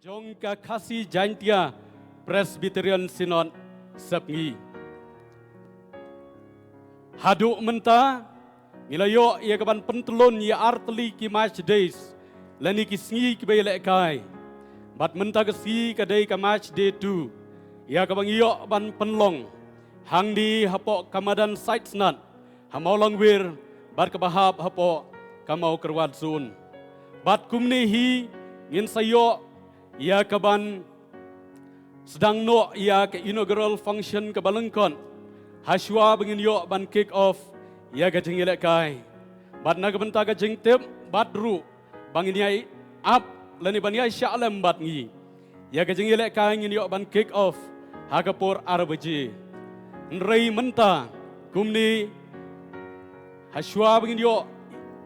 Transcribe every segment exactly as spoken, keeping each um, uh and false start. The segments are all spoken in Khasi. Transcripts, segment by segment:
jong ka Khasi Jaintia Presbyterian Synod Sepngi. Haduh mynta ngi la ïoh ïa ka ban pyntlun ïa artylli ki match days lane ki sngi kiba ïalehkai. Bad mynta ka sngi ka dei ka match day two ïa kaba ngi ïoh ban pynlong hangne hapoh ka madan Saitsnat ha Mawlangwir bad kaba hap hapoh ka Mawkyrwat zone. Bad kumne hi ngin sa ïoh ïa ka ban sdang noh ïa ka inaugural function kaba lyngkot hashwa ba ngin ïoh ban kick off ïa ka jingïalehkai. Bad na ka bynta ka jingtip bad ruh ba ngin ïai ap lane ban ïai shah lem bad ngi ïa ka jingïalehkai ngin ïoh ban kick off ha ka por ar baje. Hynrei mynta kumne hashwa ba ngin ïoh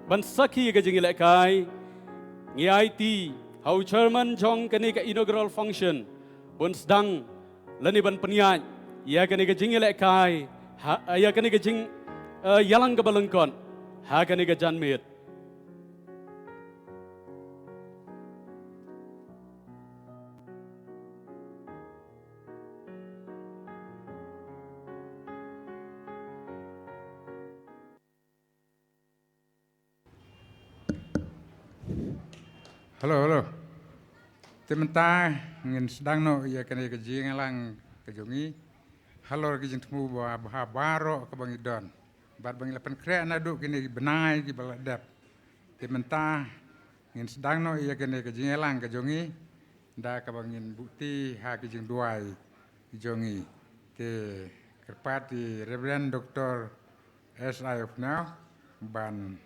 ban sakhi ïa ka jingïalehkai ngi aiti ha u chairman jong kane ka inaugural function bun sdang lane ban pynïaid ïa kane ka jingïalehkai ha, ïa kane ka jing, eh, ïalang kaba lyngkot ha kane ka janmiet. Hello, hello. Te mynta ngin sdang noh ïa kane ka jingïalang ka jong ngi halor ka jingthmu ba bha baroh kaba ngi don bad ba ngi la pynkhreh naduh kine ki bnai kiba la dep. Te mynta ngin sdang noh ïa kane ka jingïalang ka jong ngi da kaba ngin buhti ha ki jingduwai jong ngi. Te kyrpad ïa i Reverend Doctor S I Opnao ban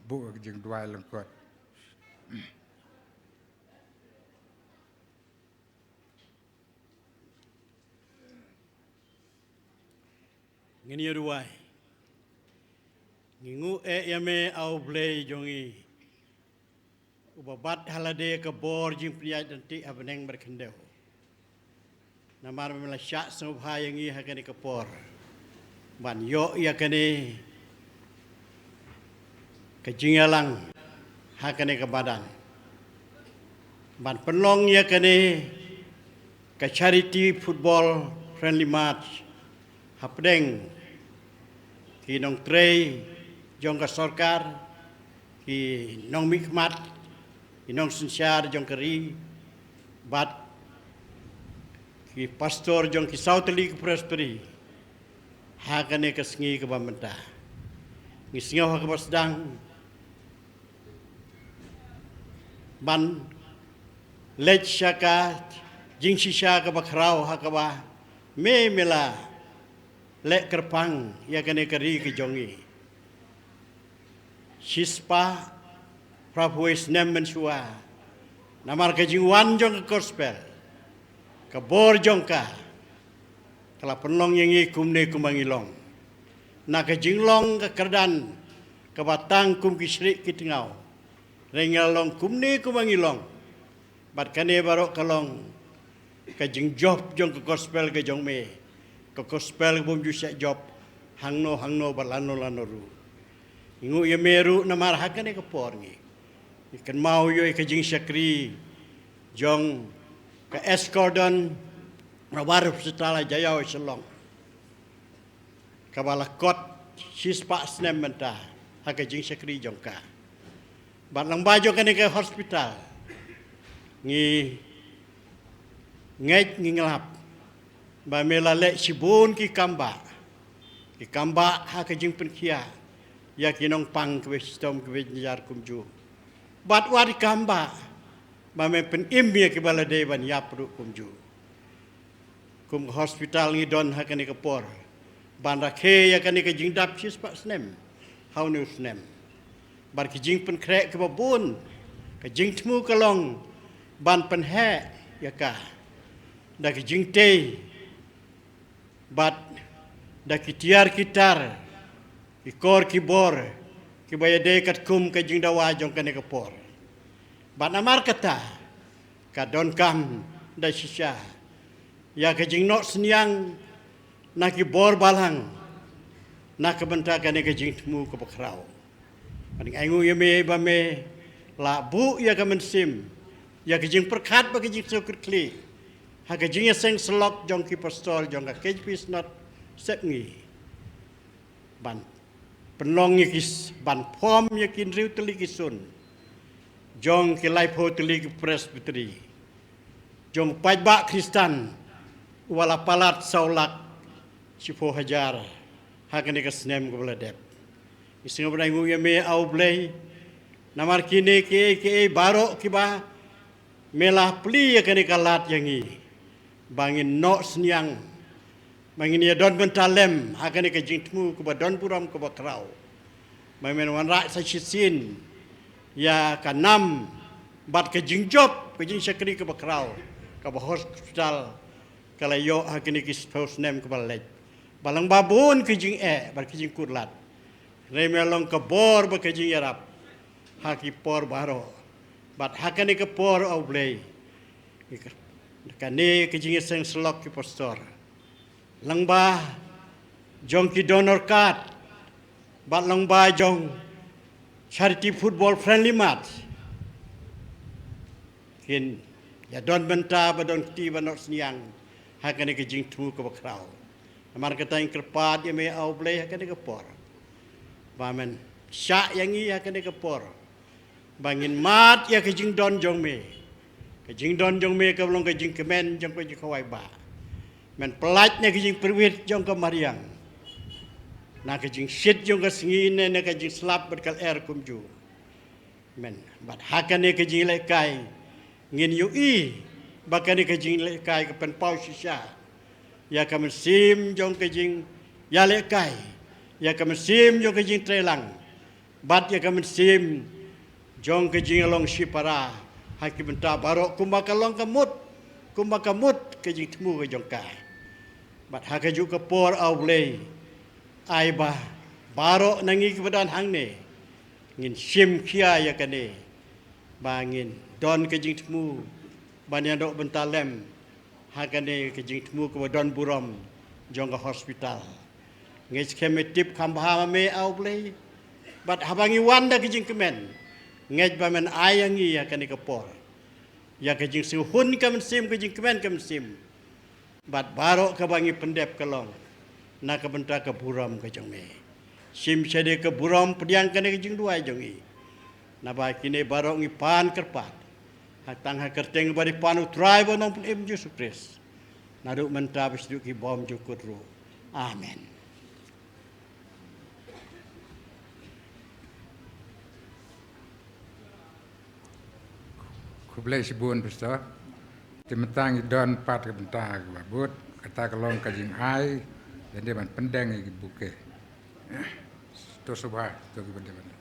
buh jingduwai lyngkot. Ngin ïa duwai. Ngi nguh eh ïa me, A U Blei jong ngi, uba bat ha lade ka bor jingpynïaid ryntih ha bneng bad khyndew. Namar me la shah sngewbha ïa ngi ha kane ka por ban ïoh ïa kane ka jingïalang ha kane ka madan ban pynlong ïa kane ka charity football friendly match hapdeng ki nongtrei jong ka sorkar, ki nongmihkhmat, ki nongsynshar jong ka ri bad ki pastor jong ki saw tylli ki presbytery ha kane ka sngi kaba mynta. Ngi sngew ha kaba sdang ban leit sha ka jingshisha kaba khraw ha kaba me me la leh kyrpang ïa kane ka ri ka jong ngi shispah phraphew snem mynshuwa. Namar ka jingwan jong ka gospel, ka bor jong ka, ka la pynlong ïa ngi kumne kumba ngi long. Na ka jinglong ka kyrdan kaba tang kum ki shrieh ki tngaw, hynrei ngi la long kumne kumba ngi long. Bad kane baroh ka long ka jingjop jong ka gospel ka jong me, ka gospel ka bym ju shah jop hangno hangno bad lano lano ruh. Ngi nguh ïa me ruh namar ha kane ka por ngi, ngi kynmaw ïa ka jingshakri jong ka ex-kordon War Hospital ha Jaïaw Shillong, kaba la kot shispah snem mynta ha ka jingshakri jong ka. Bad lyngba jong kane ka hospital ngi ngeit ngi ngap ba me la leh shibun ki kambah, ki kambah ha ka jingpynkhiah ïa ki nongpang kiba shitom kiba jynjar kumjuh. Bad wat ki kambah ba me pynim ïa kiba la dei ban ïap ruh kumjuh. Kum ka hospital ngi don ha kane ka por ban rakhe ïa kane ka jingdap shispah snem ha une u snem. Bad ki jingpynkhreh kiba bun, ka jingthmu ka long ban pynheh ïa ka da ki jingtei bad da ki tiar ki tar, ki kor ki bor kiba ïadei katkum ka jingdawa jong kane ka por. Bad namar kata ka donkam da shisha ïa ka jingnoh synñiang na ki bor balang na ka bynta kane ka jingthmu kaba khraw. Bad ngi ainguh ïa me ba me la buh ïa ka mynsiem ïa ka jingpyrkhat bad ka jingsngewkhia ha ka jingïaseng syllok jong ki pastor jong ka K J P Synod Sepngi ban pynlong ïa ki s-, ban form ïa ki hynriew tylli ki sun jong ki laiphew tylli ki presbytery jong paidbah Khristan, u ba la palat saw lak shiphew hajar ha kane ka snem kaba la dep. Ngi sngewbha ban ai nguh ïa me, A U Blei, namar kine kiei kiei baroh kiba me la plie ïa kane ka lad ïa ngi ba ngin noh synñiang, ba ngin ïa don bynta lem ha kane ka jingthmu kaba don burom kaba khraw, ba men wanrah sa shisien ïa ka nam bad ka jingjop, ka jingshakri kaba khraw kaba hospital ka la ïoh ha kine ki shiphew snem kaba la leit. Ba lang ba bun ka jingeh bad ka jingkut lad, hynrei me long ka bor bad ka jingïarap ha ki por baroh. Bad ha kane ka por, A U Blei, kane ka jingïaseng syllok ki pastor, lang ba jong ki donor card bad lang ba jong charity football friendly match, kin ïa don bynta ba don kti ba noh synñiang ha kane ka jingthmu kaba khraw. Namar kata ngi kyrpad ïa me, A U Blei, ha kane ka por ba men shah ïa ngi ha kane ka por, ba ngin mad ïa ka jingdon jong me, ka jingdon jong me ka long ka jingkmen jong ka jingkhawai ba men pyllait na ka jingpyrwit jong ka mariang, na ka jingshit jong ka sngi ne na ka jingslap bad ka lyer kumjuh. Men bad ha kane ka jinglehkai ngin ïohi ba kane ka jinglehkai ka pynpaw shisha ïa ka mynsiem jong ka jingïalehkai, ïa ka mynsiem jong ka jingtreilang, bad ïa ka mynsiem jong ka jinglong shipara ha ki bynta baroh kumba ka long ka mut, kumba ka mut ka jingthmu ka jong ka. Bad ha kajuh ka por, A U Blei, ai ba baroh na ngi kiba don hangne ngin shim khia ïa kane, ba ngin don ka jingthmu ban ïa noh bynta lem ha kane ka jingthmu kaba don burom jong ka hospital. Ngeit skhem me tip kham bha ma me, A U Blei, bad haba ngi wan da ka jingkmen, ngeit ba men ai ïa ngi ïa kane ka por, ïa ka jingsngewhun ka mynsiem, ka jingkmen ka mynsiem. Bad baroh kaba ngi pyndep ka long na ka bynta ka burom ka jong me. Shim shadei ka burom pdiang kane ka jingduwai jong ngi. Naba kine baroh ngi pan kyrpad ha tang ha kyrteng ba dei pan U Trai bad U Nongpynim Jisu Khrist, naduh mynta bad shaduh ki bymjukut ruh. Amen. Khublei shibun, Pastor. Te mynta ngi don pat ka bynta kaba bud, kata ka long ka jingai lane ban pyndeng ïa ki bouquet. To sngewbha to ki ban dei ban dei.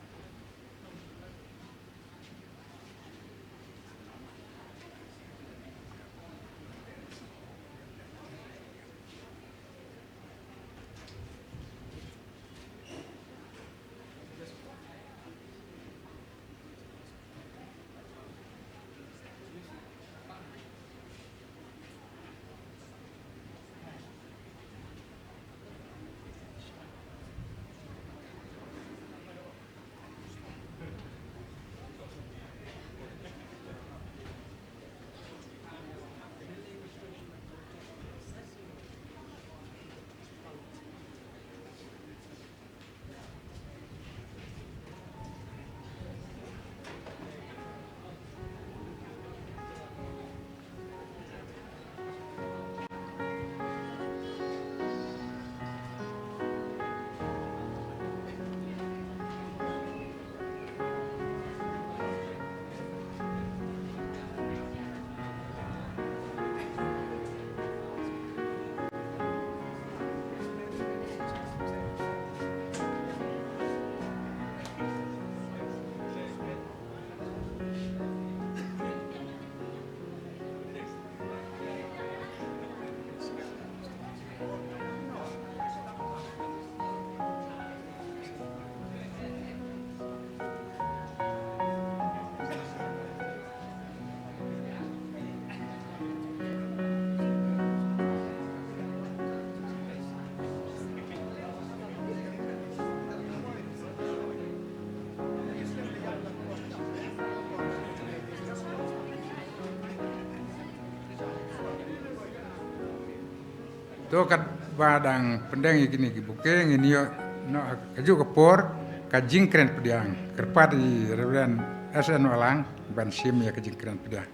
To katba dang pyndeng ïa kine ki bouquet ngin ïoh noh ha kajuh ka por ka jingkren pdiang. Kyrpad ïa i Reverend S N Wahlang ban shim ïa ka jingkren pdiang.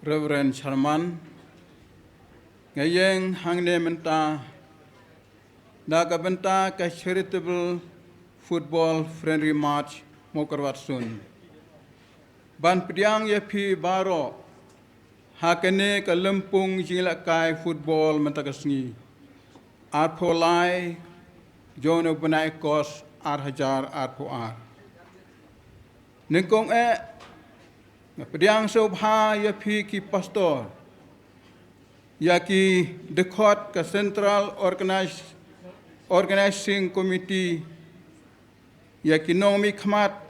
Reverend Sharman, nga ïeng hangne mynta na ka bynta ka Charitable Football Friendly Match Mawkyrwat Soon ban pdiang ïa phi baroh ha kane ka lympung jingïalehkai football mynta ka sngi, arphew lai jong u bnai Kos ar hajar arphew ar. Nyngkong eh, nga pdiang sngewbha ïa phi ki pastor, ïa ki dkhot ka Central Organize-, Organizing Committee, ïa ki nongmihkhmat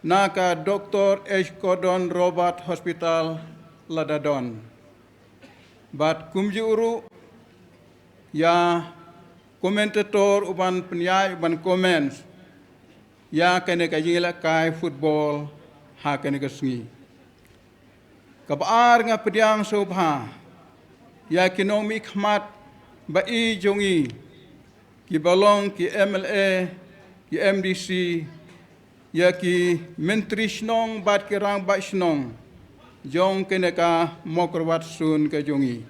na ka Doctor H Gordon Roberts Hospital Ladadon, bad kumjuh ruh ïa commentator uban pynïaid, uban comments ïa kane ka jingïalehkai football ha kane ka sngi. Kaba ar, nga pdiang sngewbha ïa ki nongmihkhmat ba-i jong ngi, kiba long ki M L A, ki M D C, ïa ki myntri shnong bad ki rangbah shnong jong kane ka Mawkyrwat Soon ka jong ngi.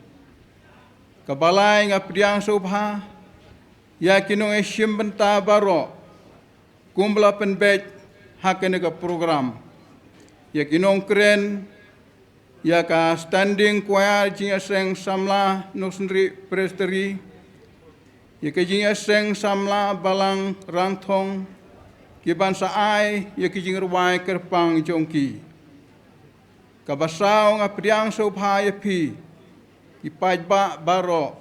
Kaba lai, nga pdiang sngewbha ïa ki nongïashim bynta baroh kumba la pynbeit ha kane ka program, ïa ki nongkren, ïa ka Standing Choir Jingïaseng Samla Nongstoiñ Presbytery, ïa ka Jingïaseng Samla Balang Rangthong, kiban sa ai ïa ki jingrwai kyrpang jong ki. Kaba saw, nga pdiang sngewbha ïa phi ki paidbah baroh,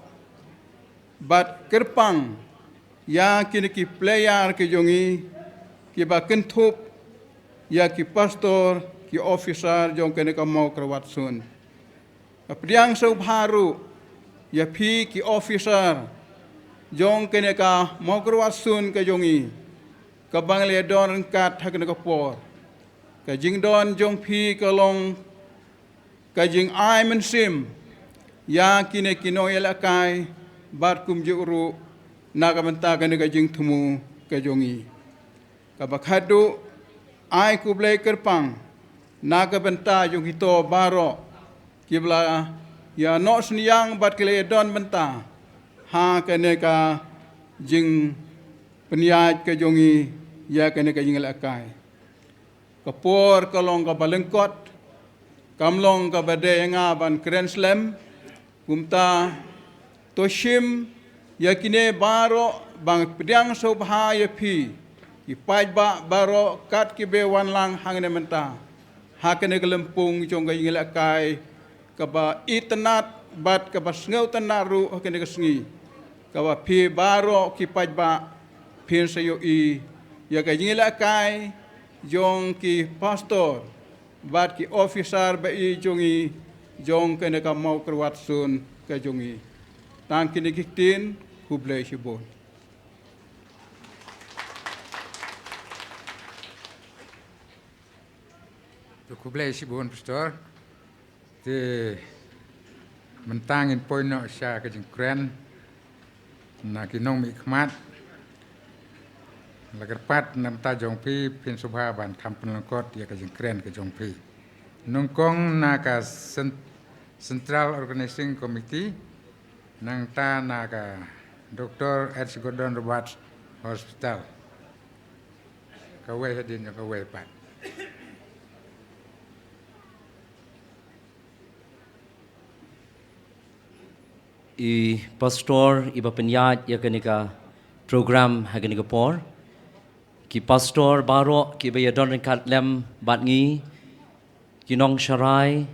bad kyrpang ïa kine ki player ki jong ngi, kiba kynthup ïa ki pastor, ki officer jong kane ka Mawkyrwat Soon. Nga pdiang sngewbha ruh ïa phi ki officer jong kane ka Mawkyrwat Soon ka jong ngi, kaba ngi la ïadon ryngkat ha kane ka por. Ka jingdon jong phi ka long ka jingai mynsiem ïa kine ki nongïalehkai bad kumjuh ruh na ka bynta kane ka jingthmu ka jong ngi. Kaba khatduh, ai khublei kyrpang na ka bynta jong kito baroh kiba la ïa noh synñiang bad ki la ïadon bynta ha kane ka jingpynïaid ka jong ngi ïa kane ka jingïalehkai. Ka por ka long kaba lyngkot, kam long kaba dei ïa nga ban kren slem. Kumta, to shim ïa kine baroh, ba nga pdiang sngewbha ïa phi ki paidbah baroh kat kiba wan lang hangne mynta ha kane ka lympung jong ka jingïalehkai, kaba itynnad bad kaba sngewtynnad ruh ha kane ka sngi, kaba phi baroh ki paidbah phin sa ïohi ïa ka jingïalehkai jong ki pastor bad ki officer ba-i jong ngi jong kane ka Mawkyrwat Soon ka jong ngi. Tang kine ki ktien, khublei shibun. To khublei shibun, Pastor. Te mynta ngin poi noh sha ka jingkren na ki nongmihkhmat. La kyrpad na ka bynta jong phi, phin sngewbha ban kham pynlyngkot ïa ka jingkren ka jong phi. Nyngkong na ka Cen-, Central Organizing Committee, nangta na ka Doctor H Gordon Roberts Hospital. Kawei hadien jong kawei pat. I pastor iba pynïaid ïa kane ka program ha kane ka por. Ki pastor baroh kiba ïadon ryngkat lem bad ngi. Ki nongsharai,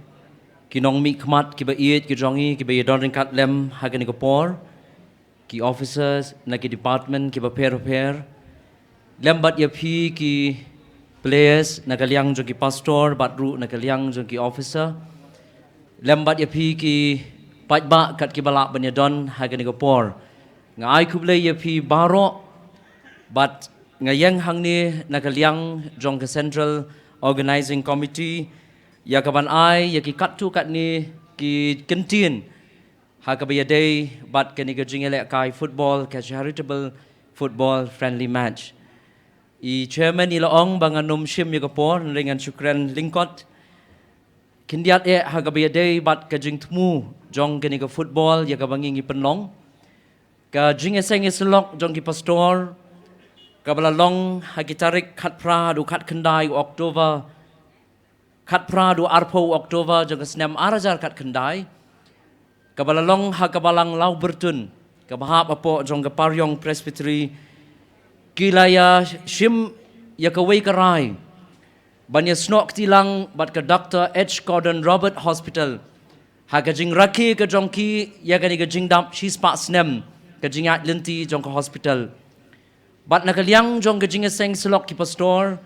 ki nongmihkhmat kiba ïeit ki jong ngi kiba ïadon ryngkat lem ha kane ka por. Ki officers na ki department kiba pher pher. Lem bad ïa phi ki players na ka liang jong ki pastor bad ruh na ka liang jong ki officer. Lem bad ïa phi ki paidbah kat kiba lah ban ïadon ha kane ka por. Nga ai khublei ïa phi baroh bad Nga ïeng hangne na ka liang jong ka Central Organizing Committee ïa ka ban ai ïa ki katto katne ki kyntien ha kaba ïadei bad kane ka jingïalehkai football, ka charitable football friendly match. I chairman i la ong ba ngan ym shim ïa ka por, hynrei ngan shu kren lyngkot. Khyndiat eh ha kaba ïadei bad ka jingthmu jong kane ka football ïa kaba ngi ngi pynlong. Ka jingïaseng ïasyllok jong ki pastor kaba la long ha ki tarik khatphra haduh khatkhyndai u October, khatphra haduh arphew u October jong ka snem ar hajar khatkhyndai, kaba la long ha ka balang Lawbyrtun kaba hap hapoh jong ka Pariong Presbytery, ki la ïa shim ïa kawei ka rai ban ïasnoh kti lang bad ka Doctor H Gordon Roberts Hospital ha ka jingrakhe ka jong ki ïa kane ka jingdap shispah snem ka jingïaid lynti jong ka hospital. Bad na ka liang jong ka jingïaseng ïasyllok ki pastor,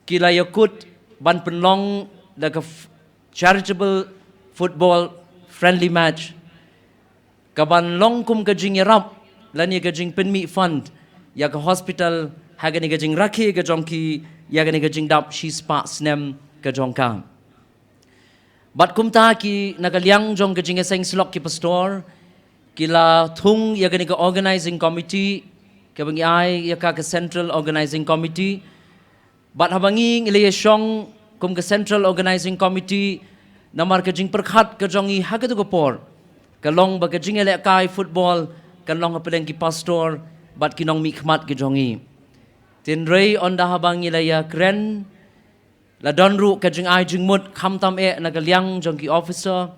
ki la ïakut ban pynlong da ka f-, charitable football friendly match kaban long kum ka jingïarap lane ka jingpynmih fund ïa ka hospital ha kane ka jingrakhe ka jong ki ïa kane ka jingdap shispah snem ka jong ka. Bad kumta ki na ka liang jong ka jingïaseng ïasyllok ki pastor, ki la thung ïa kane ka organizing committee kaba ngi ai ïa ka ka Central Organizing Committee. Bad haba ngi ngi la ïashong kum ka Central Organizing Committee, namar ka jingpyrkhat ka jong ngi ha kato ka por ka long ba ka jingïalehkai football kan long hapdeng ki pastor bad ki nongmihkhmat ka jong ngi. Hynrei ynda haba ngi la ïakren, la don ruh ka jingai jingmut khamtam eh na ka liang jong ki officer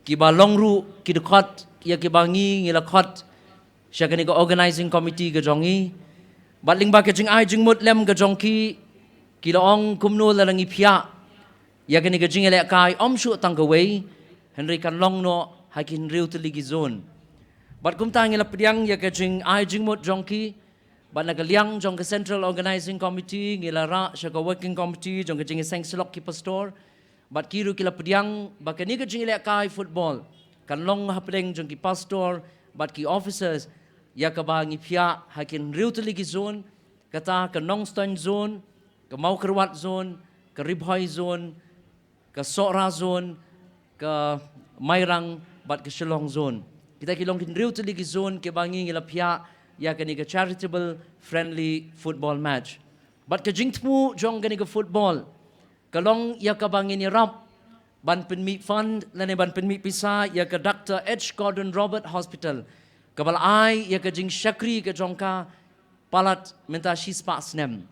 kiba long ruh ki dkhot ïa kiba ngi ngi la khot sha kane ka organizing committee ka jong ngi. Bad lyngba ka jingai jingmut lem ka jong ki, ki la ong kumno la ngi phiah ïa kane ka jingïalehkai ym shuh tang kawei, hynrei kan long noh ha ki hynriew tylli ki zone. Bad kumta ngi la pdiang ïa ka jingai jingmut jong ki, bad na ka liang jong ka Central Organizing Committee ngi la rah sha ka Working Committee jong ka jingïaseng ïasyllok ki pastor. Bad ki ruh ki la pdiang ba kane ka jingïalehkai football kan long hapdeng jong ki pastor bad ki officers ïa kaba ngi phiah ha ki hynriew tylli ki zone, kata ka Nongstoiñ zone, ka Mawkyrwat zone, ka Ri Bhoi zone, ka Sohra zone, ka Mairang bad ka Shillong zone. Kita ki long ki hynriew tylli ki zone kiba ngi ngi la phiah ïa kane ka charitable friendly football match. Bad ka jingthmu jong kane ka football ka long ïa kaba ngin ïarap ban pynmih fund lane ban pynmih pisa ïa ka Doctor H Gordon Roberts Hospital kaba la ai ïa ka jingshakri ka jong ka palat mynta shispah snem.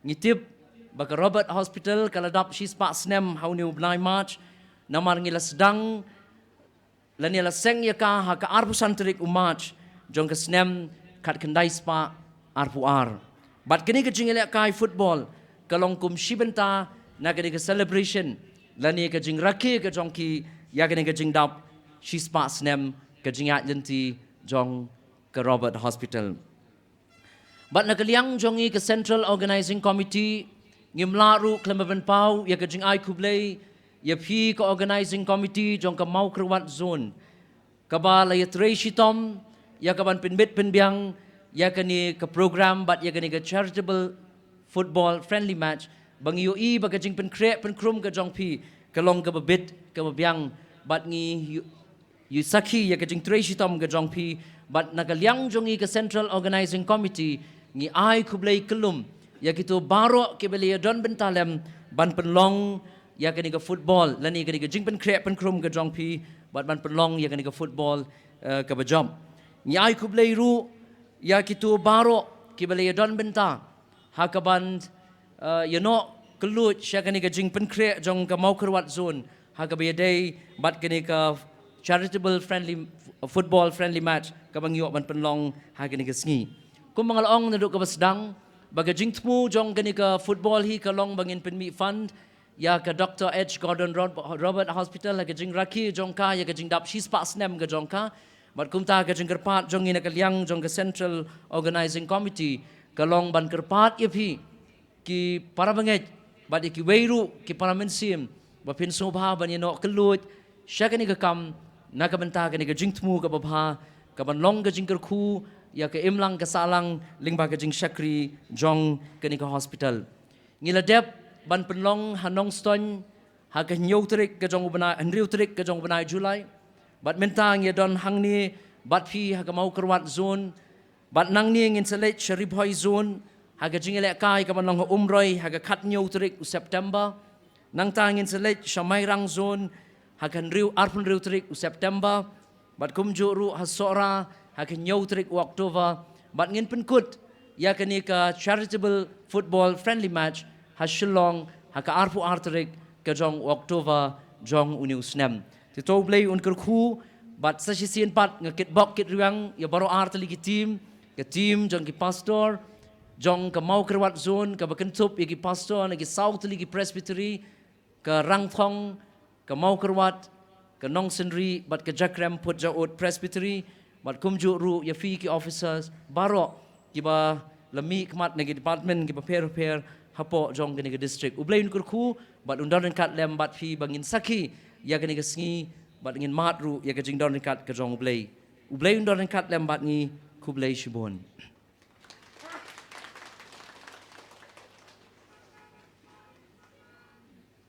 Ngi tip ba ka Roberts Hospital ka la dap shispah snem ha une u bnai March, namar ngi la sdang lane la seng ïa ka ha ka arphew san tarik u March jong ka snem khatkhyndai spah arphew ar. Bad kane ka jingïalehkai football ka long kum shi bynta na kane ka celebration lane ka jingrakhe ka jong ki ïa kane ka jingdap shispah snem ka jingïaid lynti jong ka Roberts Hospital. Bad na ka liang jong ngi ka Central Organizing Committee, ngim lah ruh khlem ban paw ïa ka jingai khublei ïa phi ka Organizing Committee jong ka Mawkyrwat Zone kaba la ïatrei shitom ïa ka ban pynbit pynbiang ïa kane ka program bad ïa kane ka charitable football friendly match, ba ngi ïohi ba ka jingpynkhreh pynkhrum ka jong phi ka long kaba bit kaba biang, bad ngi ïoh ïoh sakhi ïa ka jingtrei shitom ka jong phi. Bad na ka liang jong ngi ka Central Organizing Committee ngi ai khublei kyllum ïa kito baroh kiba la ïadon bynta lem ban pynlong ïa kane ka football lane kane ka jingpynkhreh pynkhrum ka jong phi, bad ban pynlong ïa kane ka football, eh, kaba jop. Ngi ai khublei ruh ïa kito baroh kiba la ïadon bynta ha ka ban, eh, ïa noh kylluid sha kane ka jingpynkhreh jong ka Mawkyrwat Zone ha kaba ïadei bad kane ka charitable friendly, football friendly match kaba ngi ïoh ban pynlong ha kane ka sngi. Kumba nga la ong naduh kaba sdang ba ka jingthmu jong kane ka football hi ka long ba ngin pynmih fund ïa ka Doctor H Gordon Rob-, Roberts Hospital ha ka jingrakhe jong ka ïa ka jingdap shispah snem ka jong ka. Bad kumta ka jingkyrpad jong ngi na ka liang jong ka Central Organizing Committee ka long ban kyrpad ïa phi ki para bangeit bad ïa kiwei ruh ki para mynsiem ba phin sngewbha ban ïa noh kylluid sha kane ka kam na ka bynta kane ka jingthmu kaba bha, ka ban long ka jingkyrkhu ïa ka imlang ka sahlang lyngba ka jingshakri jong kane ka hospital. Ngi la dep ban pynlong ha Nongstoiñ ha ka hynñiew tarik ka jong u bnai, hynriew tarik ka jong u bnai July. Bad mynta ngi don hangne bad phi ha ka Mawkyrwat zone. Bad nangne ngin sa leit sha Ri Bhoi zone ha ka jingïalehkai kaban long ha Umroi ha ka khathynñiew tarik u September. Nangta ngin sa leit sha Mairang zone ha ka hynriew, arphew hynriew tarik u September. Bad kumjuh ruh ha Sohra ha ka hynñiew tarik u October. Bad ngin pynkut ïa kane ka charitable football friendly match ha Shillong ha ka arphew ar tarik ka jong u October jong une u snem. Te to U Blei un kyrkhu, bad sa shisien pat nga kitbok kitrwiang ïa baroh ar tylli ki team, ka team jong ki pastor jong ka Mawkyrwat zone kaba kynthup ïa ki pastor na ki saw tylli ki presbytery, ka Rangthong, ka Mawkyrwat, ka Nongsynri bad ka Jakrem Phutjaud Presbytery, bad kumjuh ruh ïa phi ki officers baroh kiba la mihkhmat na ki department kiba pher pher hapoh jong kane ka district. U Blei un kyrkhu bad un don ryngkat lem bad phi ba ngin sakhi ïa kane ka sngi bad ngin mad ruh ïa ka jingdon ryngkat ka jong U Blei. U Blei un don ryngkat lem bad ngi. Khublei shibun.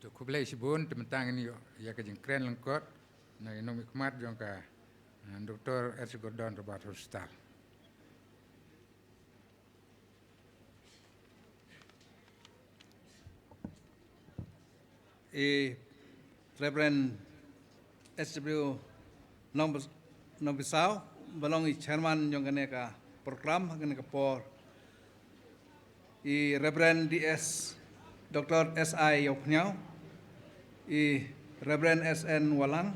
To khublei shibun. Te mynta ngin ïoh ïa ka jingkren lyngkot na i nongmihkhmat jong ka, eh, Doctor H Gordon Roberts Hospital. I Reverend H W Nong-, Nongbisaw, ba long i chairman jong kane ka program ha kane ka por. I Reverend D S, Doctor S I Ïawphniaw, i Reverend S N Walang,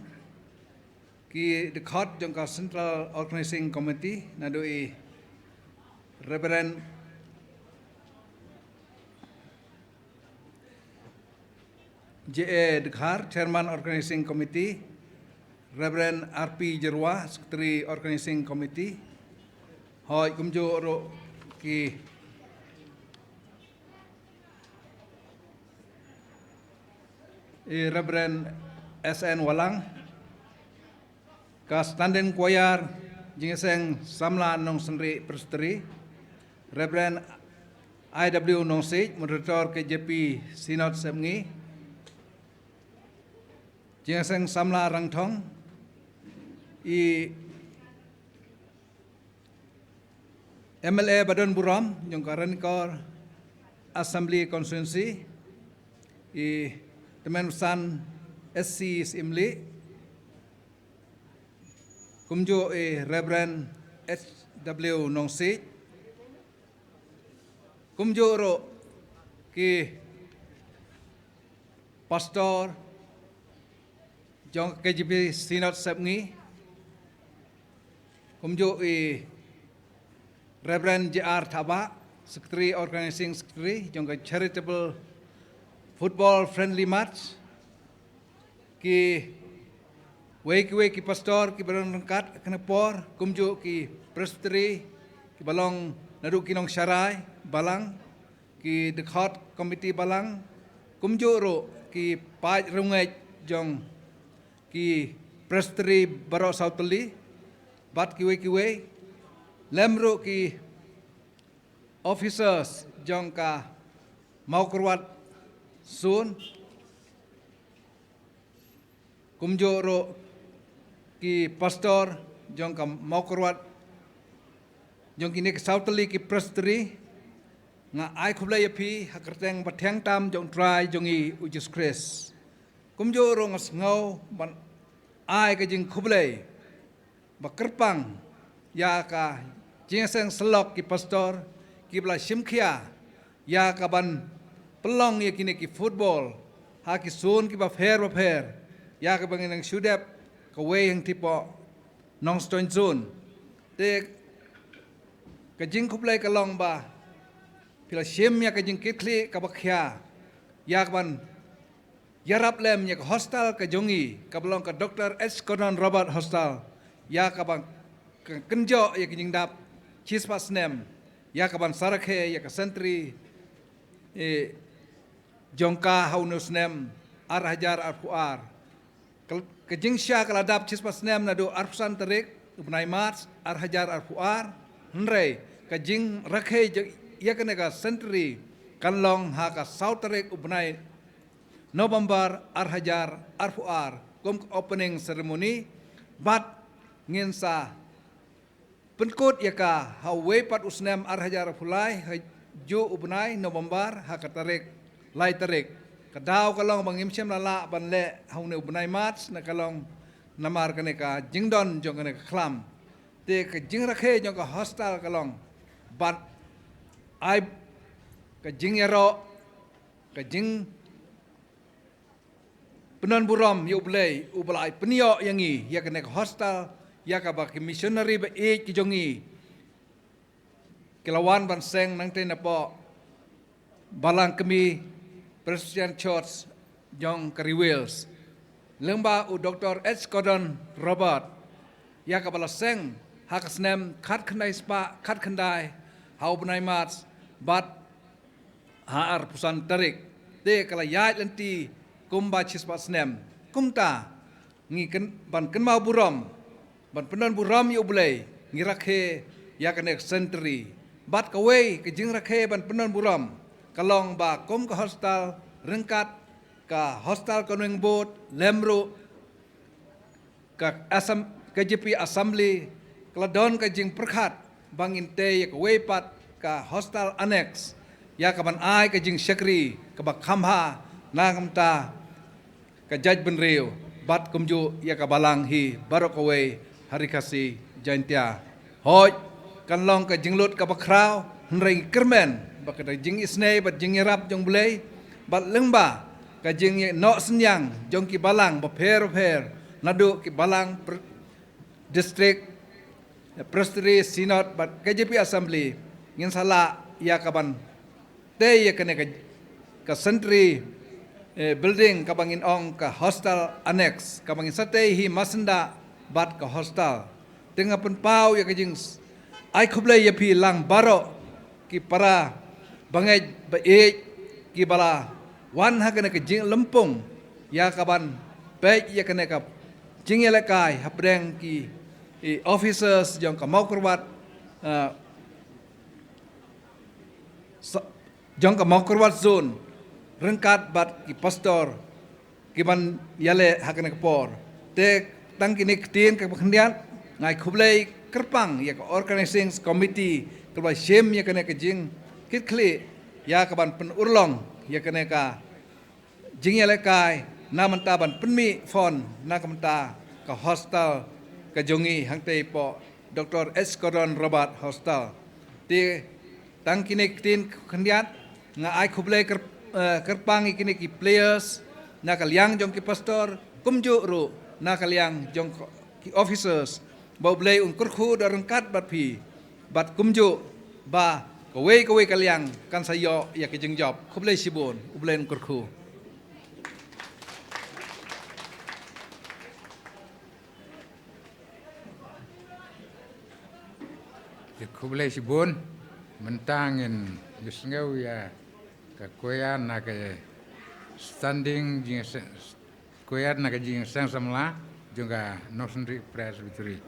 ki dkhot jong ka Central Organizing Committee, naduh i Reverend J A Dkhar, Chairman Organizing Committee, Reverend R P Jyrwa, Secretary Organizing Committee, hooid kumjuh ruh ki, i Reverend S N Walang, ka Standing Choir, Jingïaseng Samla Nongsynri Presbytery, Reverend I W Nongsiej, Moderator K J P Synod Sepngi, Jingïaseng Samla Rangthong, i M L A ba don burom jong ka Ranikor Assembly Constituency, i Tymmen Basan S C Syiemlieh, kumjuh i Reverend H W Nongsiej, kumjuh ruh ki pastor jong ka K J P Synod Sepngi, kumjuh i Reverend J R Thabah, Secretary, Organizing Secretary jong ka Charitable Football Friendly Match, kiwei kiwei ki pastor kiba don ryngkat ha kane ka por, kumjuh ki presbytery kiba long naduh ki nongsharai balang, ki dkhot komiti balang, kumjuh ruh ki paid riewngeit jong ki presbytery baroh saw tylli, bad kiwei kiwei, lem ruh ki officers jong ka Mawkyrwat zone, kumjuh ruh ki pastor jong ka Mawkyrwat, jong kine ki saw tylli ki presbytery, nga ai khublei ïa phi ha ka kyrteng bathiang tam jong u Trai jong ngi u Jisu Khrist. Kumjuh ruh nga sngew ban ai ka jingkhublei ba kyrpang ïa ka jingïaseng syllok ki pastor kiba la shim khia ïa kaban pynlong ïa kine ki football ha ki zone kiba pher bapher, ïa kaba ngin nang shu dep kawei hangtei hapoh Nongstoiñ zone. Te ka jingkhublei ka long ba phi la shim ïa ka jingkitkhlieh kaba khia ïa kaban ïarap lem ïa ka hostel ka jong ngi kaba long ka Doctor H Gordon Roberts Hostel, ïa kaba ka kynjoh ïa ka jingdap shispah snem, ïa kaban sa rakhe ïa ka centenary, eh, jong ka ha une u snem ar hajar arphew ar. Ka, ka jingshah ka la dap shispah snem naduh arphew san tarik u bnai March ar hajar arphew ar. Hynrei ka jingrakhe ïa kane ka centenary kan long ha ka saw tarik u bnai November ar hajar arphew ar kum ka opening ceremony, bad ngin sa pynkut ïa ka ha uwei pat u snem ar hajar arphew lai ha juh u bnai November ha ka tarik lai tarik. Ka daw ka long ba ngim shym la lah ban leh ha une u bnai March, na ka long namar kane ka jingdon jong kane ka khlam. Te ka jingrakhe jong ka hostel ka long ban ai ka jingïaroh, ka jingpynburom ïa U Blei uba la ai pynïoh ïa ngi ïa kane ka hostel, ïa kaba ki missionary ba ïeit ki jong ngi ki la wan ban seng nangta napoh Balang Kmie Presbyterian Church jong ka Ri Wales. Lyngba u Doktor H Gordon Roberts, ïa kaba la seng ha ka snem khatkhyndai spah khatkhyndai ha u bnai March, bad ha arphew san tarik te ka la ïaid lynti kumba shispah snem. Kumta ngi kyn-, ban kynmaw burom, ban pynburom ïa U Blei, ngi rakhe ïa kane ka centenary. Bad kawei ka jingrakhe ban pynburom ka long ba kum ka hostel, ryngkat ka hostel convening board, lem ruh ka assem-, K J P Assembly, ka la don ka jingpyrkhat ba ngin tei ïa kawei pat ka hostel annex, ïa kaban ai ka jingshakri kaba kham bha na ka bynta ka jaitbynriew bad kumjuh ïa ka balang hi baroh kawei ha Ri Khasi Jaintia. Hooid, kan long ka jinglut kaba khraw, hynrei ngi kyrmen ba ka da jingisynei bad jingïarap jong U Blei, bad lyngba ka jingnoh synñiang jong ki balang bapher bapher, naduh ki balang pr-, district, Presbytery, Synod bad K J P Assembly, ngin sa lah ïa kaban tei ïa kane ka, ka centenary, eh, building kaba ngin ong ka hostel annex, kaba ngin sa tei hi masnda bad ka hostel. Te nga pynpaw ïa ka jing s-, ai khublei ïa phi lang baroh ki para bangeit ba ïeit kiba la wan ha kane ka jinglympung ïa kaban peit ïa kane ka jingïalehkai hapdeng ki, i, officers jong ka Mawkyrwat, eh, sa-, jong ka Mawkyrwat zone, ryngkat bad ki pastor ki ban ïaleh ha kane ka por. Te tang kine ki ktien kiba khyndiat, nga ai khublei kyrpang ïa ka organizing committee kaba shim ïa kane ka jingkitkhlieh ïa kaban pynurlong ïa kane ka jingïalehkai na ka bynta ban pynmih fund na ka bynta ka hostel ka jong ngi hangtei hapoh Doktor H Gordon Roberts Hostel. Te tang kine ki ktien khyndiat, nga ai khublei kyr-, eh, kyrpang ïa kine ki players na ka liang jong ki pastor, kumjuh ruh na ka liang jong ki officers, ba U Blei un kyrkhu da ryngkat bad phi, bad kumjuh ba kawei kawei ka liang kan sa ïoh ïa ka jingjop. Khublei shibun, U Blei un kyrkhu. Te khublei shibun, mynta ngin ïohsngew ïa ka choir na ka standing jingïaseng, choir na ka jingïaseng samla jong ka Nongstoiñ Presbytery.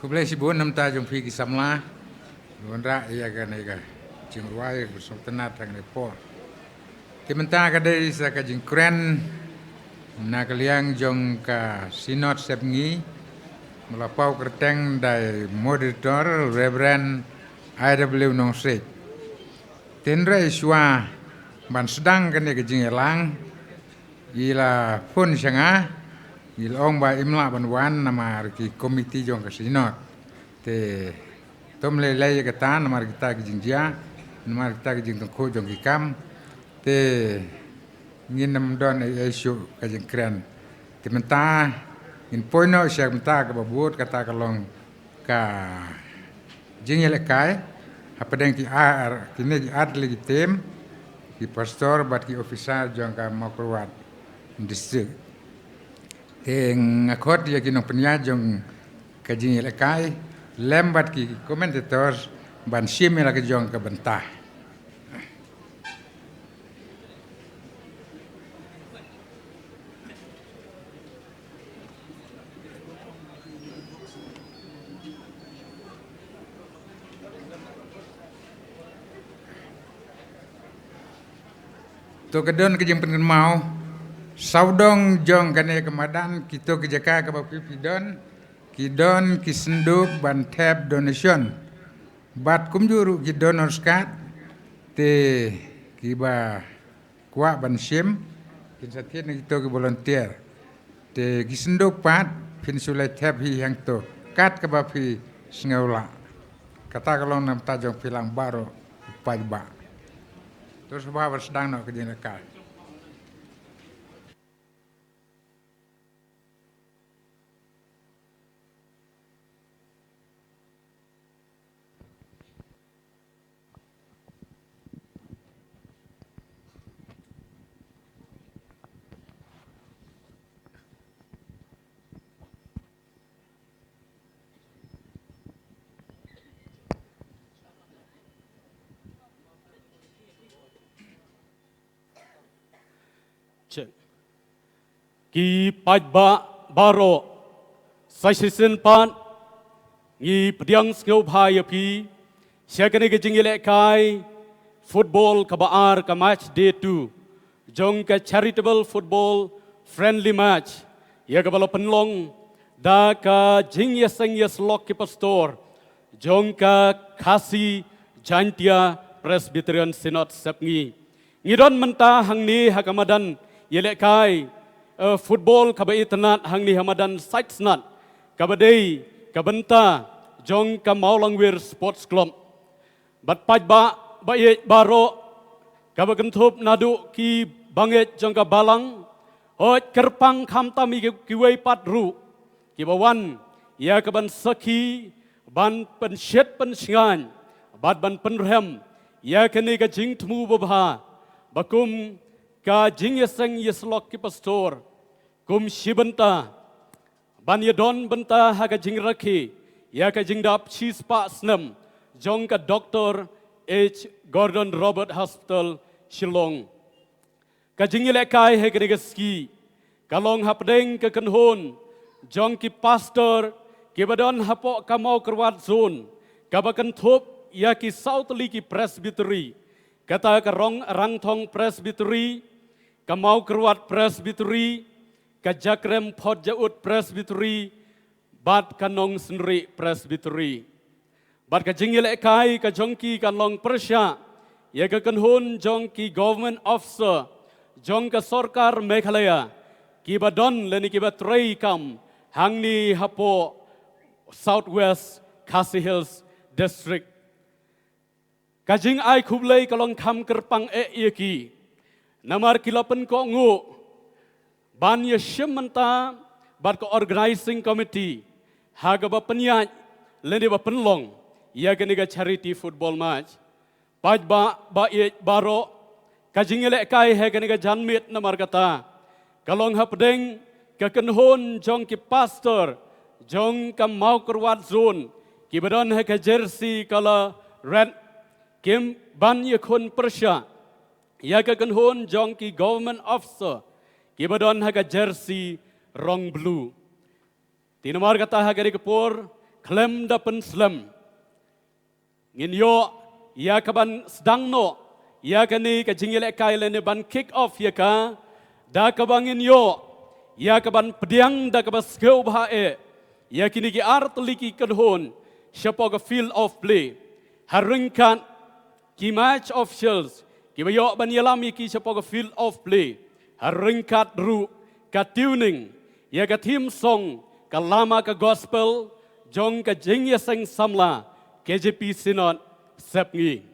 Khublei shibun namar jong phi ki samla. Wanrah ïa kane ka jingrwai ka sngewtynnat hangne por. Te mynta ka dei sa ka jingkren na ka liang jong ka Synod Sepngi, ba la paw kyrteng da i Moderator Reverend I W Nongsiej. Te hynrei shuwa ban sdang kane ka jingïalang, i la phone sha nga, i la ong ba im lah ban wan namar ki komiti jong ka Synod. Te to ym lei lei ïa kata namar kita ki jingjia, namar kita ki jingtyngkhuh jong ki kam. Te ngin ym don ei ei shuh ka jingkren. Te mynta ngin poi noh sha mynta kaba bud, kata ka long ka jingïalehkai hapdeng ki ar, kine ki ar tylli ki team, ki pastor bad ki officer jong ka Mawkyrwat District. Te nga khot ïa ki nongpynïaid jong ka jingïalehkai lem bad ki commentators ban shim ïa la ka jong ka bynta. To ka don ka jingpynkynmaw, sawdong jong kane ka madan, kito ki jaka kaba phi phi don, ki don ki synduk ban thep donation. Bad kumjuh ruh ki donors card, te kiba kwah ban shim, kin sa thied na kito ki volunteer. Te ki synduk pat phin shu leit thep hi hangto, kat kaba phi sngew lah. Kata ka long na bynta jong phi lang baroh, paidbah. To sngewbha ban sdang noh ka jingïalehkai. Check. Ki paidbah baroh, sa shisien pat ngi pdiang sngewbha ïa phi sha kane ka jingïalehkai football kaba ar, ka match day two jong ka charitable football friendly match, ïa kaba la pynlong da ka jingïaseng ïasyllok ki pastor jong ka Khasi Jaintia Presbyterian Synod Sepngi. Ngi don mynta hangne ha ka madan ïalehkai, eh, football kaba itynnad hangne ha madan Saitsnat, kaba dei ka bynta jong ka Mawlangwir Sports Club. Bad paidbah ba ïeit baroh, kaba kynthup naduh ki bangeit jong ka balang, hooid kyrpang khamtam ïa ki, kiwei pat ruh kiba wan ïa ka ban sakhi, ban pynshit pynshngaiñ bad ban pynrhem ïa kane ka jingthmu babha ba kum ka jingïaseng ïasyllok ki pastor, kum shi bynta ban ïadon bynta ha ka jingrakhe ïa ka jingdap shispah snem jong ka Doctor H Gordon Roberts Hospital, Shillong. Ka jingïalehkai ha kane ka sngi ka long hapdeng ka kynhun jong ki pastor kiba don hapoh ka Mawkyrwat Zone, kaba kynthup ïa ki saw tylli ki presbytery, kata ka Rong-, Rangthong Presbytery, ka Mawkyrwat Presbytery, ka Jakrem Photjaud Presbytery, bad ka Nongsynrieh Presbytery. Bad ka jingïalehkai ka jong ki kan long pyrshah ïa ka kynhun jong ki government officer jong ka sorkar Meghalaya, kiba don lane kiba trei kam hangne hapoh South West Khasi Hills District. Ka jingai khublei ka long kham kyrpang eh ïa ki, namar ki la pynkohnguh ban ïashim bynta bad ka organizing committee ha kaba pynïaid lane ba pynlong ïa kane ka charity football match. Paidbah ba ïeit baroh, ka jingïalehkai ha kane ka janmiet namar kata ka long hapdeng ka kynhun jong ki pastor jong ka Mawkyrwat Zone, kiba don ha ka jersey colour red, kim ban ïakhun pyrshah ïa ka kynhun jong ki government officer, kiba don ha ka jersey rong blue. Te namar kata ha kane ka por Khlem da pynslem, ngin ïoh ïa ka ban sdang noh ïa kane ka jingïalehkai lane ban kick off ïa ka, da kaba ngin ïoh ïa ka ban pdiang da kaba sngewbha eh ïa kine ki artylli ki kynhun shapoh ka field of play. Ha ryngkat ki match officials kiba ïoh ban ïalam ïa ki shapoh ka field of play, ha ryngkat ruh ka tuning ïa ka theme song, ka lama ka gospel jong ka jingïaseng samla K J P Synod Sepngi.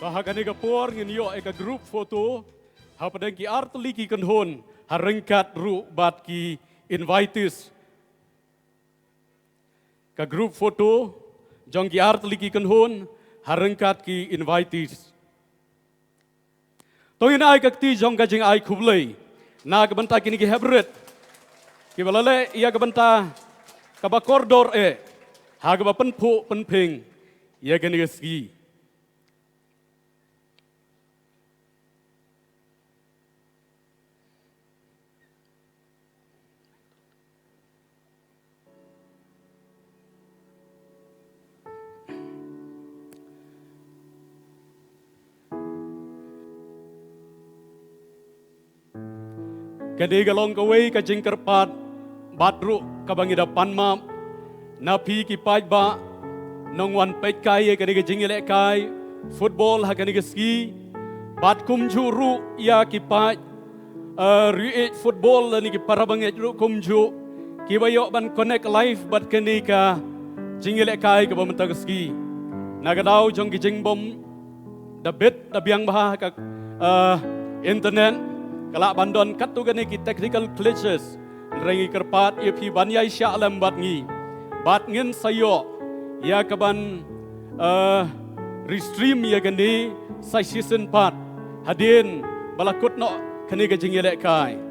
Ba ha kane ka por ngin ïoh ïa ka group photo hapdeng ki artylli ki kynhun ha ryngkat ruh bad ki invitees. Ka group photo jong ki artylli ki kynhun ha ryngkat ki invitees. To ngin ai ka kti jong ka jingai khublei na ka bynta kine ki heprit kiba la leh ïa ka bynta kaba kordor eh ha kaba pynphuh pynphieng ïa kane ka sngi. Kane ka long kawei ka jingkyrpad bad ruh kaba ngi da pan map na phi ki paidbah nongwan peit kai ïa kane ka jingïalehkai football ha kane ka sngi, bad kumjuh ruh ïa ki paid eh, riew football lane ki para bangeit ruh kumjuh kiba ïoh ban connect live bad kane ka jingïalehkai kaba mynta ka sngi. Na ka daw jong ki jingbym da bit da biang bha ka eh, internet, ka lah ban don katto katne ki technical glitches. Hynrei ngi kyrpad ïa phi ban ïai shah lem bad ngi, bad ngin sa ïoh ïa kaban eh, restream ïa kane sa shisien pat hadien ba la kut noh kane ka jingïalehkai.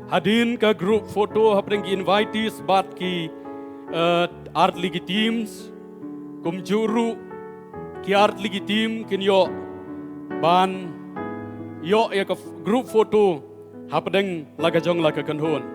Hadien ka group photo hapdeng ki invitees bad ki eh, artylli ki teams, kumjuh ruh ki artylli ki team kin ïoh ban ïoh ïa ka f- group photo hapdeng la ka jong la ka kynhun.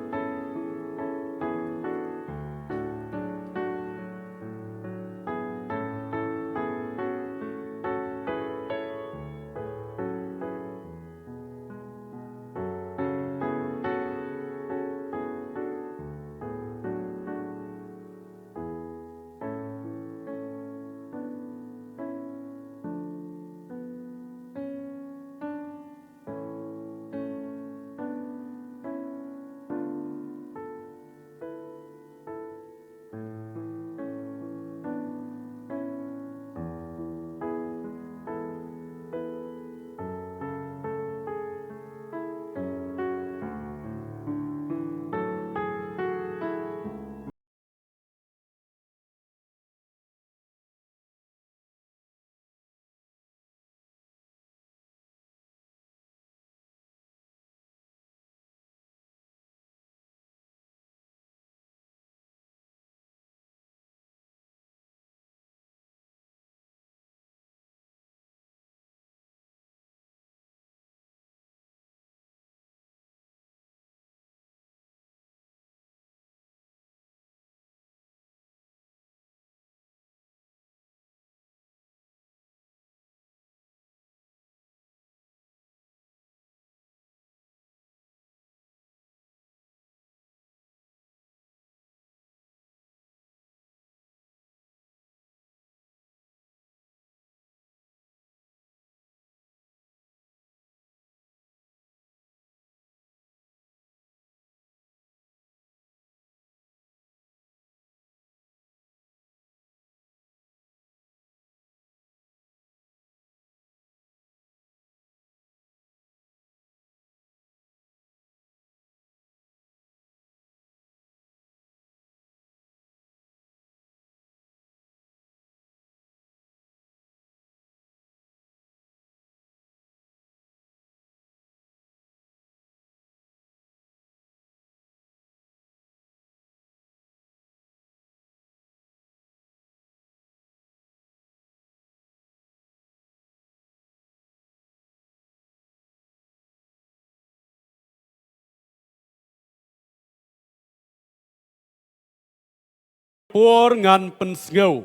Por ngan pynsngew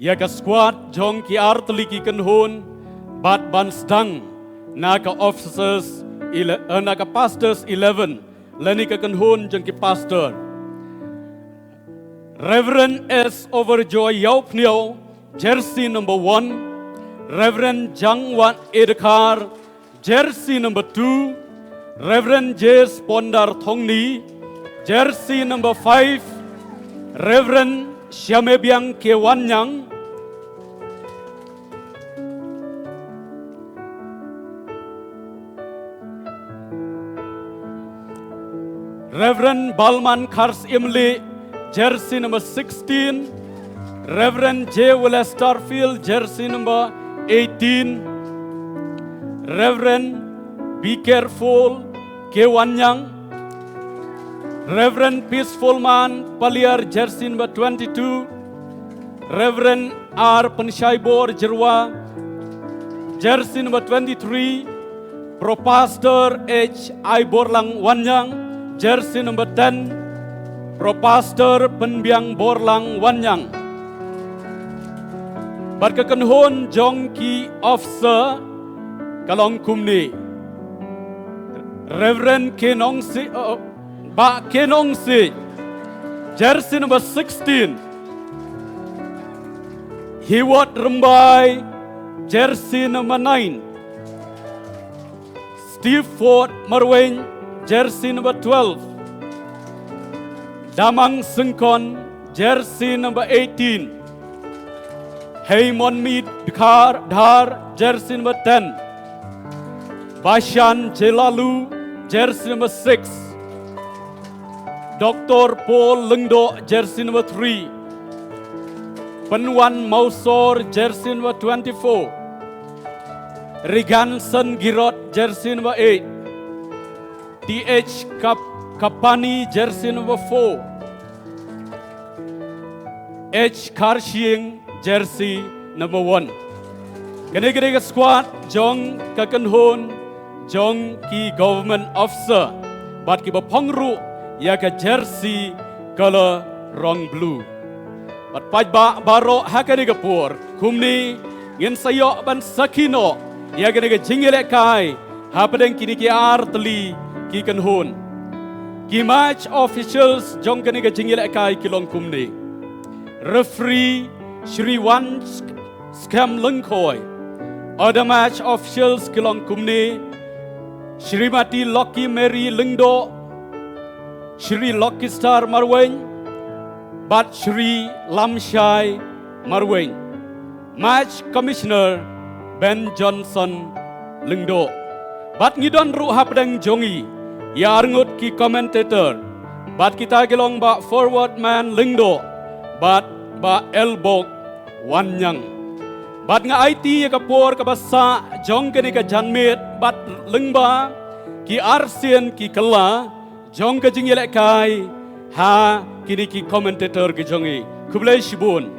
ïa ka squad jong ki artylli ki kynhun bad ban sdang na ka officers ele- eh, na ka pastors eleven lane ka kynhun jong ki pastor. Reverend S Overjoy Ïawphniaw, jersey number one. Reverend Jangwat Edkar, jersey number two. Reverend J Spondar Thongni, jersey number five. Reverend Syamebiang Kewanyang, Reverend Balman Khars Imli, jersey number sixteen. Reverend J Willis Starfield, jersey number eighteen. Reverend Be Careful K Wanyang. Reverend Peaceful Man Paliar, jersey number twenty-two. Reverend R Penshaibor Jerwa, jersey number twenty-three. Pro Pastor H I Borlang Wanyang, jersey number ten. Pro Pastor Penbiang Borlang Wanyang. Bad ka kynhun jong ki officer ka long kumne. Reverend Kenong Si, uh, Bah Kenong Si, jersey number sixteen. Hiwot Rembai, jersey number nine. Steve Ford Marweng, jersey number twelve. Damang Sengkon, jersey number eighteen. Heimon Mi Dhar, Dhar, jersey number ten. Bashan Jelalu, jersey number six. Doctor Paul Lengdo, jersey number three. Penwan Mausor, jersey number twenty-four. Reganson Girot, jersey number eight. T H Kap-, Kapani, jersey number four. H Karshieng, jersey number one. Kane, kane ka squad jong ka kynhun jong ki government officer bad kiba phong ruh ïa ka jersey color rong blue. Bad paidbah baroh, ha kane ka por kumne ngin sa ïoh ban sakhi noh ïa kane ka jingïalehkai hapdeng kine ki ar tylli ki kynhun. Ki match officials jong kane ka jingïalehkai ki long kumne: referee Shri Wan Sk-, Skhem Lyngkhoi. Other match officials ki long kumne: Shrimati Lucky Mary Lyngdoh, Shri Lucky Star Marweng bad Shri Lamshai Marweng. Match Commissioner Ben Johnson Lyngdoh. Bad ngi don ruh hapdeng jong ngi ïa arngut ki commentator. Bad kita ki long Bah Forward Man Lyngdoh bad Bah Elbok Wanyang. Bad nga aiti ïa ka por kaba sah jong kane ka janmiet bad lyngba ki arsien ki kylla jong ka jingïalehkai ha kine ki commentator ki jong ngi. Khublei shibun.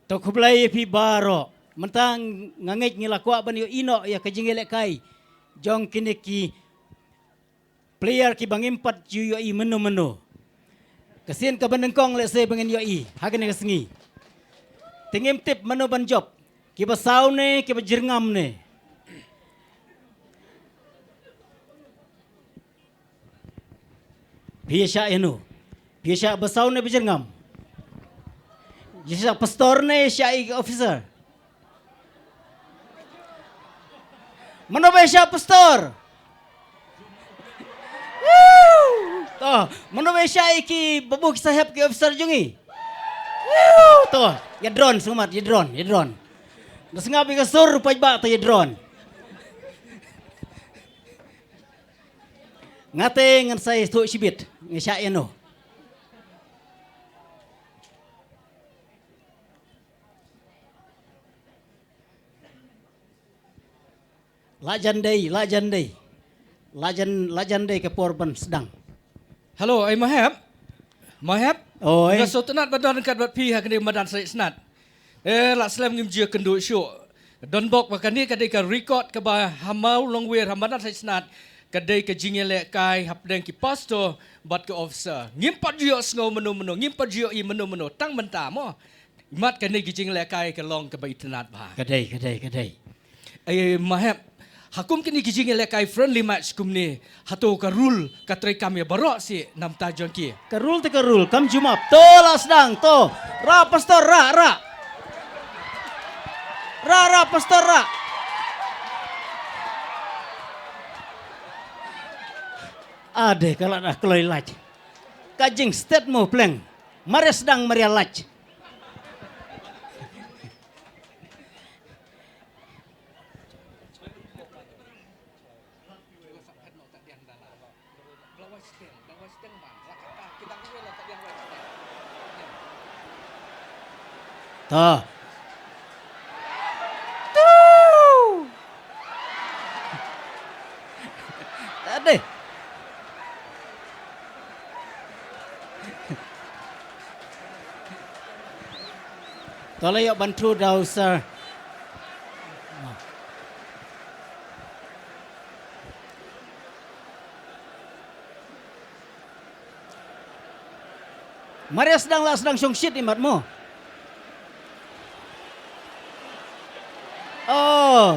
To khublei ïa phi baroh. Mynta nga ngeit ngi la kwah ban ïohi noh ïa ka jingïalehkai jong kine ki player kiba ngim pat ju ïohi mynno mynno. Ka sien kaba nyngkong lehse ba ngin ïohi ha kane ka sngi. Te ngim tip mano ban jop. Kiba saw ne kiba jyrngam ne. Phi ïa shah ïano? Phi ïa shah ba saw ne ba jyrngam? Ïa shah pastor ne ïa shah i officer? Mano ba ïa shah pastor? Woo! To, mano ba ïa shah i ki babu ki sahep ki officer jong ngi? Woo! To, ïa drone sngewmat, ïa drone, ïa drone. Da sngap ïa ka sur paidbah, to ïa drone. Nga te ngan sa ïathuh shibit, nga shah ïano. La jan dei, la jan dei. La jan, la jan dei ka por ban sdang. Hello, ai Mahep. Mahep. Oi. Nga sngewtynnat ba don ryngkat bad phi ha kane ka madan Sait Snat. Eh, la slem ngim ju ïakynduh shuh. Don bok ba kane ka dei ka record kaba ha Mawlongwir ha madan Sait Snat ka dei ka jingïalehkai hapdeng ki pastor bad ki officer. Ngim pat ju ïohsngew mynno mynno, ngim pat ju ïohi mynno mynno tang mynta mo. Mat kane ka jingïalehkai ka long kaba itynnat bha. Ka dei, ka dei, ka dei. Ai Mahep, ha kum kine ki jingïalehkai friendly match kumne, hato ka rule ka treikam ïa baroh shi na bynta jong ki? Ka rule te ka rule, kam ju map. To la sdang, to. Rah pastor, rah, rah. Rah, rah pastor, rah. Ade, ka la da kloi lait. Ka jingstet mo pleng. Mar ïa sdang mar ïa lait. To. Ade. To la ïoh ban thu da u sir. Mar ïa sdang la sdang shongshit imat mo. Oh.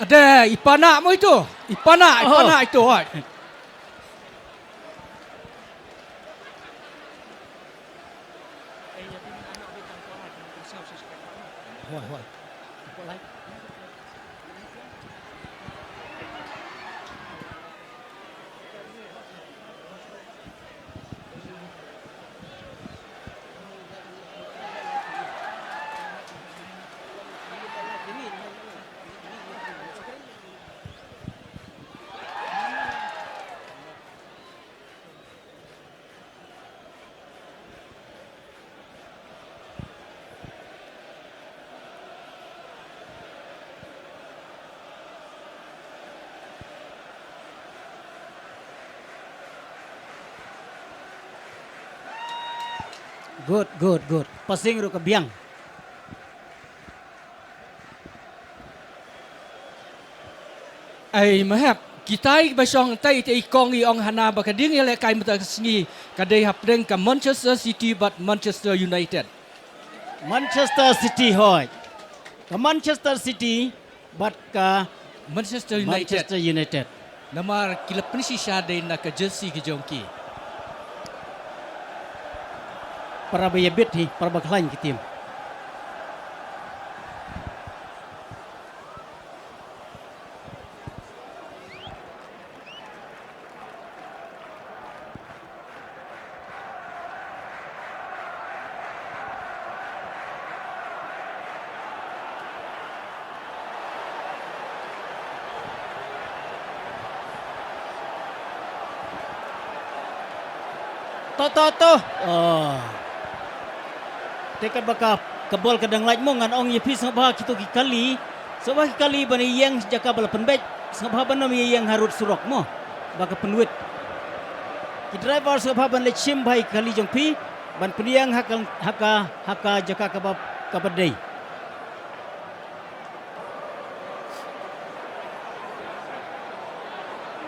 Ade, i pana mo ito. I pana, i pana ito, hoi. Hoi, hoi. Good, good, good. Passing ruh ka biang. Ai mahep, kitai ba shong tai te i kong i ong hana ba ka ding ïalehkai mynta ka sngi ka dei hapdeng ka Manchester City bad Manchester United. Manchester City hoi. Ka Manchester City bad ka Manchester United. Manchester United. Namar ki la pynshisha dei na ka jersey ki jong ki. Para ba ïa bit hi, para ba khlaiñ ki team. To, to, to. Oh. Te katba ka, ka bol ka dang lait mo, ngan ong ïa phi sngewbha kito ki kali. Sngewbha ki kali ban ïeng jaka ba la pynbeit. Sngewbha ban ym ïeng harud surok mo. Ba ka pynwit. Ki driver sngewbha ban leit shim bha ïa ki kali jong phi. Ban pynïeng ha ka, ha ka, ha ka jaka kaba, kaba dei.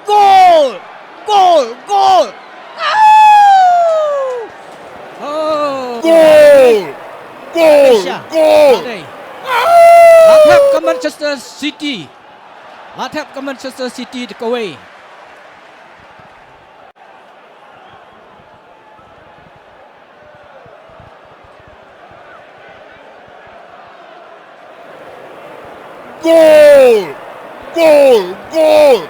Goal! Goal! Goal! Oh! Goal! Goal! Goal! Ade. La thep ka Manchester City. La thep ka Manchester City da kawei. Goal! Goal! Goal!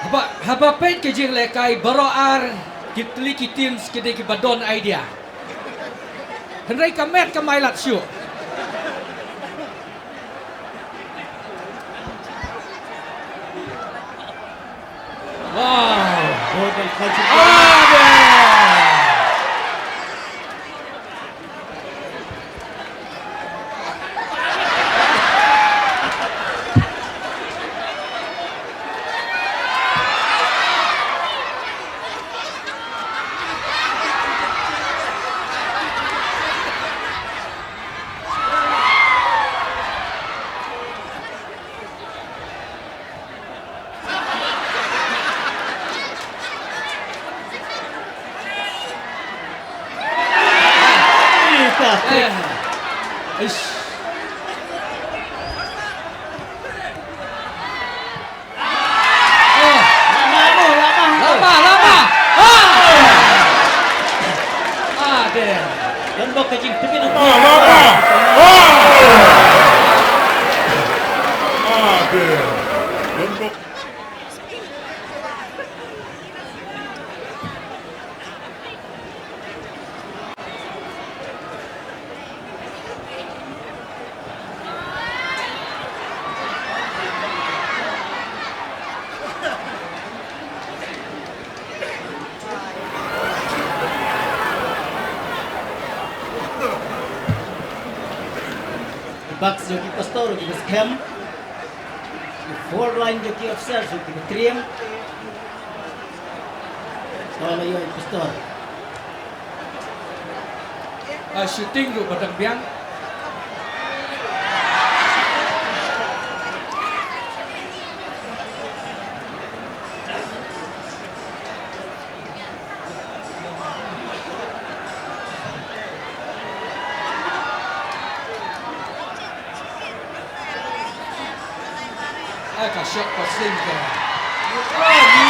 Haba, haba peit ka jinglehkai baroh ar ki tylli ki teams ki dei kiba don idea. Hynrei ka met ka mailat shuh. Wow. Golden contribution. Ah, yeah. Backs jong ki pastor kiba skhem. Ki forward line jong ki officers kiba triem. To la ïoh i pastor. Ah, shooting ruh ba dang biang. Ai, ka shot ka sing ka. Ah, ni.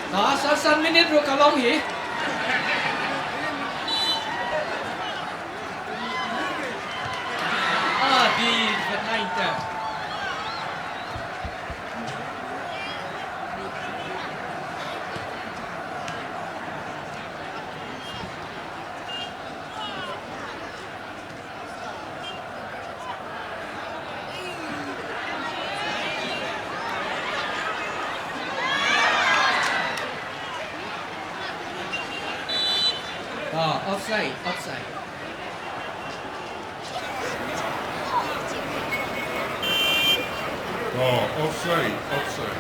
Ka san san minit ruh ka long hi. Ah, di Fernanda. Ah, offside, offside. Ah, offside, offside.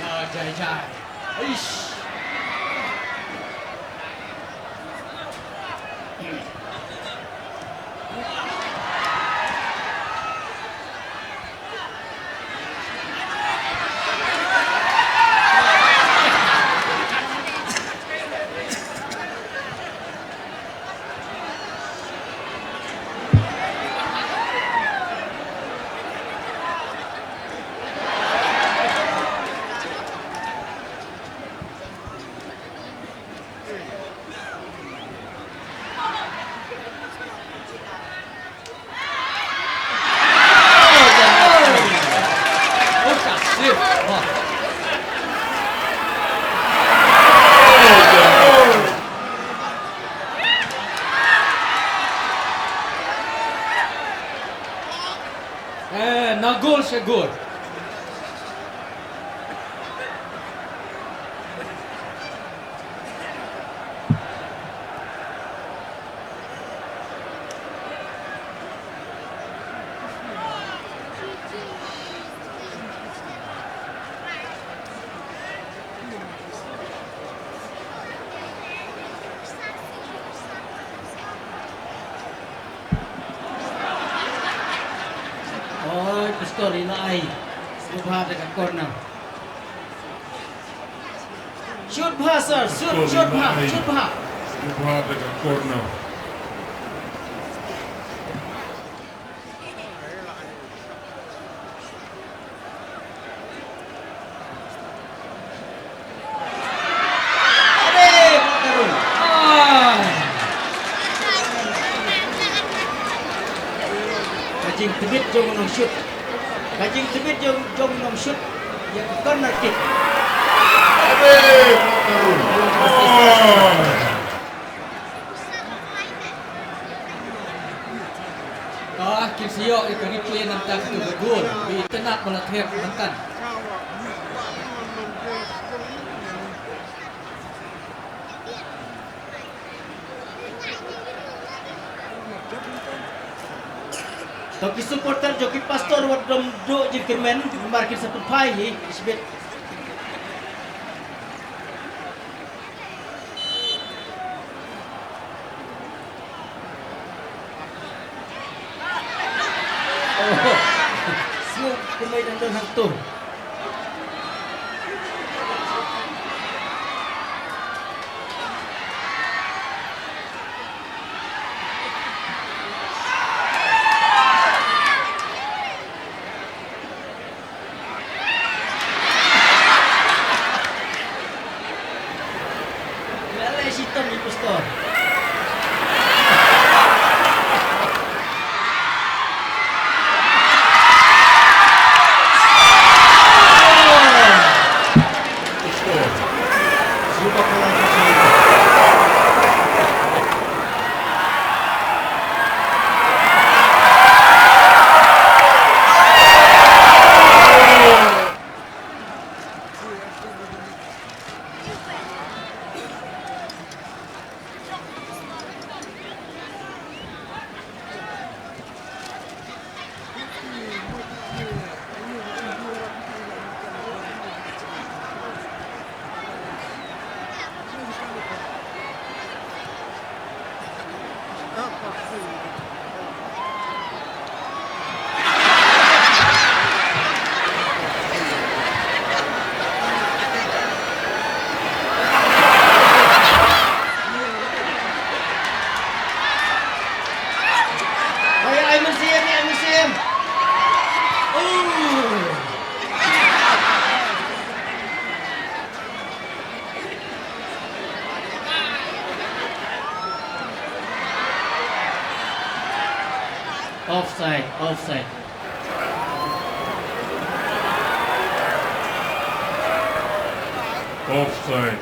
Ah, jai, jai. Eish. Eh, na gol sha gol. Oi, Pastor, i la ai. Sngewbha da ka corner. Shoot bha, sir. Shoot, shoot bha, shoot bha. Sngewbha da ka corner. Ka jingtbit jong u nongshut. Ka jingtbit jong, jong u nongshut. Ïa ka corner kick. Abe, Tarun. Oh. Sha ïoh ïa ka replay namar kata ka gol ba itynnad ba la thep mynta. To ki supporter jong ki Pastor wat dom duh jingkyrmen namar kin sa pynphai hi shibit. Oh, sngewbha kumne dang don hangto. Lale shitom i Pastor. Ai, ai, mynsiem, ai, mynsiem. Oh. Offside, offside. Offside.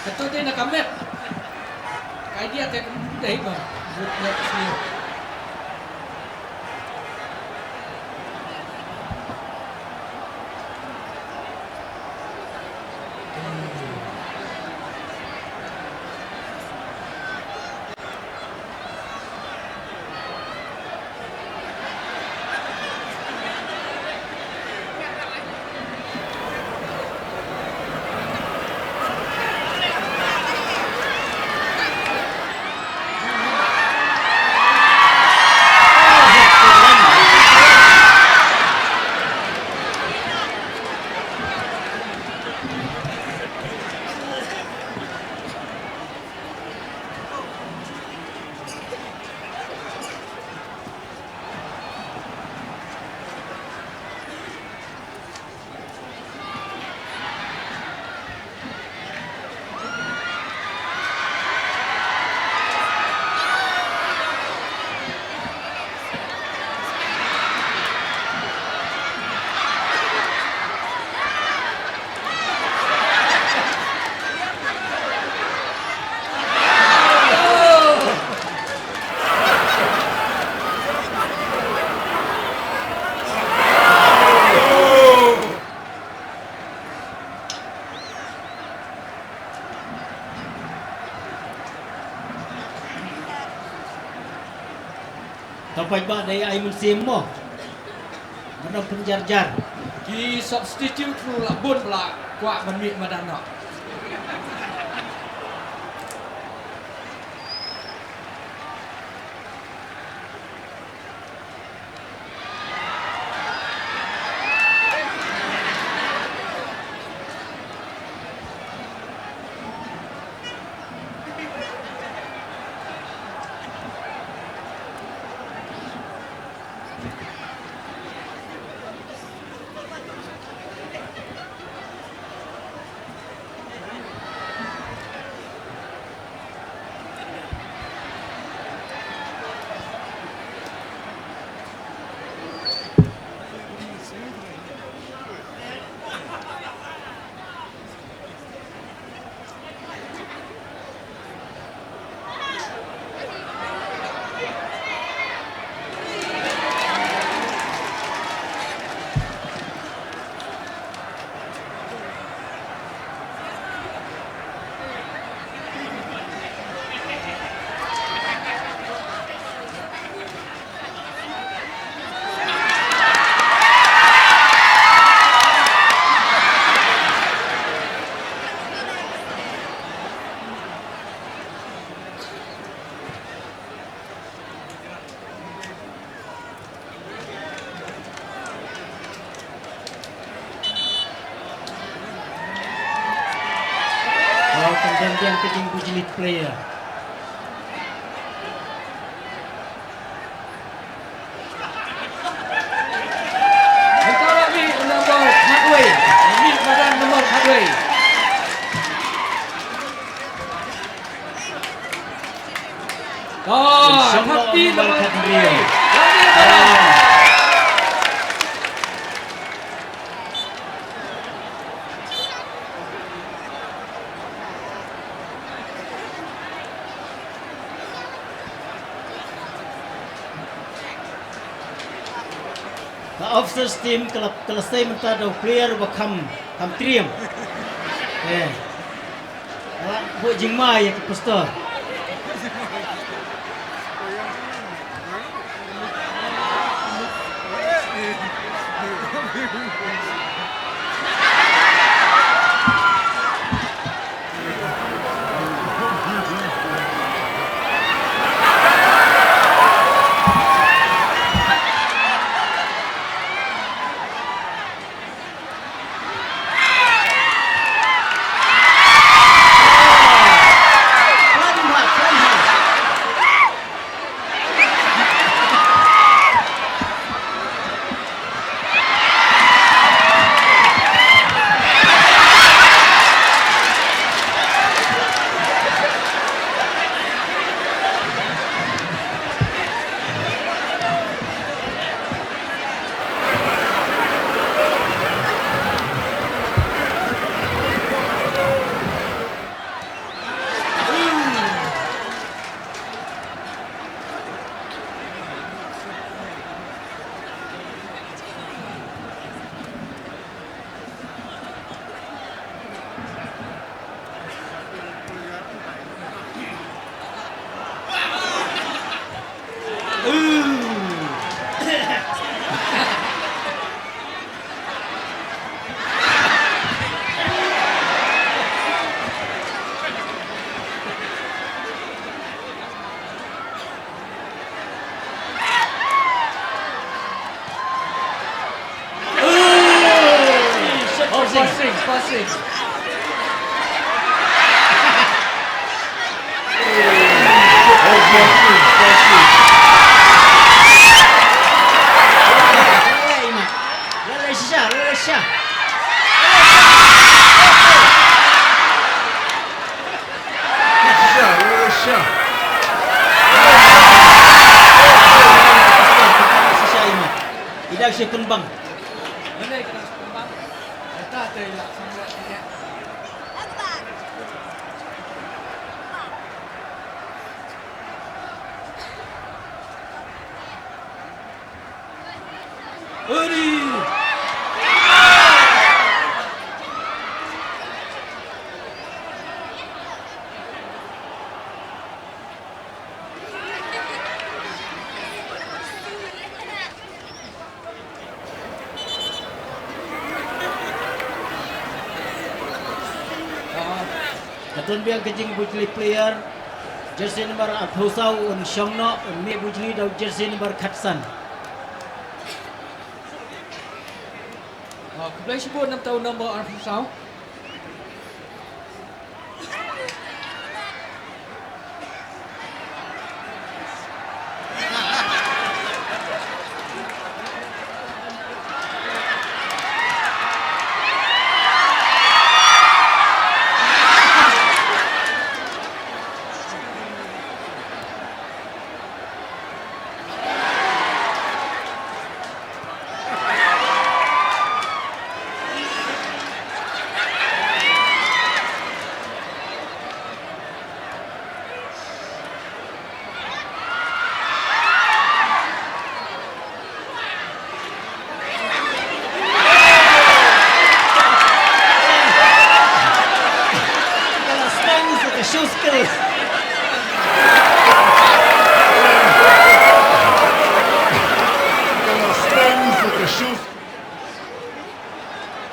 Kato dei na ka map. Ka idea te kum dei ba. Good map sini. Tapaidbah dei ai mynsiem mo. Ba dang pynjarjar. Ki substitute ruh la bun ba la kwah ban mih madan noh. Wow, condemn biang ka jingbujlit player. Mynta la mih number khatwei. La mih madan number khatwei. Ah, Insya Allah, hati number number khatwei. Khatwei. La mih madan. Ka officers team ka la, ka la sei mynta da u player uba kham, kham triem. Eh. Ka la buh jingma ïa ki pastor. Passing. Shisha, shisha, ima. Ida shi pynbang. Ka don biang ka jingbujli player, jersey number arphew saw un shong noh, un mih bujli da u jersey number khatsan. Ah, khublei shibun na uta u number arphew saw. Ka la stang sa ka shoe skill. Ka la stang sa ka shoe skill.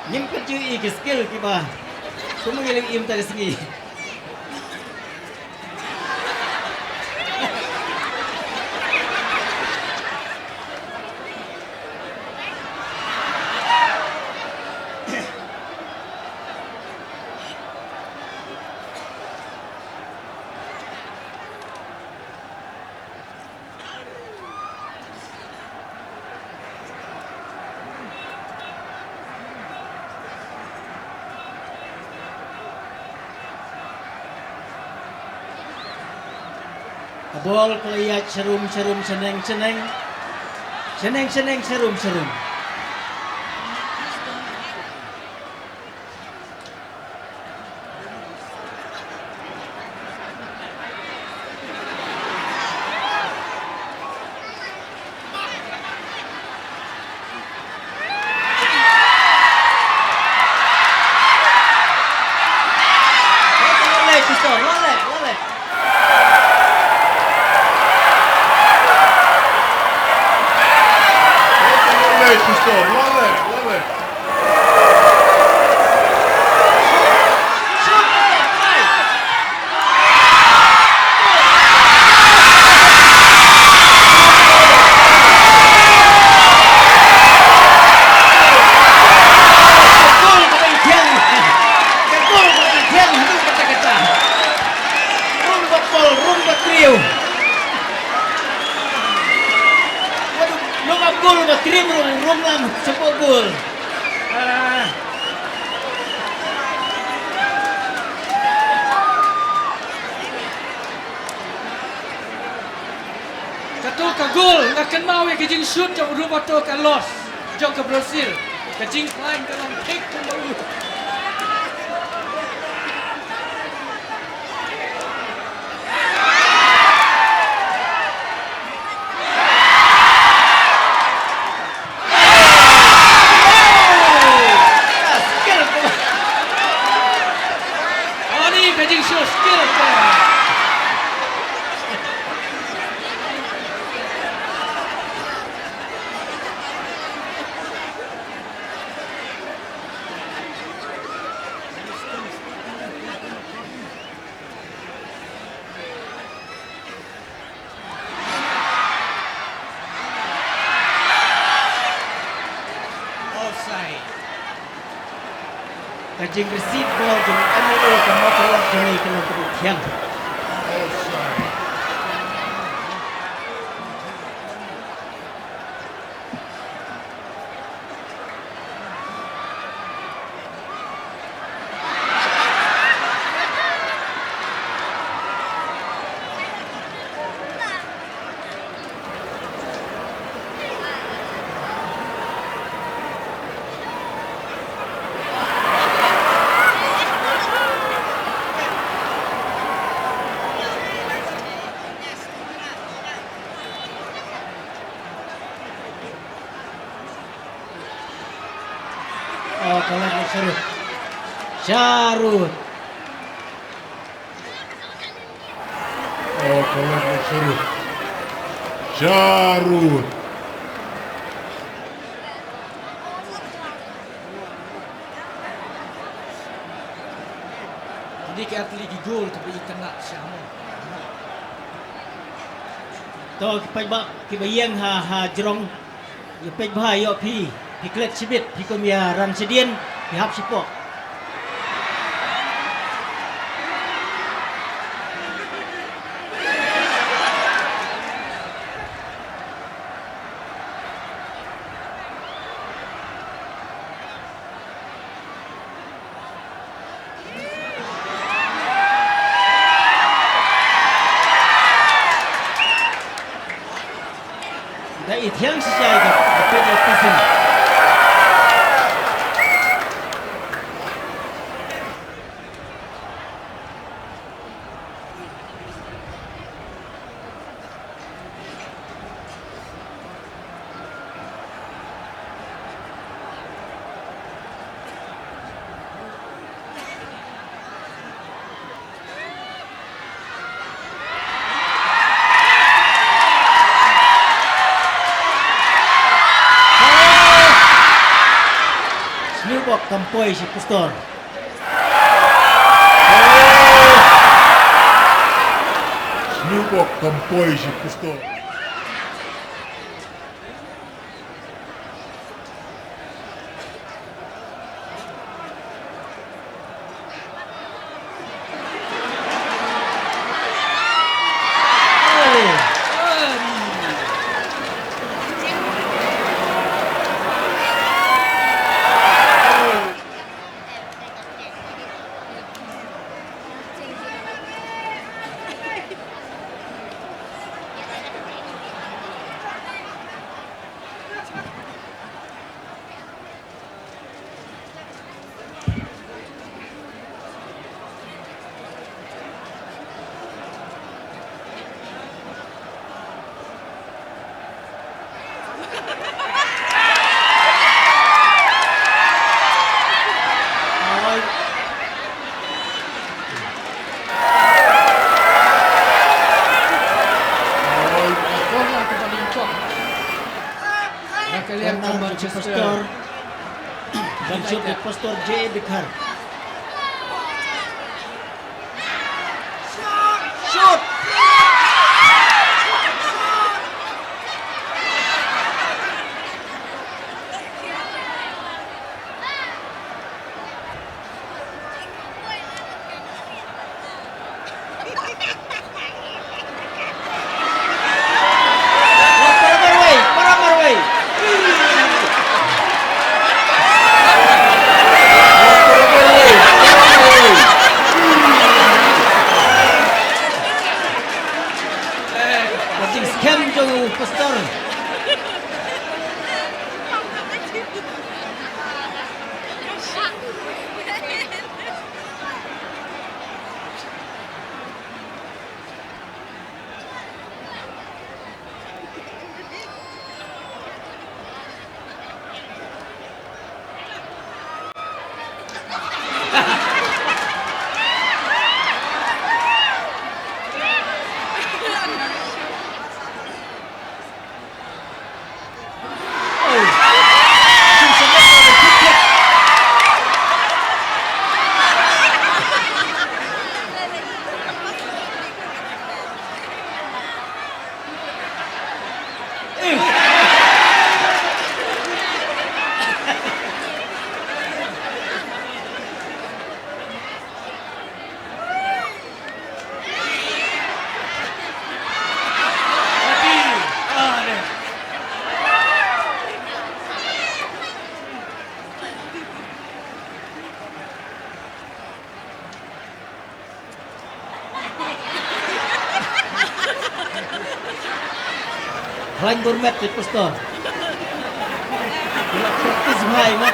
Ngim pat ju i ki skill kiba. Kumba ngi la im ta ka sngi. Ka bol ka la ïaid sharum sharum, shaneng shaneng. Shaneng shaneng, sharum sharum. Lale, Pistol, lale, lale. Lale, Pistol, lale, lale. Ka gol kaba ïeng, ka gol kaba ïeng haduh katta katta. Rung ba pol, rung ba triew. Waduh, long ap gol ba triew, rung, rung lang shapoh gol. Ah. Kato ka gol nga kynmaw ïa ka jingshoot jong u Roberto Carlos jong ka Brazil. Ka jingkhlaiñ ka long thik kumba u. Ani ka jingshoot skill ka. Ka jingreceive ball jong M L A ka Mawtawat jong ngi ka long kaba thiang. Oh, ka lat na Sharud. Sharud. Oh, ka lat na Sharud. Sharud. Kine ki ar tylli ki goal kiba itynnad sha mo. To ki paidbah kiba ïeng ha, ha jrong. Ïa peit bha ïoh phi, phi klet shibit, phi kum ïa ran shadien, phi hap shapoh. Da i thiang shisha ïa ka, da peit ïa ka sin. Sniewbok kam poi shi pastor. Sniewbok kam poi shi pastor. Corner to Pastor. Pastor J A Dkhar. Shoot! Ka jingskhem jong u pastor. Khlaiñ bor met te pastor. Ila practice bha ïa nga.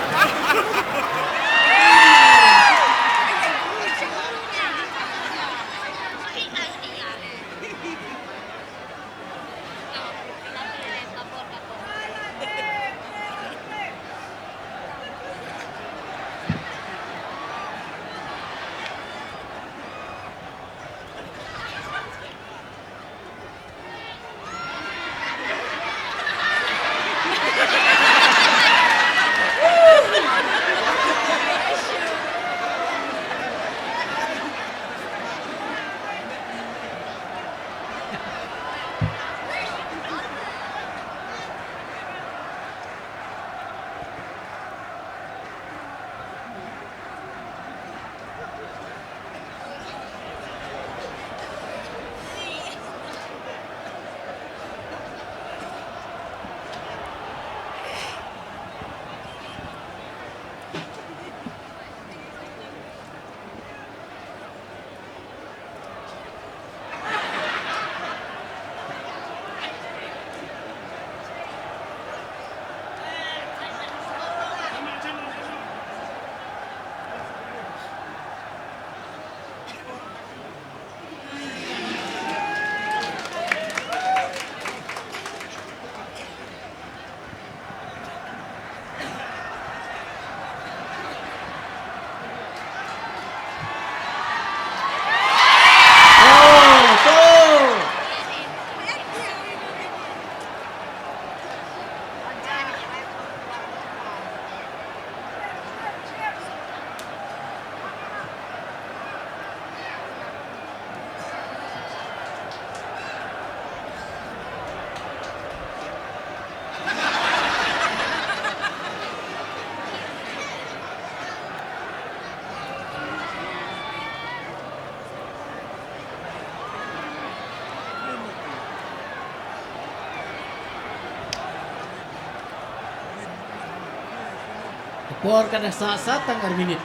Ka por ka dang sah sah tang ar minit.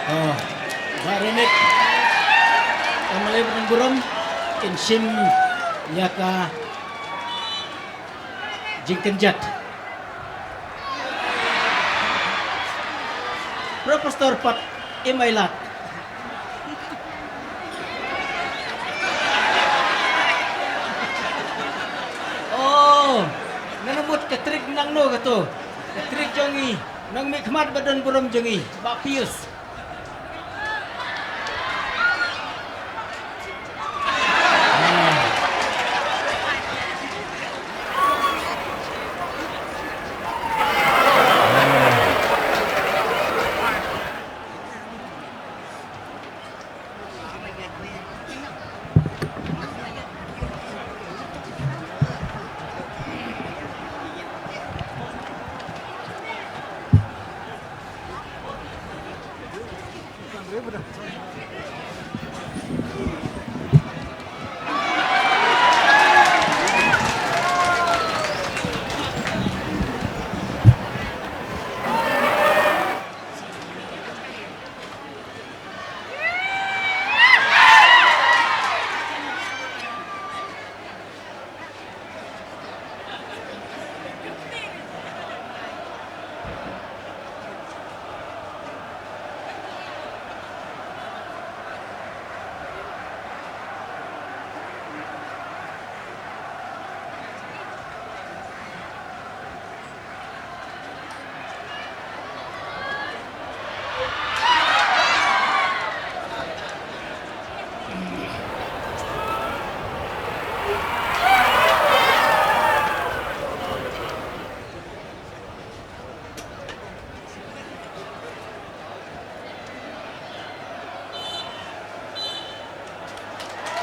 Oh, Bah Renik, M L A Badan Burom, kin shim ïa ka jingkynjat. Professor pat im ailad. Oh, ngan mut ka trick nangno kato. Ka trick jong ngi. Nongmihkhmat ba don burom jong ngi. Bah Pius.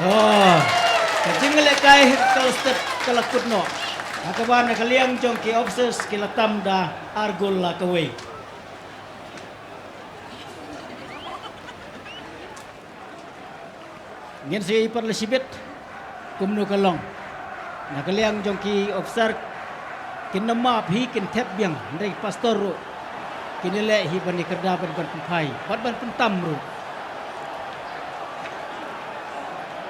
Oh, ka jinglehkai ka la step ka la kut noh. Ha kaba na ka liang jong ki officers ki la tam da ar gol la kawei. Ngin sa ïohi pat la shibit kumno ka long. Na ka liang jong ki officer, kin nym map hi, kin thep biang, hynrei ki pastor ruh kin ïaleh hi ban ïakyrda bad ban pynphai bad ban pyntam ruh.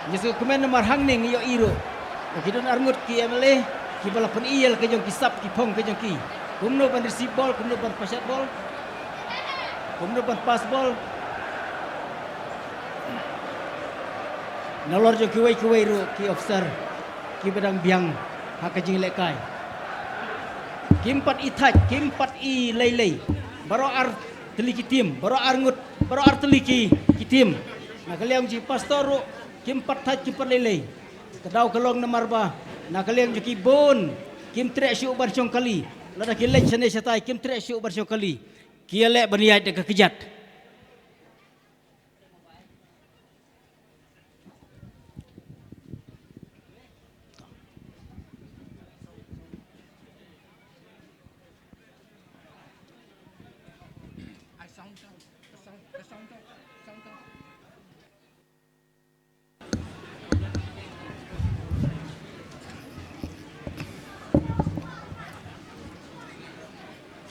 Ngi sngewkmen namar hangne ngi ïohi ruh ba ki don arngut ki M L A kiba la pyni ïa la ka jong ki sap ki phong ka jong ki, kumno ban receive bol, kumno ban pashat bol, kumno ban pass bol. Nalor jong kiwei kiwei ruh ki officer kiba dang biang ha ka jinglehkai, kim pat i thait, kim pat i lei lei. Baroh ar tylli ki team, baroh ar ngut, baroh ar tylli ki, ki team. Na ka liang jong ki pastor ruh kim pat thait, kim pat lei lei. Ka daw ka long namar ba na ka liang jong ki bun kim treh shuh ban shong kali. Lada ki leit shane shatai, kim treh shuh ban shong kali. Ki ïaleh ban ïaid da ka kjat.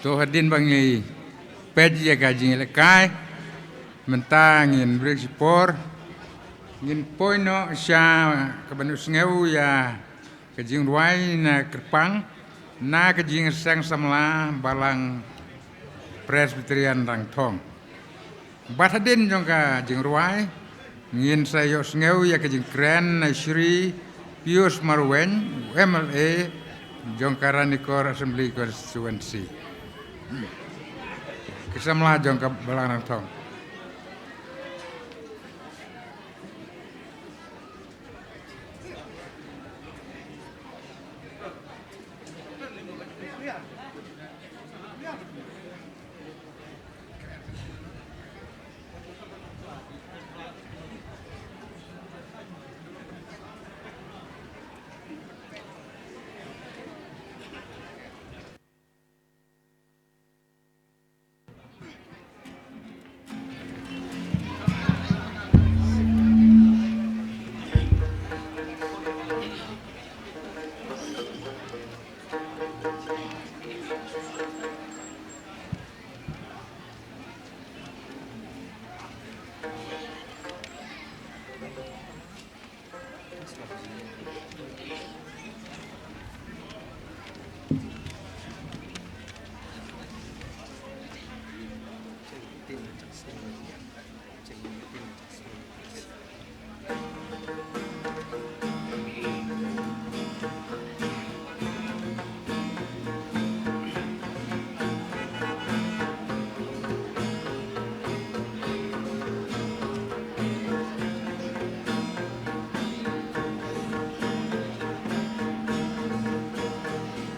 To, hadien ba ngi peit ïa ka jingïalehkai, mynta ngin briew shipor, ngin poi noh sha kaban ïohsngew ïa ka jingrwai na kyrpang na ka jingïaseng samla Balang Presbyterian Rangthong. Bad hadien jong ka jingrwai, ngin sa ïohsngew ïa ka jingkren na Shri Pius Marwein, u M L A jong ka Ranikor Assembly Constituency. Ki samla jong ka Balang Rangthong.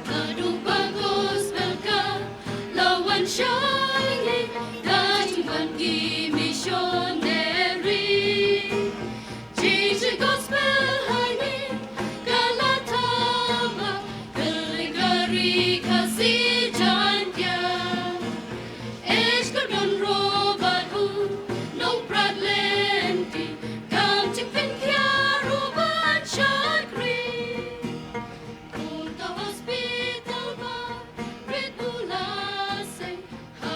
Ka dei ba gospel ka la wan shai ngi, da jingwan ki missionary. Jingshai gospel ha ngi ka la thama, ka la kari Khasi Jaiñtia. Ej ka don robot u nongprat lynti, kam jingpynkhia ruh ban shakri. Kumta hospital ba rit u la seng, ha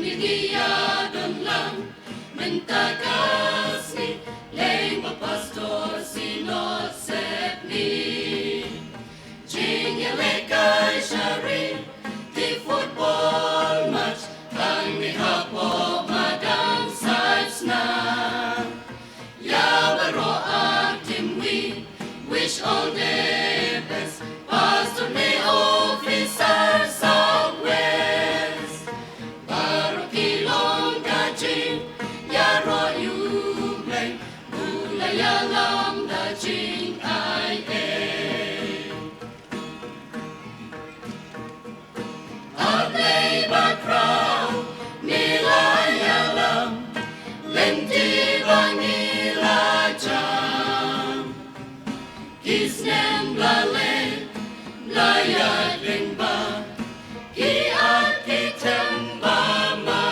Ïa don lang mynta ka sngi, lei ma pastor Synod Sepngi. Jingïalehkai sha ri, te football match, hangne hapoh madan Saitsna. Ïa baroh artist, we wish all the best. Pastor ne officer South West, baroh ki long ka jingïaroh ïa U Blei, u la ïalam da jingaiei. A Blei bakhraw, me la ïalam lynti ba ngi la jam. Ki snem la leit, la ïaid lyngba, ki at ki them ba ma.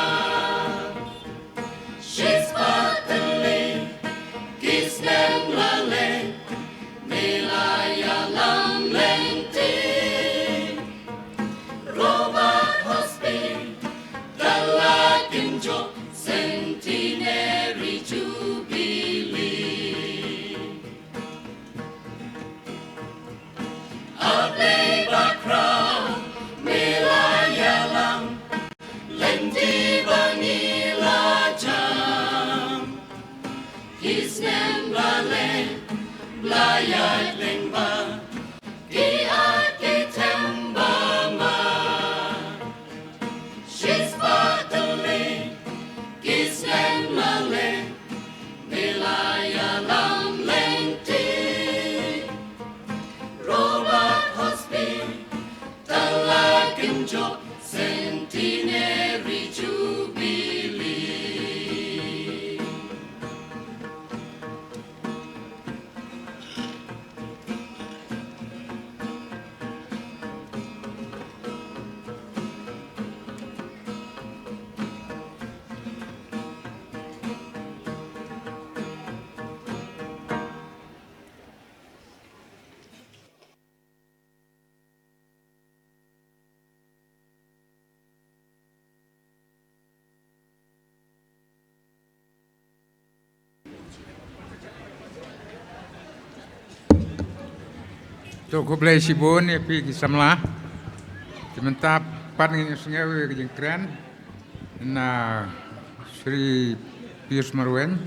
Shispah tylli ki snem la leit, me la ïalam lynti. Robert Hospital la kynjoh Centenary Jubilee. A Blei bakhraw, me la ïalam lynti ba ngi la jam. Ki snem la leit, la ïaid lyngba, ki at ki them ba ma. Shispah tylli ki snem la leit, me la ïalam lynti. Robert Hospital la kynjoh Centenary Jubilee. To, khublei shibun ïa phi ki samla. Te mynta pat ngin ïa sngew ïa ka jingkren na Shri Pius Marwein,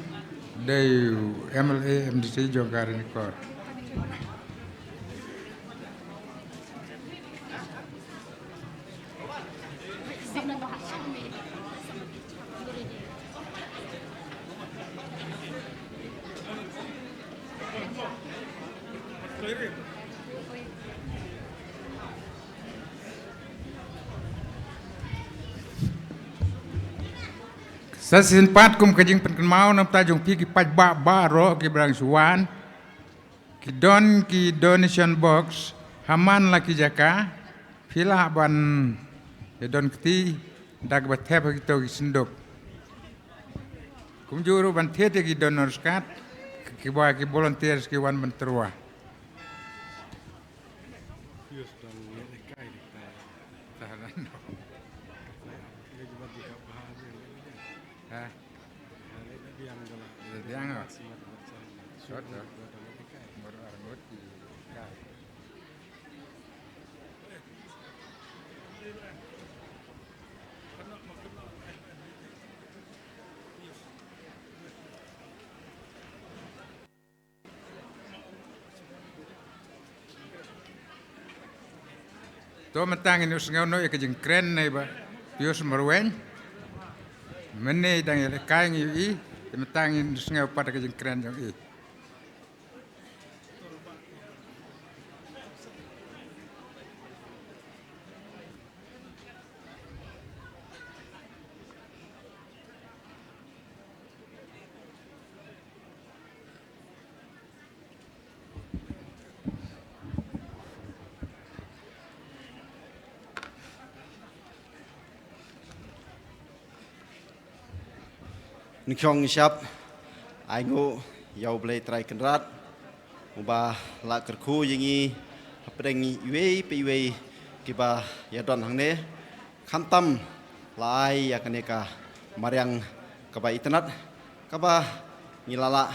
dei u M L A M D C jong ka Ranikor. Sa shisien pat kum ka jingpynkynmaw na bynta jong phi ki paidbah baroh kiba dang shu wan. Ki don ki donation box ha man la ki jaka, phi lah ban ïa don kti da kaba thep ha kito ki synduk. Kumjuh ruh ban thied ïa ki donors card, kiba ki volunteers ki wan ban tyrwa. Ha? Biang, oh. Sot, sot. Mur arngut, ya. To mynta ngin ïohsngew noh ïa ka jingkren na i Bah Pius Marwein. Mynne i dang ïalehkai ngi ïohi, te mynta ngin ïohsngew pat ïa ka jingkren jong i. Nyngkong nyngshap, ai nguh ïa U Blei Trai Kynrad, uba la kyrkhu ïa ngi hapdeng iwei pa iwei kiba ïadon hangne. Khamtam la ai ïa kane ka mariang kaba itynnad, kaba ngi la lah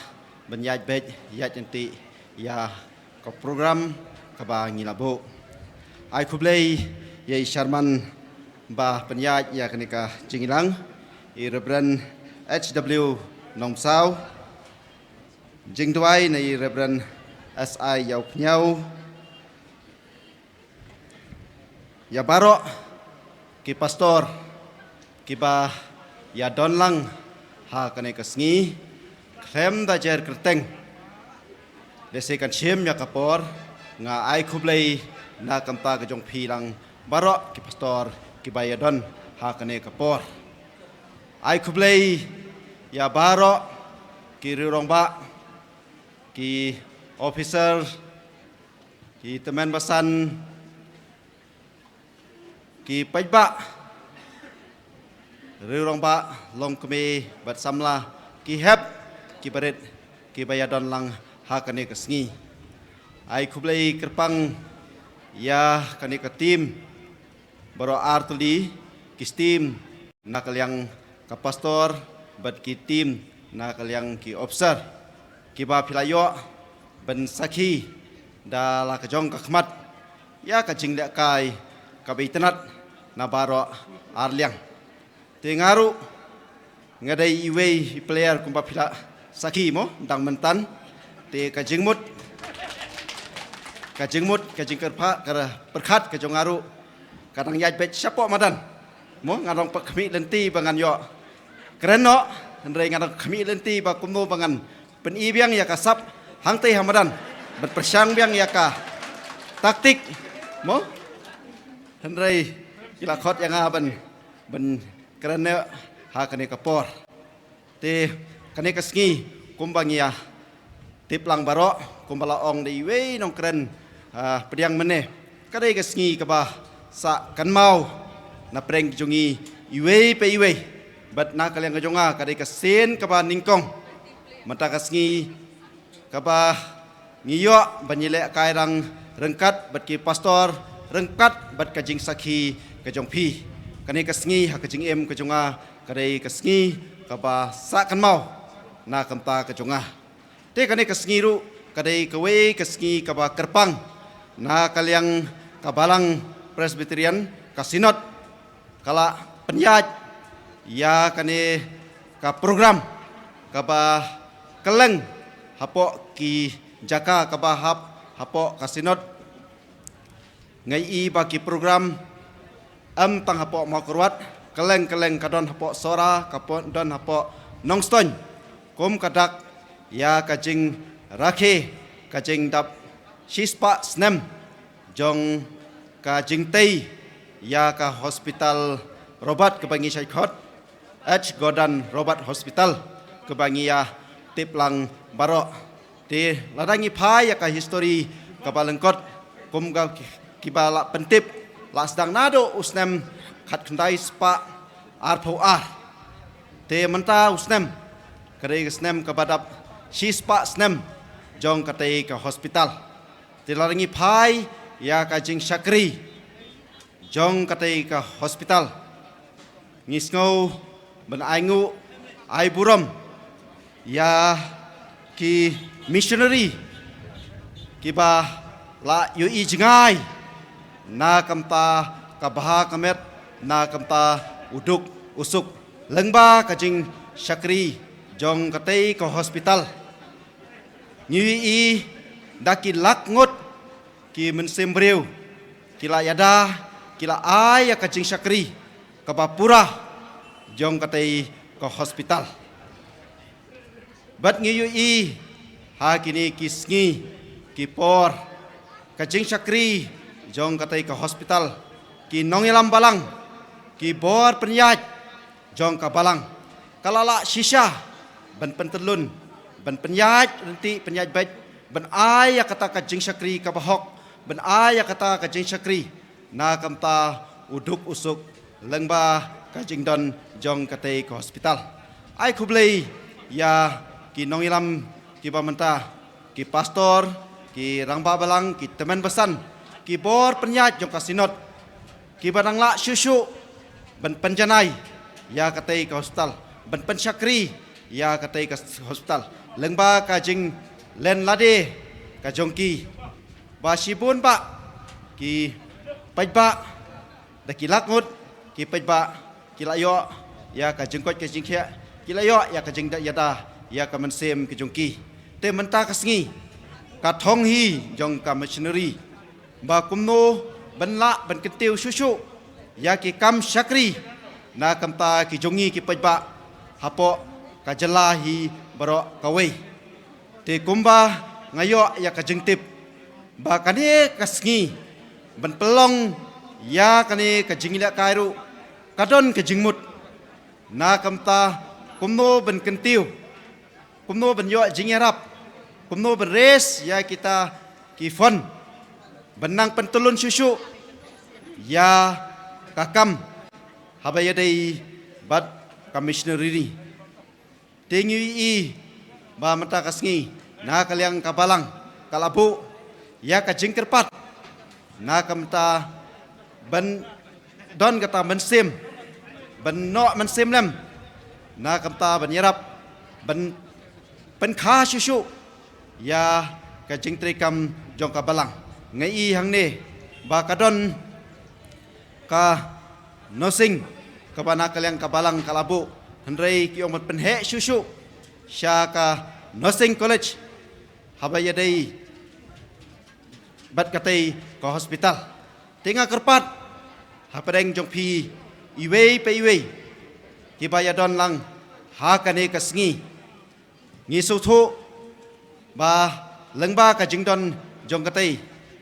ban ïaid beit ïaid lynti ïa ka program kaba ngi la buh. Ai khublei ïa i chairman ba pynïaid ïa kane ka jingïalang, i Reverend H W Nongsaw. Jingduwai na i Reverend S I Ïawkhñiaw. Ïa baroh ki pastor kiba ïadon lang ha kane ka sngi, khlem da jer kyrteng. Lehse kan shim ïa ka por, nga ai khublei na ka bynta ka jong phi lang baroh ki pastor kiba ïadon ha kane ka por. Ai khublei ïa baroh ki riewrangbah, ki officer, ki tymmen basan, ki paidbah, riewrangbah, longkmie bad samla, ki hep ki barit kiba ïadon lang ha kane ka sngi. Ai khublei kyrpang ïa kane ka team baroh artylli, ki team na ka liang ka pastor bad ki team na ka liang ki officer, kiba phi la ïoh ban sakhi da la ka jong ka khmat ïa ka jinglehkai kaba itynnad na baroh arliang. Te nga ruh nga dei iwei i player kumba phi la sakhi mo, dang mynta. Te ka jingmut, ka jingmut, ka jingkyrpad, ka pyrkhat ka jong nga ruh ka dang ïaid beit shapoh madan. Mo, nga dang pat khmih lynti ba ngan ïoh kren noh, hynrei nga dang khmih lynti ba kumno ba ngan pyni biang ïa ka sap hangtei ha madan, ban pyrshang biang ïa ka taktik. Mo, hynrei ki la khot ïa nga ban, ban kren noh ha kane ka por. Te kane ka sngi, kumba ngi ïa tip lang baroh, kumba la ong da iwei nongkren, ah, pdiang mynne, ka dei ka sngi kaba sah kynmaw na pdeng jong ngi iwei pa iwei. Bad na ka liang ka jong nga, ka dei ka sien kaba nyngkong mynta ka sngi kaba ngi ïoh ban ïalehkai lang ryngkat bad ki pastor, ryngkat bad ka jingsakhi ka jong phi. Kane ka sngi ha ka jingim ka jong nga ka dei ka sngi kaba sah kynmaw na ka bynta ka jong nga. Te kane ka sngi ruh ka dei kawei ka sngi kaba kyrpang na ka liang ka Balang Presbyterian, ka Synod ka la pynïaid ïa kane ka program kaba kylleng hapoh ki jaka kaba hap hapoh ka Synod. Nga i ba ki program ym tang hapoh Mawkyrwat, kylleng kylleng ka don hapoh Sohra, ka don hapoh Nongstoiñ, kum ka dak ïa ka jingrakhe ka jingdap shispah snem jong ka jingtei ïa ka hospital Robert kaba ngi shait khot H Gordon Robert Hospital kaba ngi ïa tip lang baroh. Te lada ngi phai ïa ka history kaba lyngkot, kum ka kiba la pyntip, la sdang naduh u snem khatkhyndai spah arphew ar. Te mynta u snem ka dei ka snem kaba dap shispah snem jong katei ka hospital. Te lada ngi phai ïa ka jingshakri jong katei ka hospital, ngi sngew ban ai nguh ai burom ïa ki missionary kiba la ïohi jngai na ka bynta ka bha ka met, na ka bynta u duk u suk lyngba ka jingshakri jong katei ka hospital. Ngi ïohi da ki lak ngut ki mynsiem briew ki la ïada, ki la ai ïa ka jingshakri kaba pura jong katei ka hospital. Bad ngi ïohi ha kine ki sngi ki por, ka jingshakri jong katei ka hospital, ki nongïalam balang, ki bor pynïaid jong ka balang, ka la lah shisha ban pyntyllun, ban pynïaid lynti, pynïaid beit, ban ai ïa kata ka jingshakri kaba hok, ban ai ïa kata ka jingshakri na ka bynta u duk u suk lyngba ka jingdon jong katei ka hospital. Ai khublei ïa ki nongïalam kiba mynta, ki pastor, ki rangbah balang, ki tymmen basan, ki bor pynïaid jong ka Synod, kiba dang lah shuh shuh ban pynjanai ïa katei ka hospital, ban pynshakri ïa katei ka hospital lyngba ka jinglen lade ka jong ki. Ba shibun bah ki paidbah, da ki lak ngut ki paidbah, ki la ïoh ïa ka jingkoit ka jingkhiah, ki la ïoh ïa ka jingïada ïa ka mynsiem ka jong ki. Te mynta ka sngi ka thong hi jong ka missionary ba kumno ban lah ban kyntiew shuh shuh ïa ki kam shakri na ka bynta ki jong ngi ki paidbah hapoh ka jylla hi baroh kawei. Te kumba nga ïoh ïa ka jingtip ba kane ka sngi ban pynlong ïa kane ka jingïalehkai ruh ka don ka jingmut na ka bynta kumno ban kyntiew, kumno ban ïoh jingïarap, kumno ban raise ïa kita ki fund ban nang pyntylun shuh shuh ïa ka kam haba ïadei bad ka missionary. Te ngi ïohi ba mynta ka sngi na ka liang ka balang ka la buh ïa ka jingkyrpad na ka bynta ban don kata mynsiem, ban noh mynsiem lem na ka bynta ban ïarap, ban pynkha shuh shuh ïa ka jingtrei kam jong ka balang. Nga i hangne ba ka don ka nursing kaba na ka liang ka balang ka la buh, hynrei ki ong ban pynheh shuh shuh sha ka nursing college haba ïadei bad katei ka hospital. Te nga kyrpad hapdeng jong phi iwei pa iwei kiba ïadon lang ha kane ka sngi, ngi sngewthuh ba lyngba ka jingdon jong katei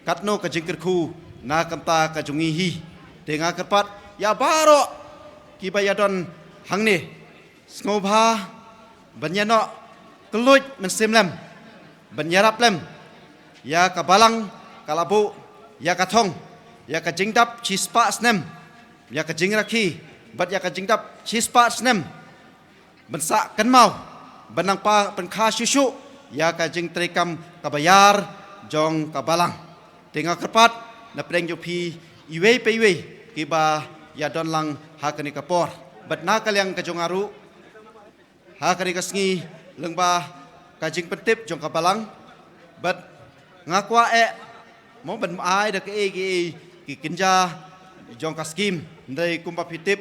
katno ka jingkyrkhu na ka bynta ka jong ngi hi. Te nga kyrpad ïa baroh kiba ïadon hangne, sngewbha ban ïa noh kylluid mynsiem lem ban ïarap lem ïa ka balang ka la buh ïa ka thong, ïa ka jingdap shispah snem, ïa ka jingrakhe bad ïa ka jingdap shispah snem ban sah kynmaw, ban nang pynkha shuh shuh ïa ka jingtrei kam kaba ïar jong ka balang. Te nga kyrpad na pdeng jong phi iwei pa iwei kiba ïadon lang ha kane ka por bad na ka liang ka jong nga ruh ha kane ka sngi lyngba ka jingpyntip jong ka balang. Bad nga kwah eh mo ban ai da kaei kaei ki kynja jong ka skim, hynrei kumba phi tip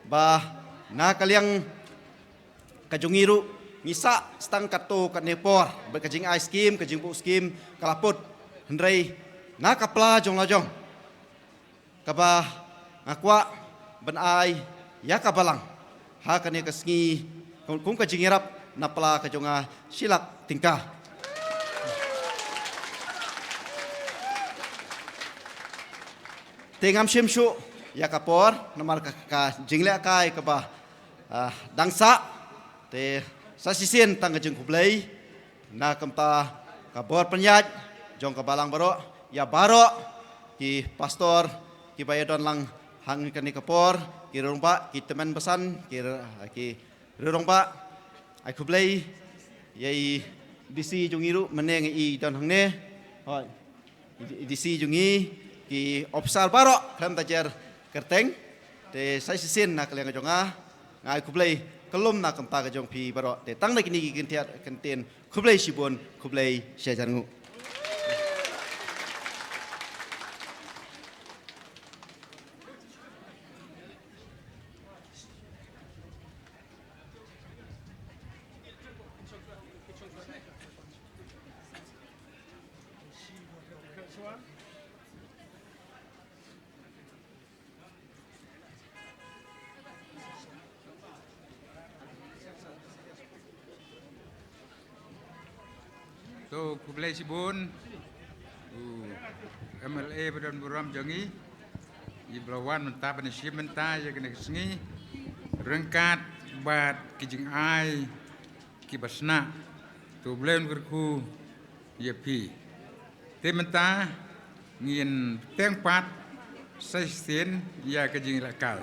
ba na ka liang ka jong ngi ruh ngi sah stang katto katne por bad ka jingai skim, ka jingbuh skim ka la put, hynrei na ka pla jong la jong kaba nga kwah ban ai ïa ka balang ha kane ka sngi kum, kum ka jingïarap na pla ka jong nga shi lak tyngka. Te ngam shim shuh ïa ka por namar ka, ka jinglehkai kaba ah, dang sah. Te sa shisien tang ka jingkhublei na ka bynta ka bor pynïaid jong ka balang baroh, ïa baroh ki pastor kiba ïadon lang hangkane ka por, ki rangbah, ki tymmen basan, ki, ki rangbah. Ai khublei ïa i D C jong ngi ruh mynne nga i don hangne. Hooid. I D C jong ngi, ki ophisar baroh khlem da jer kyrteng. Te sa shisien na ka liang jong nga, nga ai khublei kyllum na ka bynta ka jong phi baroh. Te tang da kine ki kyntien, kyntien, khublei shibun, khublei shihajar nguh. To, khublei shibun u M L A ba don burom jong ngi, i ba la wan mynta ban shim bynta ïa kane ka sngi ryngkat bad ki jingai kiba shna. To, U Blei un kyrkhu ïa phi. Te mynta ngin bteng pat sa shisien ïa ka jingïalehkai.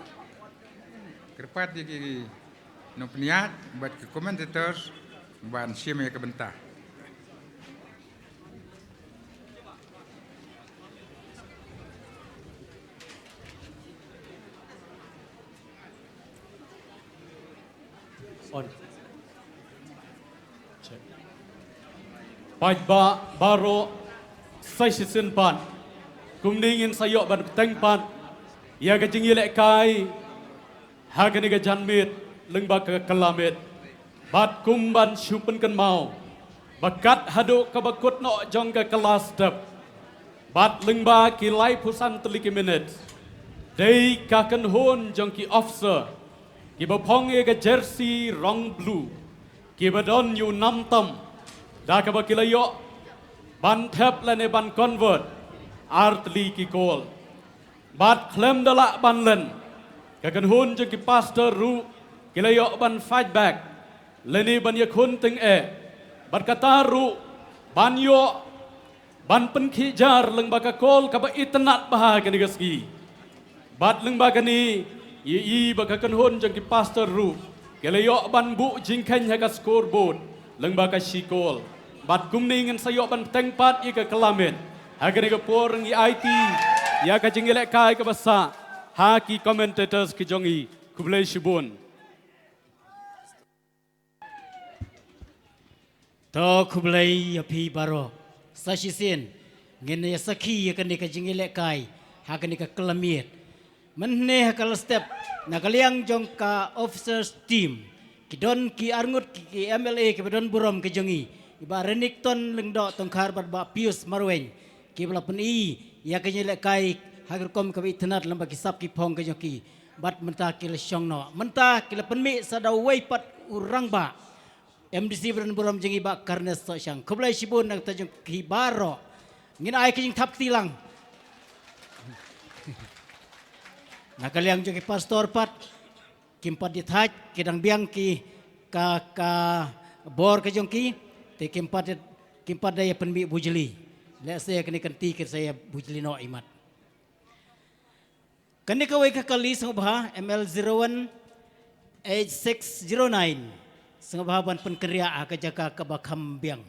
Kyrpad ïa ki nongpynïaid bad ki commentators ban shim ïa ka bynta. On. Check. Paidbah baroh, sa shisien pat, kumne ngin sa ïoh ban bteng pat ïa ka jingïalehkai ha kane ka janmiet lyngba ka kylla miet. Bad kum ban shu pynkynmaw, ba kat haduh kaba kut noh jong ka kylla step, bad lyngba ki laiphew san tylli ki minit, dei ka kynhun jong ki officer kiba phong ïa ka jersey rong blue, kiba don ïa u nam tam, da kaba ki la ïoh ban thep lane ban convert ar tylli ki goal. Bad khlem da lah ban len, ka kynhun jong ki Pastor ruh ki la ïoh ban fight back lane ban ïakhun tyngeh. Bad kata ruh ban ïoh ban pynkhih jar lyngba ka goal kaba itynnad bha ha kane ka sngi. Bad lyngba kane, ïohi ba ka kynhun jong ki Pastor ruh ki la ïoh ban buh jingkheiñ ha ka scoreboard lyngba ka shi goal. Bad kumne ngin sa ïoh ban bteng pat ïa ka kylla miet. Ha kane ka por ngi aiti ïa ka jingïalehkai kaba sah ha ki commentators ki jong ngi. Khublei shibun. To, khublei ïa phi baroh. Sa shisien ngin ïa sakhi ïa kane ka jingïalehkai ha kane ka kylla miet. Mynne ha ka la step, na ka liang jong ka officers team, ki don ki arngut ki, ki M L A kiba don burom ki jong ngi, i Bah Renikton Lyngdoh Tongkhar bad Bah Pius Marwein, kiba la pyni ïa ka jingïalehkai ha ka rukom kaba itynnad lyngba ki sap ki phong ki jong ki. Bad mynta ki la shong noh, mynta ki la pynmih sa da uwei pat u rangbah, M D C ba don burom jong ngi, Bah Karnes Sohshang. Khublei shibun na ka bynta jong phi baroh. Ngin ai ka jingthap kti lang. Na ka liang jong ki Pastor pat, kim pat ïa thait, ki dang biang ki ka, ka bor ka jong ki, te kim pat, kim pat da ïa pynmih bujli. Lehse kane ka kynti kin sa ïa bujli noh imat. Kane kawei ka kali, sngewbha, M L zero one eight six zero nine. Sngewbha ban pynkynriah ha ka jaka kaba kham biang.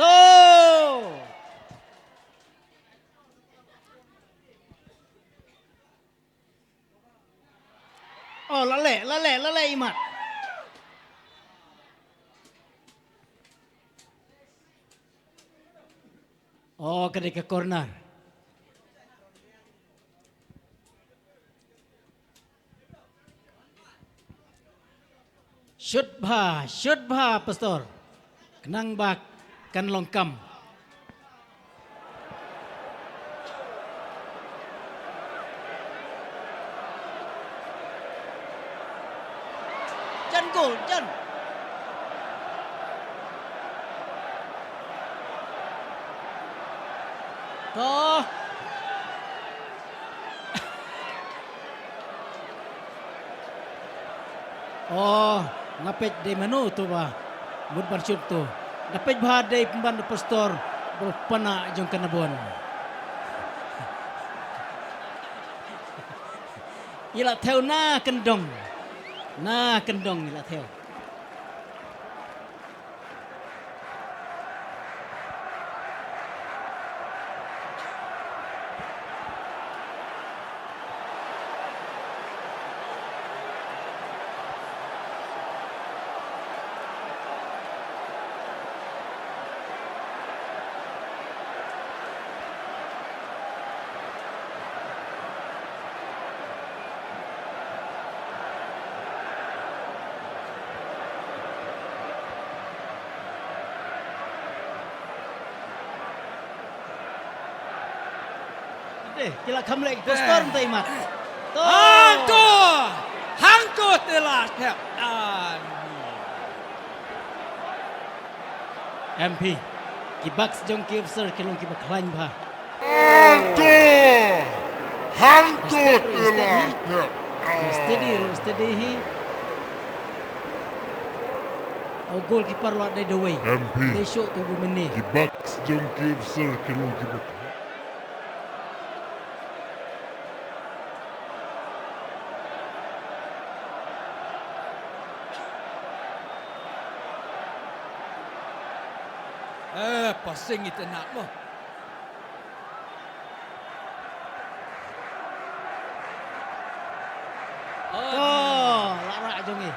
To! Oh, la leh, la leh, la leh imat. Oh, ka dei ka corner. Shoot bha, shoot bha, Pastor. Khnang ba kan long kam. Jan gol, jan. To. Oh, nga peit dei mano to ba mut ban shoot to. Nga peit ba dei pynban u Pastor ba u pana jong ka Nabon. I la thew na kyndong. Na kyndong i la thew. Deh, ki la kham leh ki Pastor mynta imat. To. Hangto! Hangto te la thep. Ani. M P. Ki Bucks jong ki officer ki long kiba khlaiñ bha. Hangto, hangto te la thep. Steady, steady hi. U goalkeeper la dei da wei. M P. Dei shoh tu bu mynne. Ki Bucks jong ki officer ki long kiba Eh, passing itynnad mo. Oh, la rah jong i.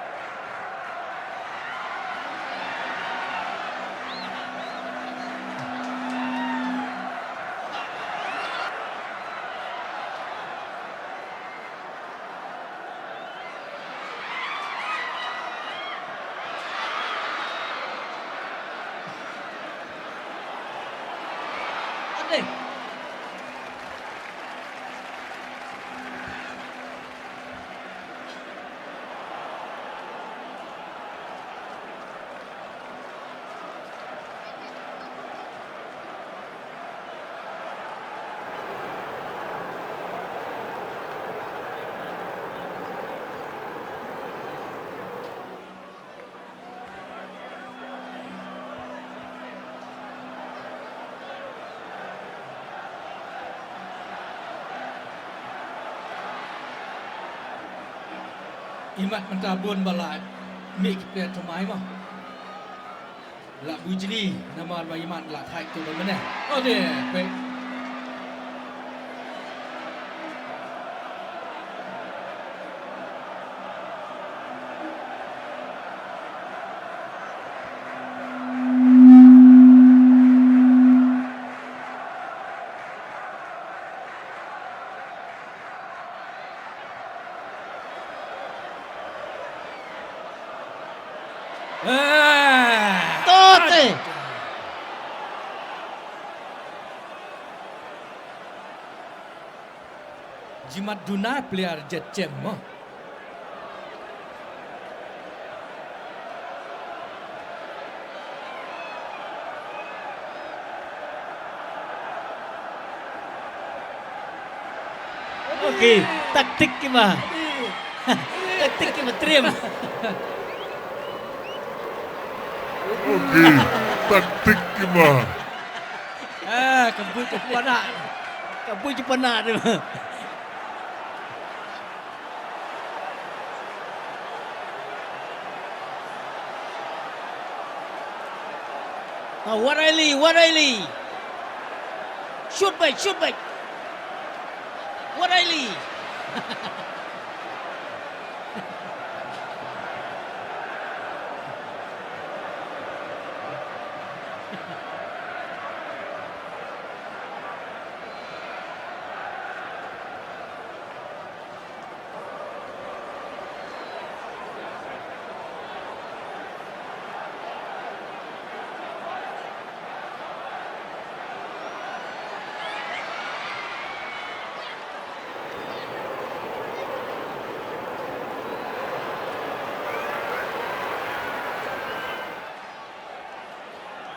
Imat mynta bun ba la mih ki player thymmai mo. La bujli namar ba imat la thait tu ba mynne. Ode, pek. Tote. Jimat duna player jet chem mo. Okay, taktik kiba. Taktik kiba trim. Okay, taktik kiba. Ah, ka bui ka panak. Ka bui ka panak tu. Ah, Wat Aili, Wat Aili. Shoot back, shoot back. Wat Aili.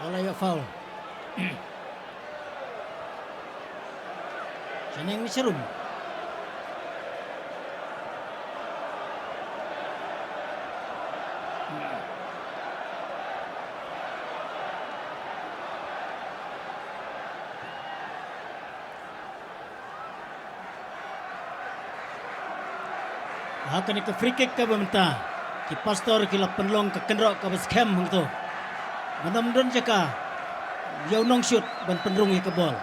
Wala ïa foul. Shaneng Mishrum. Ha kane ka free kick kaba mynta, ki Pastor ki la pynlong ka kynroh kaba skhem hangto. Ban ym don jaka ïa u nongshut ban pynrung ïa ka bol.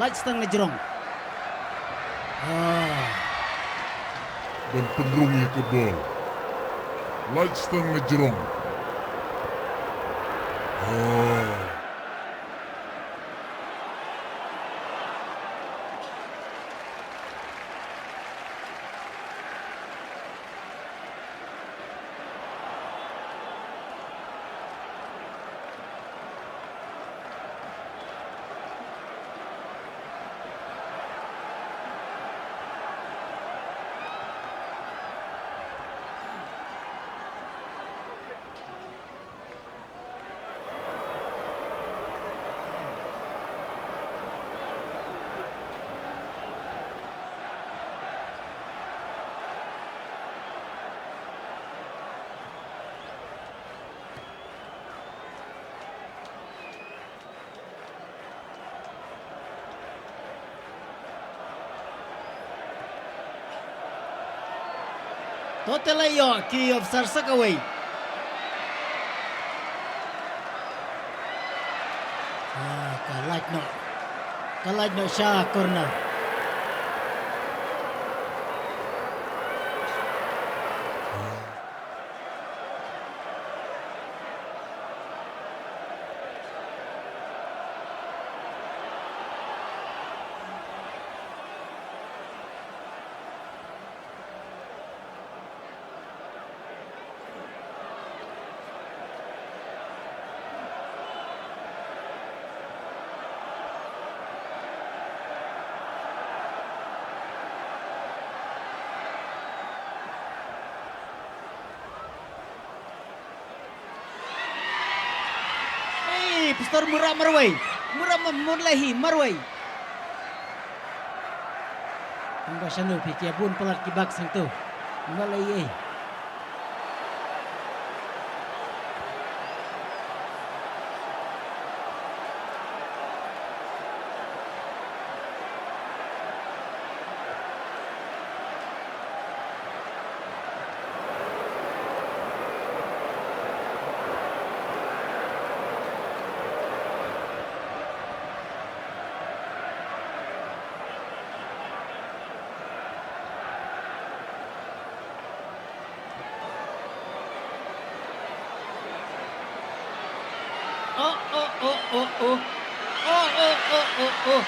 Lait tang na jrong. Ah. Ban pynrung ïa ka bol. Lait tang na jrong. Ah. To te la ïoh ki officer sa kawei. Ah, ka lait noh. Ka lait noh sha corner. Ei, Pastor, mut rah marwei. Mut rah ma-, mut leh hi marwei. Tang ba shano phi, ki ïa bun palat ki bak sangto. Mut leh ei. Oh, oh, oh, oh, oh. Oh, oh, oh, oh, oh.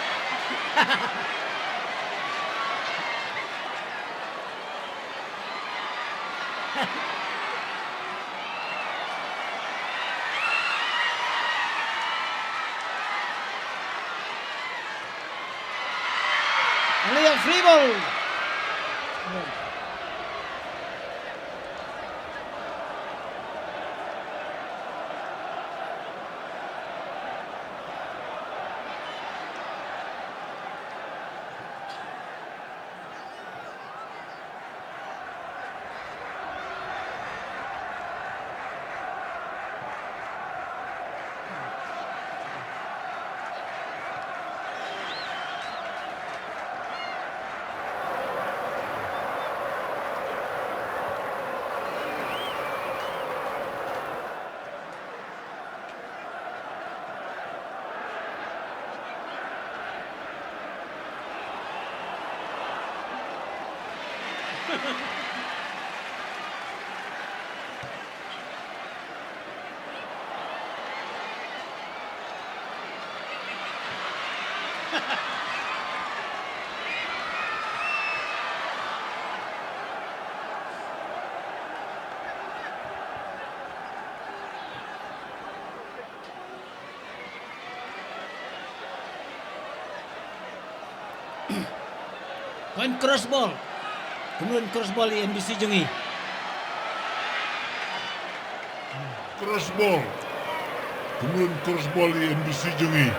Ngi la ïoh free ball. Kan cross ball. Kumno cross ball ïa N B C jong ngi. Cross ball. Kumno cross ball ïa N B C jong ngi.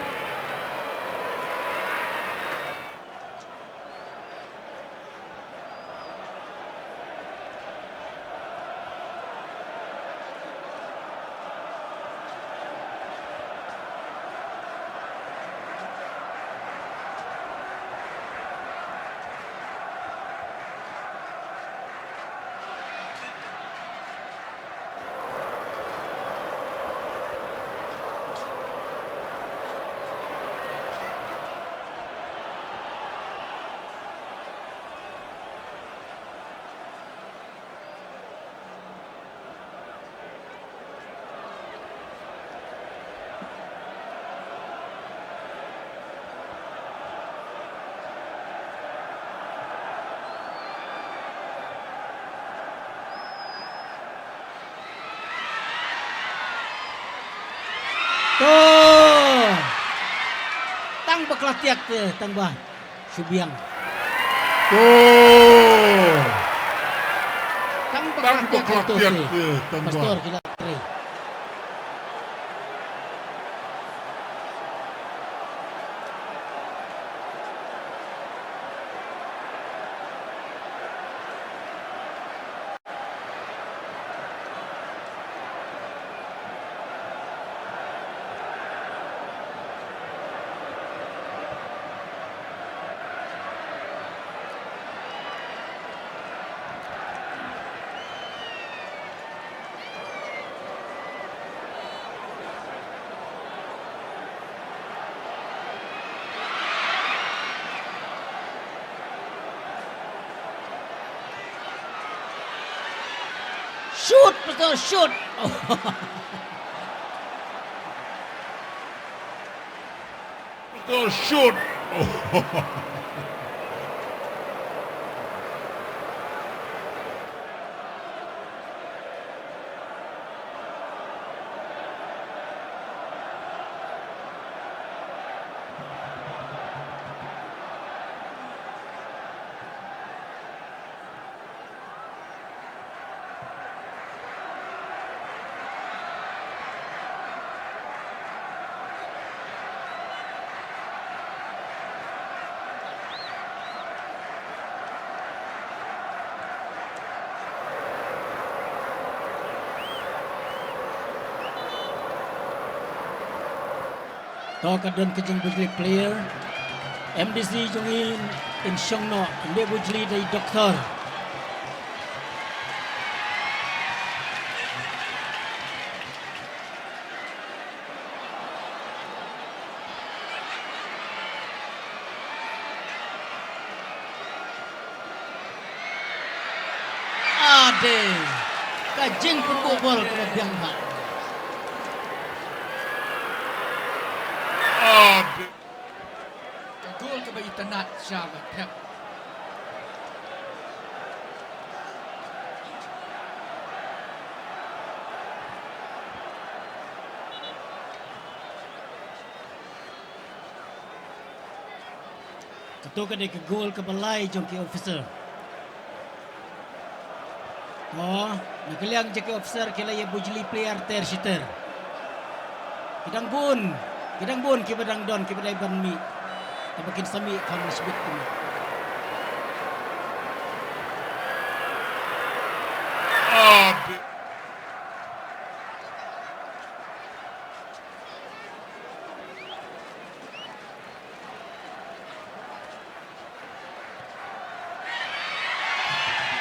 To. Tang bakla tiak te, tang ba. Shu biang. To. Tang bakla tiak te, tang ba. Pastor ki la trei. Shoot. Shoot. To ka don ka jingbujli player. M D C jong i in shong noh, in bujli da i doktor. Ade. Ka jingpynbuh bol kaba biang bha. Ade. Ka gol kaba itynnad sha ba thep. Kato ka dei ka gol kaba lai jong ki officer. To, na ka liang jong ki officer ki la ïa bujli player ter shi ter. Ki dang bun, ki dang bun kiba dang don kiba dei ban mih. Te ba kin sa mih kham shibit kumne.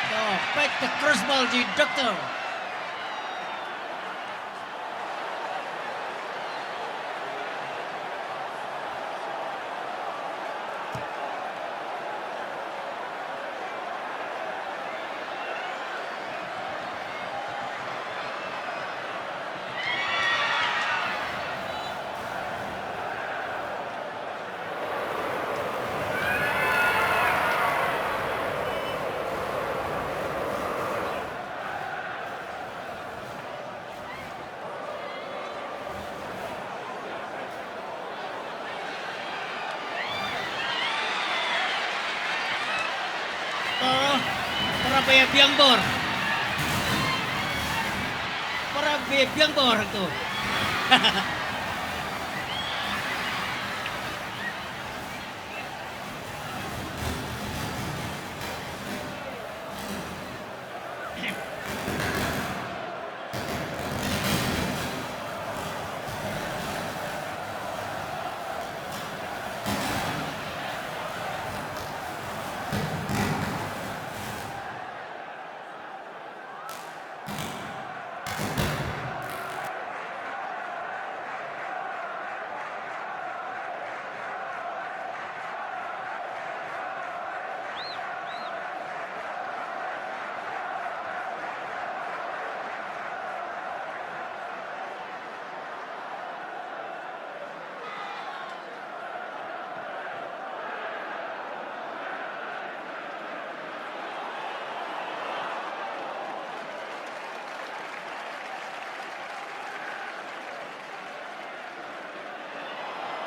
To, peit ka cross ball jong i doktor. To, para ba ïa biang bor. Para ba ïa biang bor to.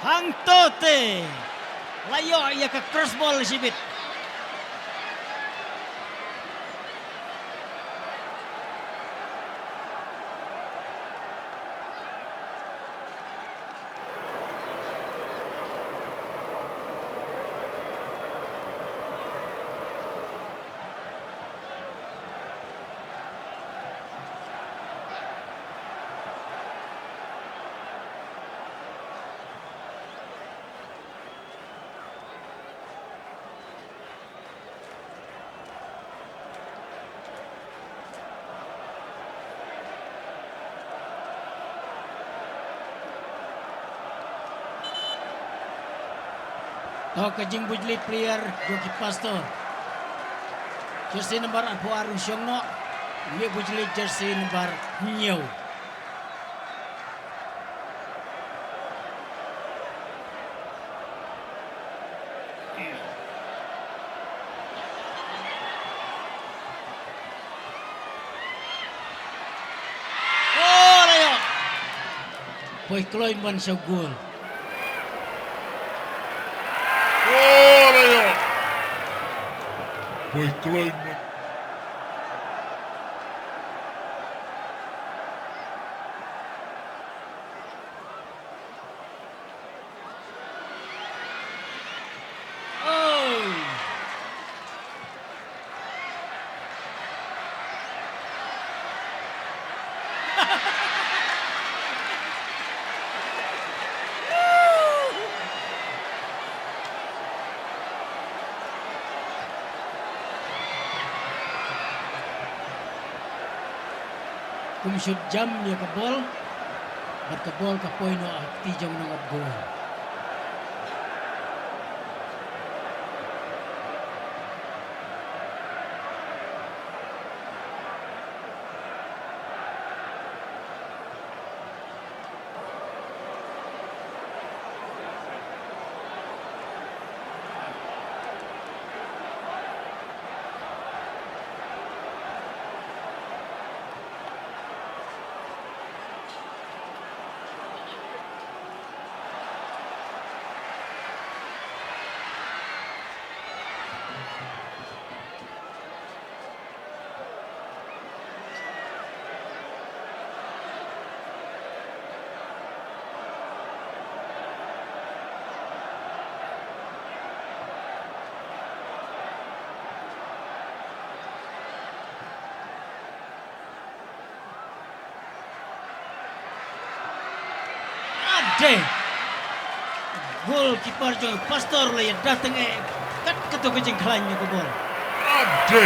Hangto te la ïoh ïa ka cross ball shibit. To ka jingbujli player jong ki Pastor. Jersey number arphew ar u shong noh. Mih Bujli jersey number hynñiew. Oh, la ïoh. Poi kloi man sha gol. Oh, la ïoh. Poi kloi man. Oh. Kum shu jam ïa ka bol. Bad ka bol ka poi noh ha kti jong nongot gol. Ade. Goalkeeper jong Pastor la ïada teng eh kat kato ka jingkhlaiñ ïa ka bol. Ade.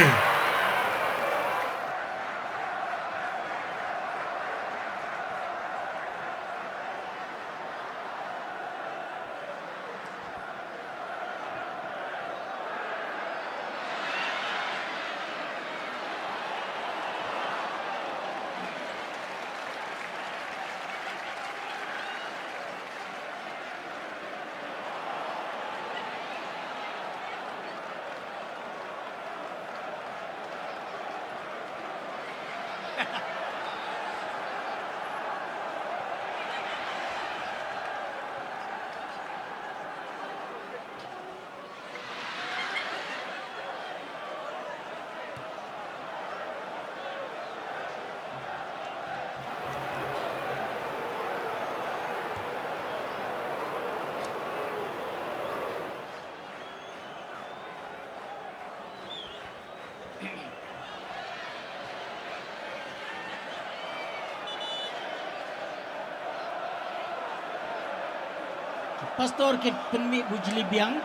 Pastor ki pynmih bujli biang.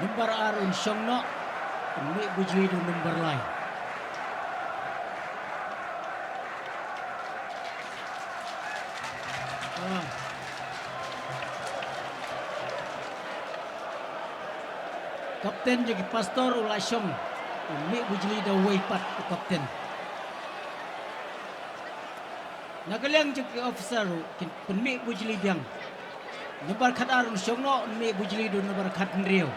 Number ar un shong noh. Pynmih bujli da u number lai. Ah. Kapten jong ki Pastor u la shong. Pynmih bujli da uwei pat u kapten. Na ka liang jong ki officer ruh kin pynmih bujli biang. Number khat ar un shong noh, un mih bujli da u number khat hynriew.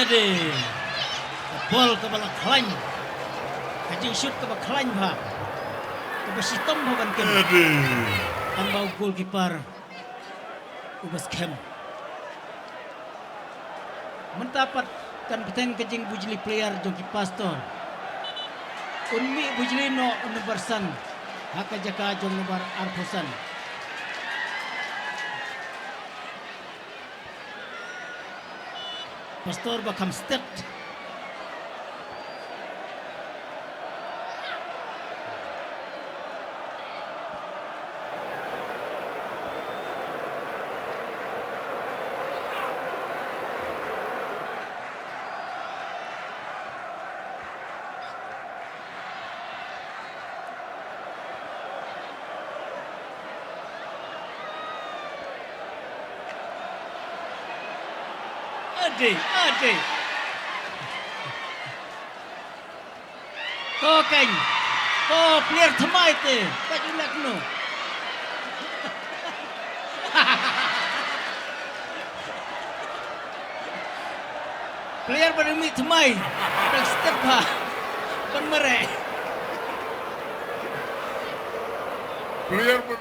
Ede. Ka bol kaba la khlaiñ. Ka jingshut kaba khlaiñ bha. Kaba shitom bha ban kem. Ede. Tangba u goalkeeper uba skhem. Mynta pat kan bteng ka jingbujli player jong ki Pastor. Un mih bujli noh u number san ha ka jaka jong number arphew san. Pastor ba kham stet. Ade, ade. To kan. To player thymmai te. Ka ju lek no. Player ba dang mih thymmai. Dang step ha. Ban mareh. Player ba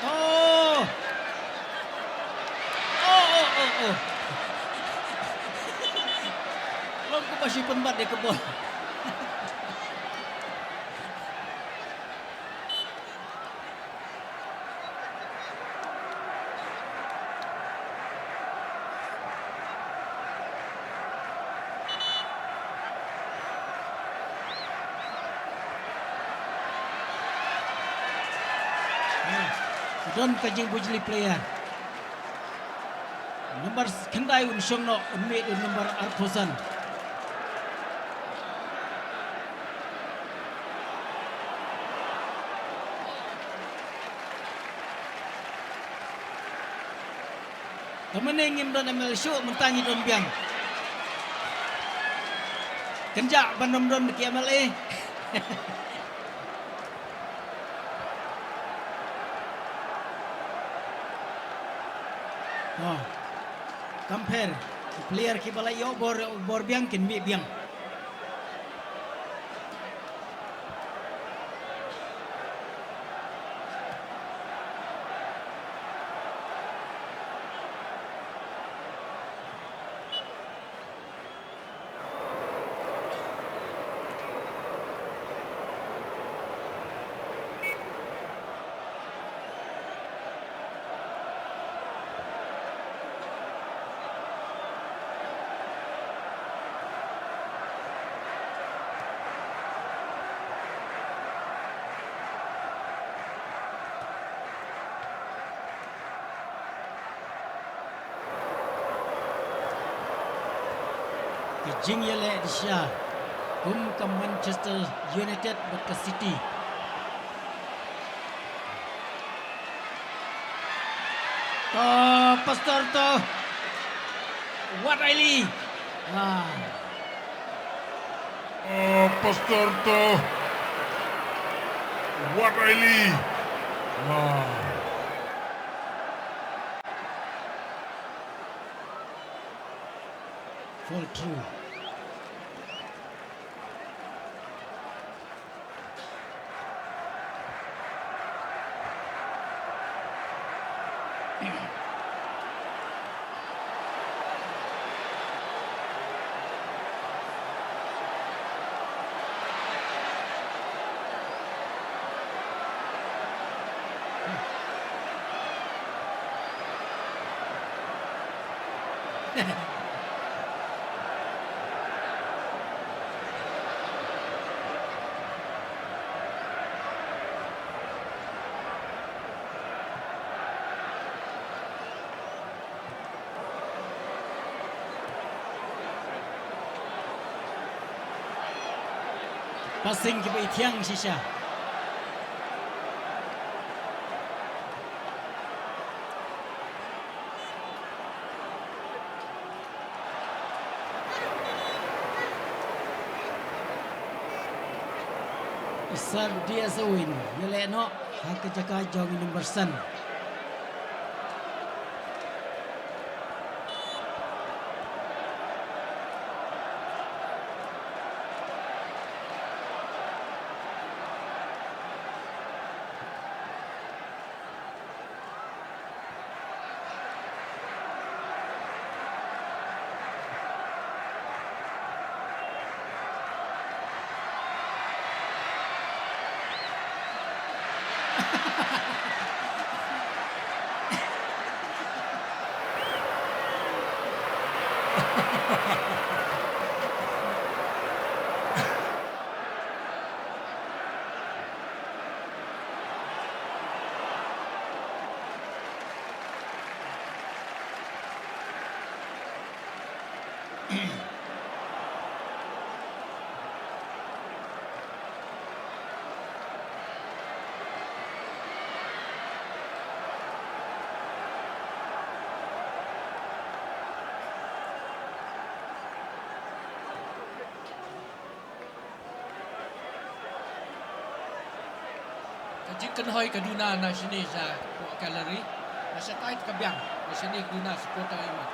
Oh. Oh, oh, oh, oh. Long ko ba shi pynbat de ka bol. Don ka jingbujli player. Number khyndai un shong noh, un mih u number arphew san. Te mynne ngim don M L A shuh, mynta ngi don biang. Kynjah ban ym don ki M L A. Oh. Kam pher, ki player kiba la ïoh bor, bor biang kin mih biang. Ka jingïaleh dysha kum ka Manchester United bad ka City. To, Pastor to. Wat Aili. Ah. Oh, Pastor to. Wat Aili. Ah. Fall through. Passing kiba ithiang shisha. Isar Diazawin ïaleh noh ha ka jaka jong i number san. Ka jingkynhoi ka duna na shane sha ka gallery. Na shatai ka biang, na shane ka duna supporter i mat.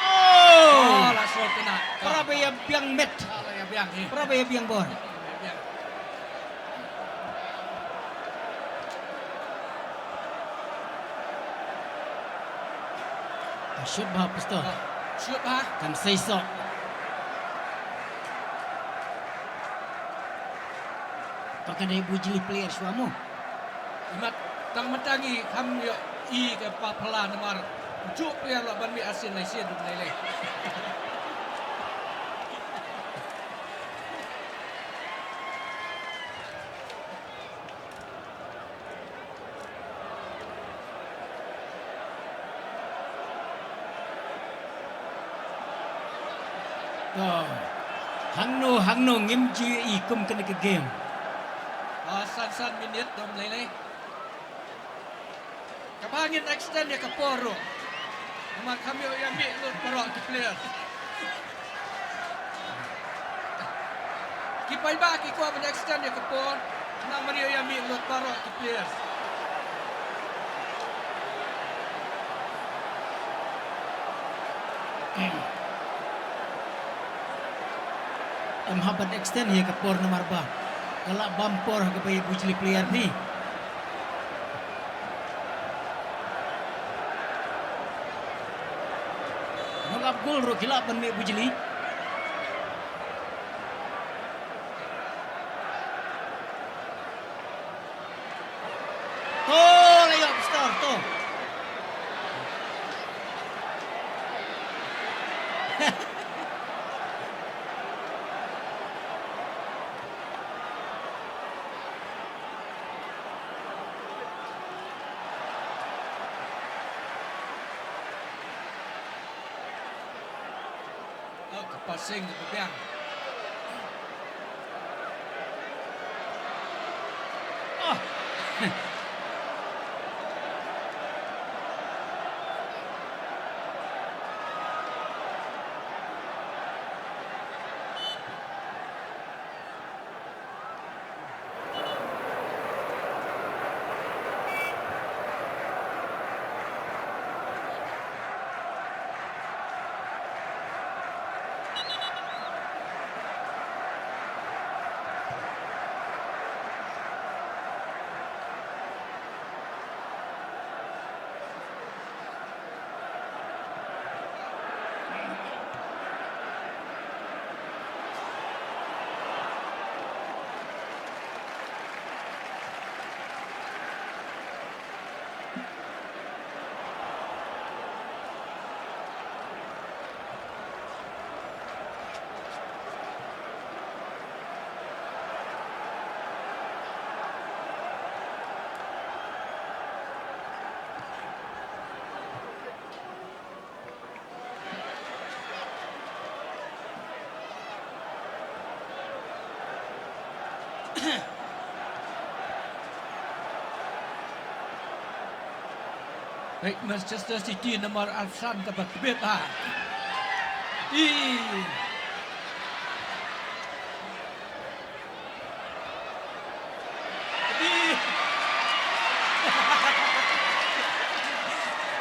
Oh! Oh, la sor kena. Para ba ïa biang met. Ah, la ïa biang, eh. Para ba ïa biang bor. Ïa biang. Shoot bha, Pastor. Oh, shoot bha. Kan sei sok. Ba kan dei Bujli player shuwa mo. Imat tang mynta ngi kham ïoh i ka pa phala namar u juh player lah ban mih arsien lai sien dum lai lai. To. Hangno, hangno ngim ju i kum kane ka game. Ah, san san minit dom lei lei. Kaba ngin extend ïa ka por ruh. Namar kham ïoh ïa mih lut baroh ki player. Ki paidbah ki kwah ban extend ïa ka por, namar ïoh ïa mih lut baroh ki players. Em hap ban extend ïa ka por namar ba ka la bam por ha kaba ïa Bujli player phi. Nang ap gol ruh ki lah ban mih Bujli. To, la ïoh Pastor, to. Oh, ka passing ka biang. Hei, Manchester City namar arsan ka ba tbit ha. I. I.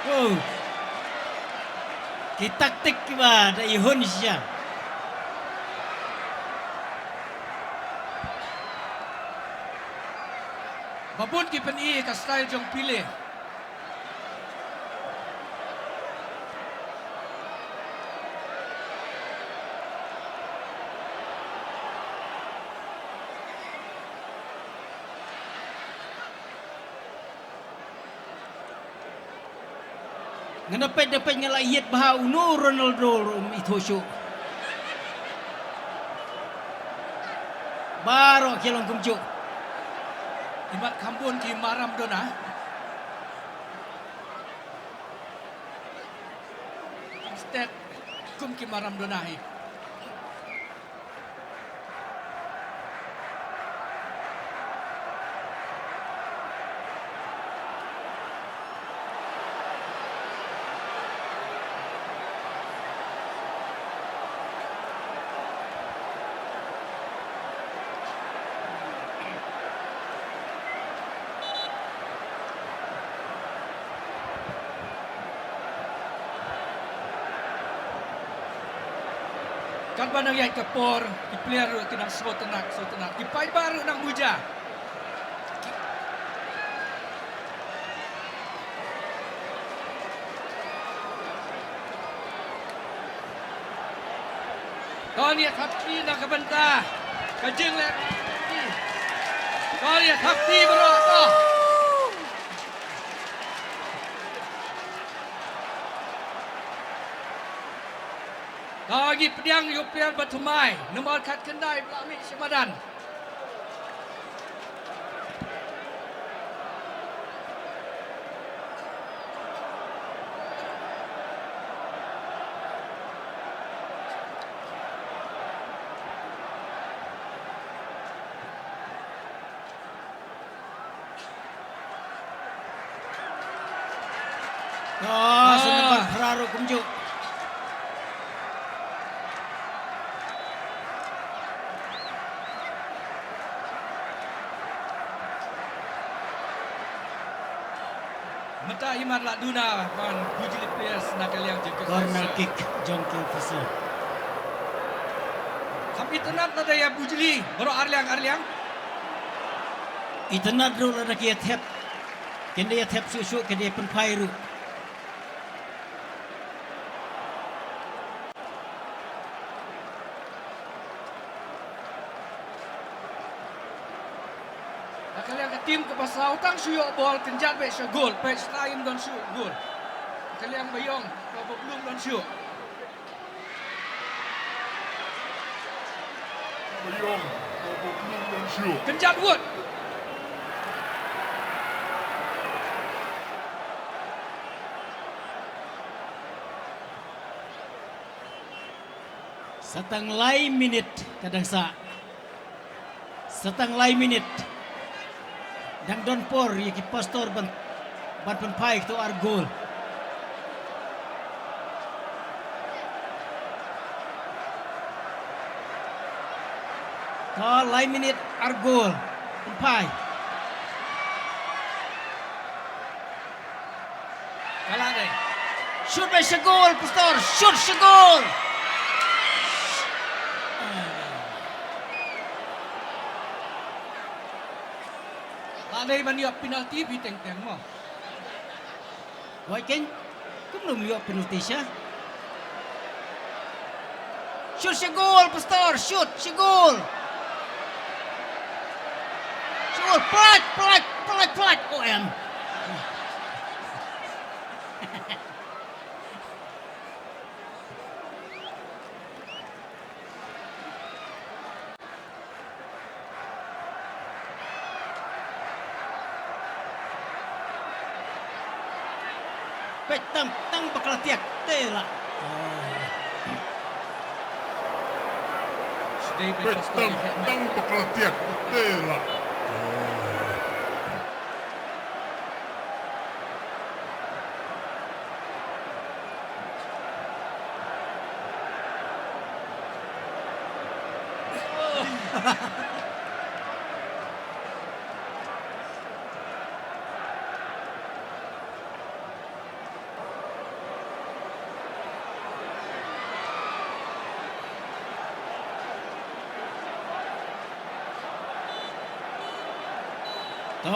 Wow. Ki taktik kiba da ihun shisha. Ba bun ki pyni ka style jong Pele. Nga da peit da peit nga la ïeit bha uno u Ronaldo ruh um ithuh shuh. Baroh ki long kumjuh. Imat kham bun ki Maradona. Instead kum ki Maradona hi. Katba nang ïaid ka por, ki player ruh ki nang sngewtynnat, sngewtynnat. Ki paidbah ruh nang muja. Kan ïa thap kti na ka bynta ka jingleh. Kan ïa thap kti baroh to. Ka ngi pdiang ïa u player ba thymmai, nombor khatkhyndai ba la mih sha madan. Ah, sngewbha phra ruh kumjuh. Mynta imat la duna ban Bujli players na ka liang jong ka corner kick jong ki official. Kham itynnad lada ïa Bujli baroh arliang arliang. Itynnad ruh lada ki ïa thep. Kin da ïa thep shuh shuh, kin da ïa pynphai ruh. Ha ka liang ka team kaba saw tang shu ïoh bol kynjat beit sha goal, peit sha im don shuh goal. Ha ka liang ba ïong kaba blum don shuh. Ba ïong kaba blum don shuh. Kynjat wut. Sa tang lai minit ka dang sah. Sa tang lai minit. Dang don por ïa ki pastor ban, ban pynphai kito ar gol. Ka lai minit ar gol. Pynphai. Ka la dei. Shoot bai sha gol, pastor. Shoot sha gol. La dei ban ïoh penalty phi teng teng mo. Wai keng, kumno ym ïoh penalty sha. Shoot sha gol, pastor, shoot sha gol. Sha gol, pynlait, pynlait, pynlait, pynlait. Oh, em. Peit tang, tang bakla tiak te la. Peit tang, tang bakla tiak te la. To,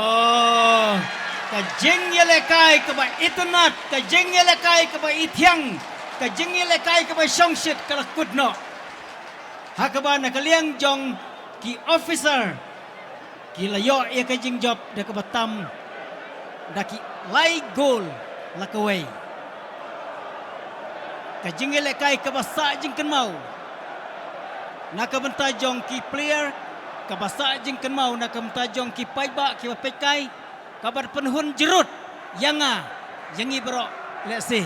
ka jingïalehkai kaba itynnad, ka jingïalehkai kaba ithiang, ka jingïalehkai kaba shongshit ka la kut noh. Ha kaba na ka liang jong ki officer ki la ïoh ïa ka jingjop da kaba tam da ki lai gol la kawei. Ka jingïalehkai kaba sah jingkynmaw na ka bynta jong ki player, kaba sah jingkynmaw na ka bynta jong ki paidbah kiba peit kai, kaba pynhun jrut ïa nga, ïa ngi baroh lehse.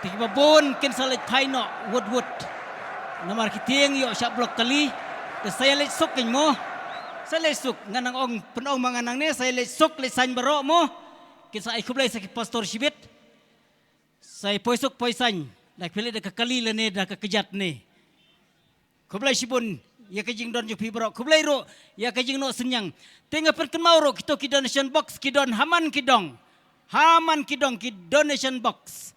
Te kiba bun kin sa leit phai noh wut wut. Namar ki tieng ïoh shah block kali. Te sa ïaleit suk keiñ mo. Sa leit suk, ngan nang ong, pynong ma ngan nangne, sa ïaleit suk leit saiñ baroh mo. Kin sa ai khublei sa ki pastor shibit. Sa ïa poi suk poi saiñ, da phi leit da ka kali lane da ka kjat ne. Khublei shibun ïa ka jingdon jong phi baroh. Khublei ruh ïa ka jingnoh synñiang. Te nga pynkynmaw ruh kito ki donation box ki don ha man ki dong. Ha man ki dong ki donation box.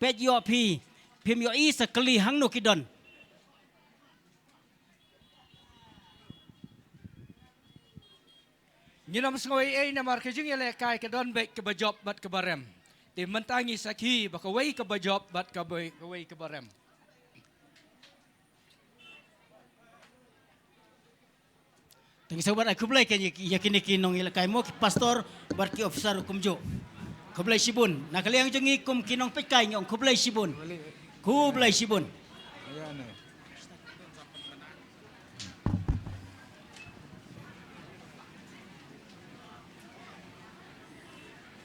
Peit ïoh phi, phim ïohi sa kali hangno ki don. Ngin ym sngew ei ei namar ka jingïalehkai ka don beit kaba jop bad kaba rem. Te mynta ngi sakhi ba kawei kaba jop bad kaba, kawei kaba rem. Te ngi sa wan ai khublei keiñ ïa kine ki nongïalehkai mo, ki pastor bad ki officer kumjuh. Khublei shibun. Na ka liang jong ngi kum ki nongpeitkai ngi ong khublei shibun. Khublei shibun.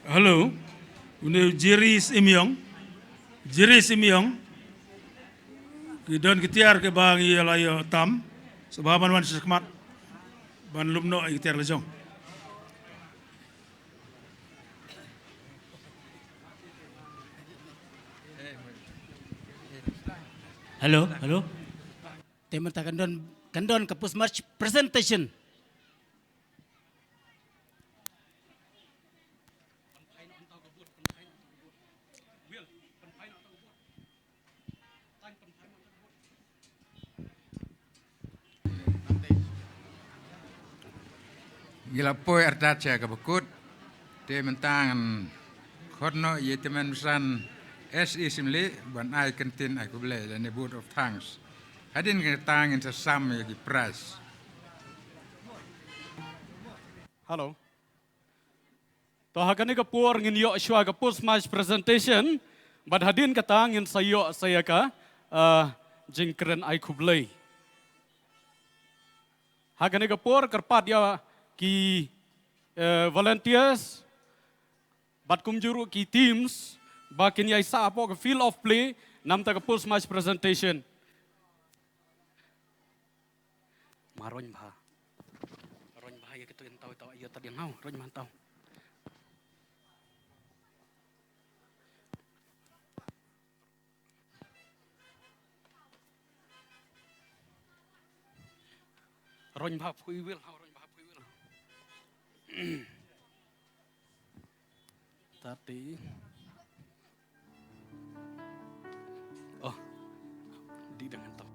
Hello. Une u Jerry Simiong. Jerry Simiong. Ki don ki tiar kiba ngi la ïoh tam. Sngewbha ban wan sha khmat ban lum noh ïa ki tiar la jong. Hello, hello. Te mynta kan don, kan don ka post match presentation. Ngi la poi artat sha kaba kut. Te mynta ngan khot noh ïa i tymmen basan S E Syiemlieh ban ai kyntien ai khublei lane vote of thanks. Hadien kata ngin sa sam ïa ki prize. Hello. To ha kane ka por ngin ïoh shuwa ka post match presentation, bad hadien kata ngin sa ïoh sa ïa ka, ah, jingkren ai khublei. Ha kane ka por kyrpad ïa ki, eh, volunteers bad kumjuh ruh ki teams ba kin ïai sah hapoh ka field of play namar ka post match presentation. Maroin bha. Maroin bha. Ai, ïa kito ïa taw, taw, ïa taw, ïa taw, ïa taw. Roñ bha phui wil, ha, roñ bha phui wil. Tati. Oh, di dengan tau.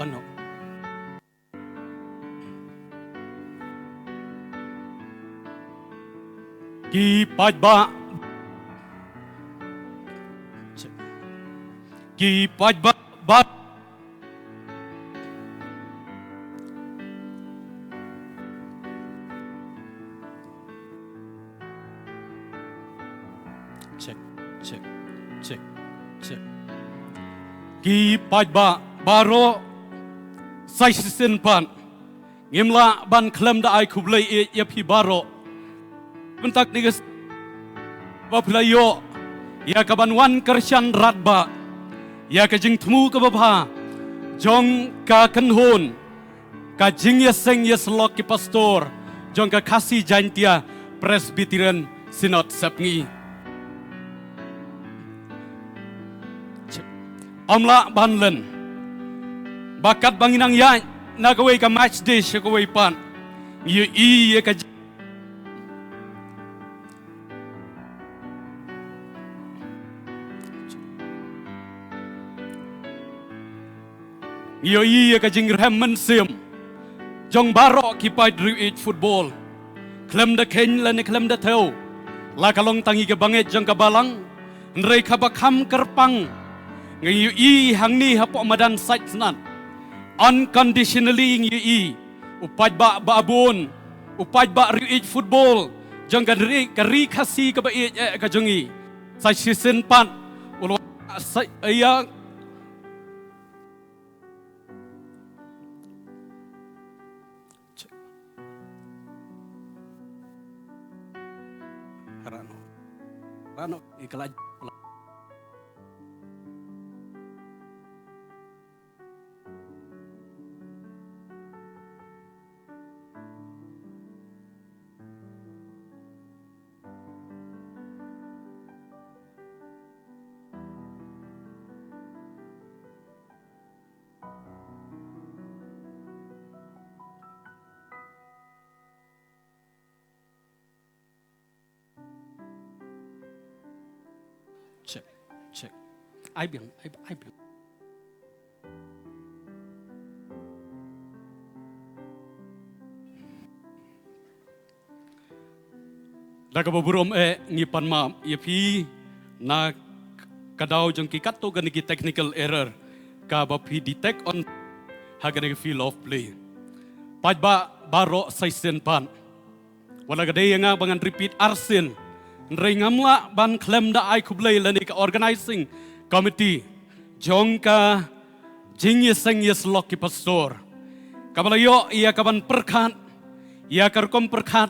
Ano. Ki paidbah. Ki paidbah. Check, check, check, check. Ki paidbah baroh, sa shisien pat ngim lah ban khlem da ai khublei ïa phi baroh. Mynta kane ka s-, ba phi la ïoh ïa ka ban wan kyrshan radbah ïa ka jingthmu kaba bha jong ka kynhun ka jingïaseng ïasyllok ki pastor jong ka Khasi Jaintia Presbyterian Synod Sepngi. Ym lah ban len ba katba ngi nang ïaid na kawei ka match day sha kawei pat, ngi ïohi ïa ka jing- Ngi ïohi ïa ka jingrhem mynsiem jong baroh ki paid riewieid football. Khlem da kheiñ lane khlem da thew, la ka long tang ïa ka bangeit jong ka balang, hynrei kaba kham kyrpang, ngi ïohi hangne hapoh madan Saitsnat, unconditionally ngi ïohi u paidbah ba bun, u paidbah riewieid football jong ka ri, ka ri Khasi kaba ïeit eh ka jong ngi. Sa shisien pat u la sa ïa Rano. Rano, i kala. Ai biang, ai, ai biang. Da kaba burom eh ngi pan map ïa phi na ka daw jong ki katto katne ki technical error kaba phi detect on ha kane ka field of play. Paidbah baroh sa shisien pat. Wat la ka dei ïa nga ba ngan repeat arsien. Hynrei ngam lah ban khlem da ai khublei lane ka organizing committee jong ka jingïaseng ïasyllok ki pastor. Kaba la ïoh ïa ka ban pyrkhat, ïa ka rukom pyrkhat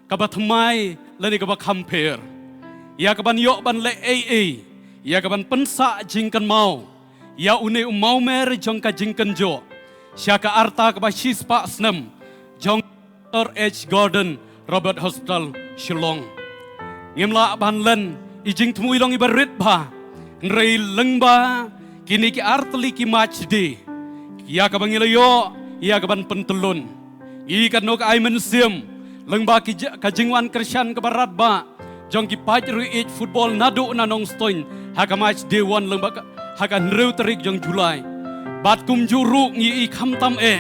kaba thymmai lane kaba kham pher. Ïa ka ban ïoh ban leh ei ei, ïa ka ban pynsah jingkynmaw ïa une u mawmer jong ka jingkynjoh sha ka arta kaba shispah snem jong Doctor H Gordon Roberts Hospital, Shillong. Ngim lah ban len i jingthmu i long iba rit bha. Hynrei lyngba kine ki artylli ki match day, ïa kaba ngi la ïoh ïa ka ban pyntyllun, ngi katno ka ai mynsiem lyngba ki j-, ka jingwan kyrshan kaba radbah jong ki paidriewïeit football naduh na Nongstoiñ ha ka match day one lyngba ka, ha ka hynriew tarik jong July. Bad kumjuh ruh ngi ïohi khamtam eh,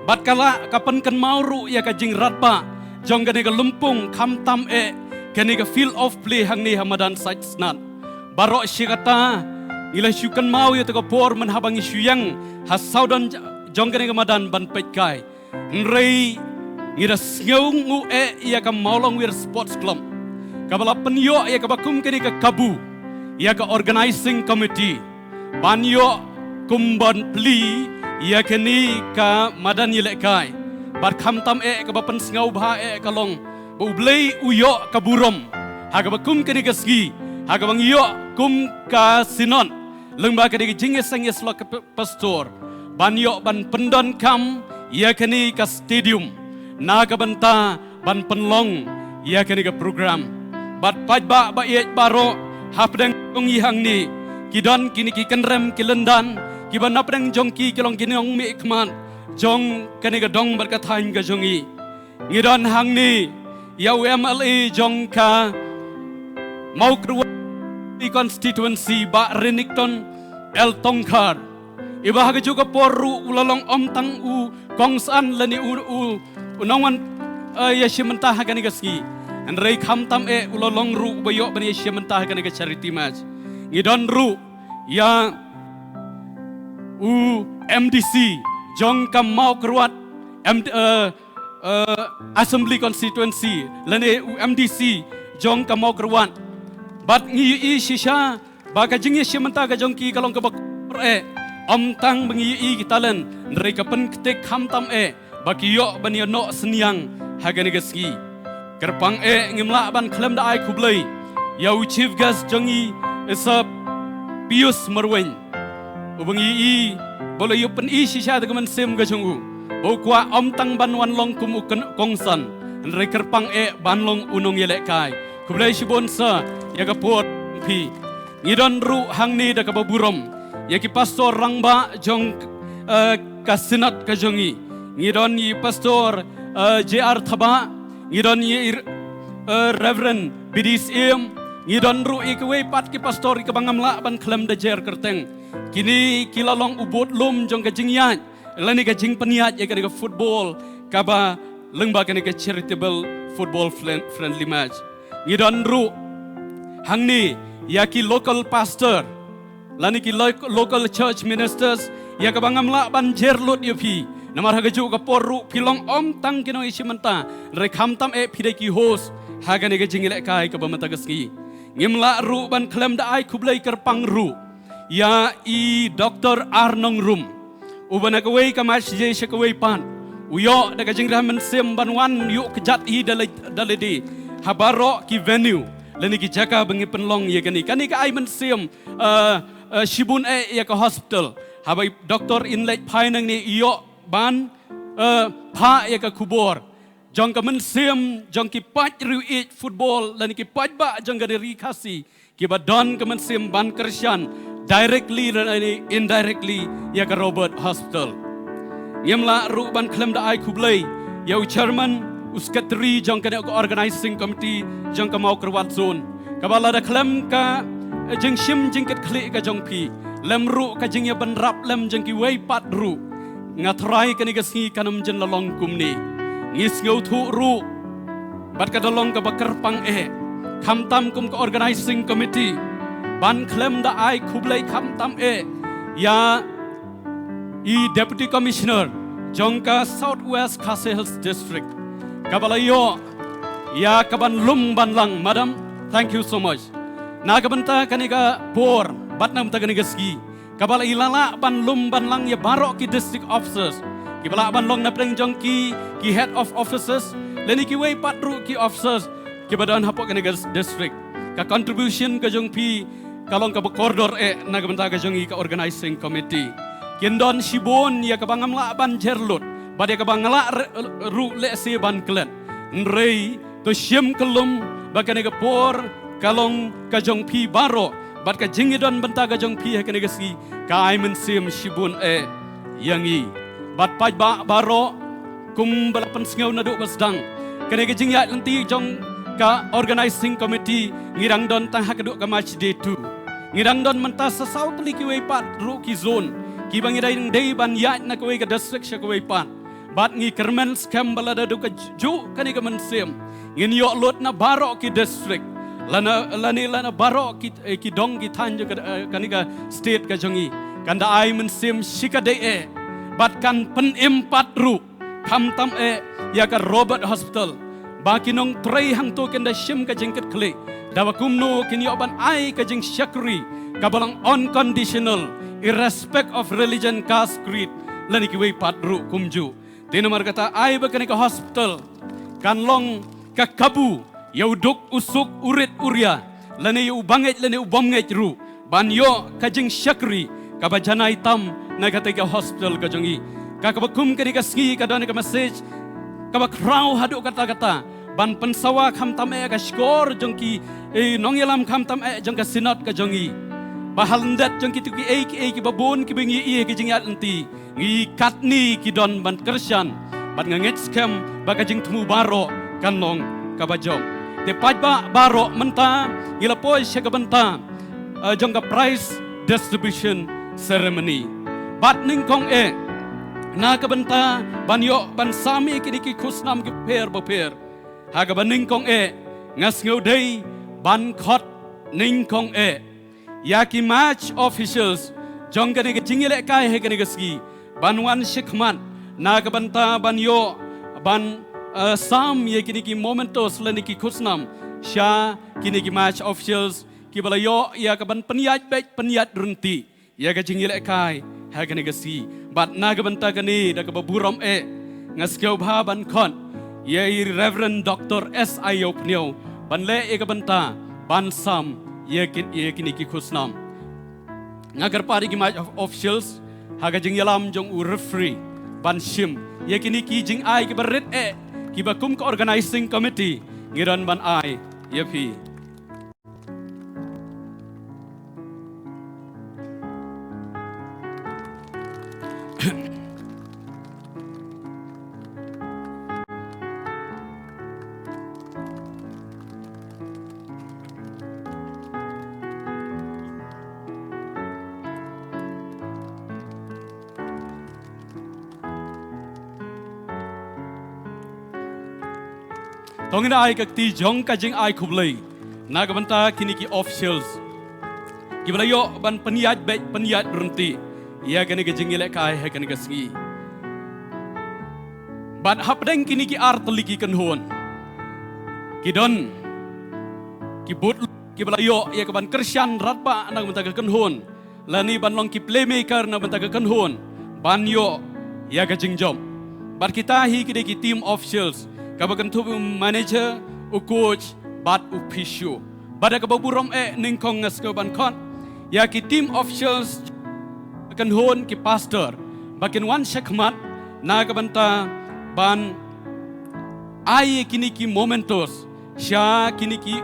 bad ka la ka pynkynmaw ruh ïa ka jingradbah jong kane ka lympung khamtam eh kane ka field of play hangne ha madan Saitsnat. Baroh shi katta ngi la shu kynmaw ïa kata ka por mynhaba ngi shu ïeng ha sawdong j-, jong kane ka madan ban peitkai. Hynrei ngi da sngewnguh eh ïa ka Mawlongwir Sports Club kaba la pynïoh ïa kaba kum kane ka kabu ïa ka organizing committee ban ïoh kum ban plie ïa kane ka madan ïalehkai. Bad khamtam eh kaba pynsngewbha eh ka long ba U Blei u ïoh ka burom ha kaba kum kane ka sngi, ha kaba ngi ïoh kum ka synod lyngba kane ka jingïaseng ïasyllok ka p-, pastor ban ïoh ban pyndonkam ïa kane ka stadium na ka bynta ban pynlong ïa kane ka program. Bad paidbah ba ïeit baroh, hapdeng jong ngi hangne ki don kine ki kynrem ki lyndan kiba napdeng jong ki ki long ki nongmihkhmat jong kane ka dong bad ka thaiñ ka jong ngi. Ngi don hangne ïa u M L A jong ka Mawkyrwat constituency, Bah Renikton L Tongkhar, iba ha kajuh ka por ruh u la long ym tang u kongsan lane u, u, u nongwan, eh, ïashim bynta ha kane ka sngi. Hynrei khamtam eh u la long ruh uba ïoh ban ïashim bynta ha kane ka charity match. Ngi don ruh ïa u M D C jong ka Mawkyrwat, M-, eh, eh, Assembly Constituency lane u M D C jong ka Mawkyrwat. Bad ngi ïohi shisha ba ka jingïashim bynta ka jong ki ka long kaba kor eh, ym tang ba ngi ïohi ki talent, hynrei ka pynktik khamtam eh ba ki ïoh ban ïa noh synñiang ha kane ka sngi. Kyrpang eh ngim lah ban khlem da ai khublei ïa u chief guest jong ngi, i Sir Pius Marwein, uba ngi ïohi ba u la ïoh pyni shisha da ka mynsiem ka jong u ba u kwah ym tang ban wan long kum u kyn-, kongsan, hynrei kyrpang eh ban long u nongïalehkai. Khublei shibun Sir ïa ka por phi. Ngi don ruh hangne da kaba burom ïa ki pastor rangbah jong, eh, ka synod ka jong ngi. Ngi don ïa i Pastor, eh, J R Thabah, ngi don ïa i, eh, Reverend B D Syiem, ngi don ruh ïa kiwei pat ki pastor ïa kiba ngam lah ban khlem da jer kyrteng. Kine ki la long u budlum jong ka jingïaid lane ka jingpynïaid ïa kane ka football kaba lyngba kane ka charitable football flen-, friendly match. Ngi don ruh hangne ïa ki local pastor lane ki lo-, local church ministers ïa kaba ngam lah ban jer lut ïa phi. Namar ha kajuh ka por ruh phi long ym tang ki nongïashim bynta, hynrei khamtam eh phi dei ki host ha kane ka jingïalehkai kaba mynta ka sngi. Ngim lah ruh ban khlem da ai khublei kyrpang ruh ïa i Doctor R Nongrum, uba na kawei ka match jong ngi sha kawei pat u ïoh da ka jingrhem mynsiem ban wan ïuh kjat hi da la-, da lade ha baroh ki venue lane ki jaka ba ngi pynlong ïa kane. Kane ka ai mynsiem, eh, eh, shibun eh ïa ka hospital. Haba i Doctor in leit phai nangne i ïoh ban, eh, phah ïa ka khubor jong ka mynsiem jong ki paidriewïeit football lane ki paidbah jong ka ri Khasi kiba don ka mynsiem ban kyrshan directly lane indirectly ïa ka Robert Hospital. Ngim lah ruh ban khlem da ai khublei ïa u chairman, u secretary jong kane ka organizing committee jong ka Mawkyrwat zone, kaba lada khlem ka jingshim jingkitkhlieh ka jong phi, lem ruh ka jingïabynrap lem jong kiwei pat ruh, nga thrai kane ka sngi kan ym jin la long kumne. Ngi sngewthuh ruh bad ka da long kaba kyrpang eh, khamtam kum ka organizing committee, ban khlem da ai khublei khamtam eh ïa i Deputy Commissioner jong ka South West Khasi Hills District, kaba la ïoh ïa kaban lum ban lang, madam, thank you so much, na ka bynta kane ka por bad na ka bynta kane ka sngi, kaba la i la lah ban lum ban lang ïa baroh ki district officers kiba lah ban long na pdeng jong ki, ki head of offices lane kiwei pat ruh ki officers kiba don hapoh kane ka district. Ka contribution ka jong phi ka long kaba kordor eh na ka bynta ka jong i ka organizing committee. Kin don shibun ïa kaba ngam lah ban jer lut bad ïa kaba nga lah re-, ruh lehse ban klet. Hynrei to shim kyllum ba kane ka por ka long ka jong phi baroh bad ka jingïadon bynta ka jong phi ha kane ka sngi ka ai mynsiem shibun eh ïa ngi. Bad paidbah baroh, kumba la pynsngew naduh ba sdang, kane ka jingïaid lynti jong ka organizing committee ngi dang don tang ha ka duh ka March day two. Ngi dang don mynta sa saw tylli kiwei pat ruh ki zone kiba ngi dang dei ban ïaid na kawei ka district sha kawei pat. Bad ngi kyrmen skhem ba lada duh ka juh kane ka mynsiem, ngin ïoh lut na baroh ki district, lane, lane, lane baroh ki, eh, ki dong ki thaiñ jong ka, eh, kane ka state ka jong ngi. Kan da ai mynsiem shikatdei eh bad kan pynim pat ruh khamtam eh ïa ka Robert Hospital ba ki nongtrei hangto kin da shim ka jingkitkhlieh da ba kumno kin ïoh ban ai ka jingshakri kaba long unconditional, irrespect of religion, caste, creed lane kiwei pat ruh kumjuh. Te namar kata ai ba kane ka hospital kan long ka kabu ïa u duk u suk, u rit u ria, lane ïa u bangeit lane u bym ngeit ruh, ban ïoh ka jingshakri kaba janai tam na katei ka hospital ka jong ngi. Ka kaba kum kane ka sngi ka don ka message kaba khraw haduh katta katta ban pynsawa khamtam eh ka shkor jong ki, eh, nongïalam khamtam eh jong ka synod ka jong ngi, ba ha lyndet jong kito kiei kiei kiba bun kiba ngi ïohi ha ka jingïaid lynti, ngi katni ki don ban kyrshan, bad nga ngeit skhem ba ka jingthmu baroh kan long kaba jop. Te paidbah baroh, mynta ngi la poi sha ka bynta, eh, jong ka prize distribution ceremony. Bad nyngkong eh, na ka bynta ban ïoh ban sam ïa kine ki khusnam ki pher bapher, ha kaba nyngkong eh nga sngew dei ban khot nyngkong eh ïa ki March officials jong kane ka jingïalehkai ha kane ka sngi, ban wan shakhmat na ka bynta ban ïoh ban, eh, sam ïa kine ki mementos lane ki khusnam sha kine ki March officials kiba la ïoh ïa kaban pynïaid beit pynïaid ryntih ïa ka jingïalehkai ha kane ka sngi. Bad na ka bynta kane da kaba burom eh nga sngewbha ban khot ïa i Reverend Doctor S I Ïawphniaw ban leh ïa ka bynta ban sam ïa kin, ïa kine ki khusnam. Nga kyrpad ïa ki March of-, officials ha ka jingïalam jong u referee ban shim ïa kine ki jingai kiba rit eh kiba kum ka organizing committee ngi don ban ai ïa phi. To ngin ai ka kti jong ka jingai khublei na ka bynta kine ki officials kiba la ïoh ban pynïaid beit pynïaid ryntih ïa kane ka jingïalehkai ha kane ka sngi. Bad hapdeng kine ki ar tylli ki kynhun ki don ki bud kiba la ïoh ïa kaban kyrshan radbah na ka bynta ka kynhun lane ban long ki playmaker na ka bynta ka kynhun ban ïoh ïa ka jingjop. Bad kita hi ki dei ki team officials kaba kynthup u manager, u coach bad u physio. Bad da kaba burom eh nyngkong nga sngew ban khot ïa ki team officials, kynhun, ki pastor ba kin wan shakhmat na ka bynta ban ai kine ki mementos sha kine ki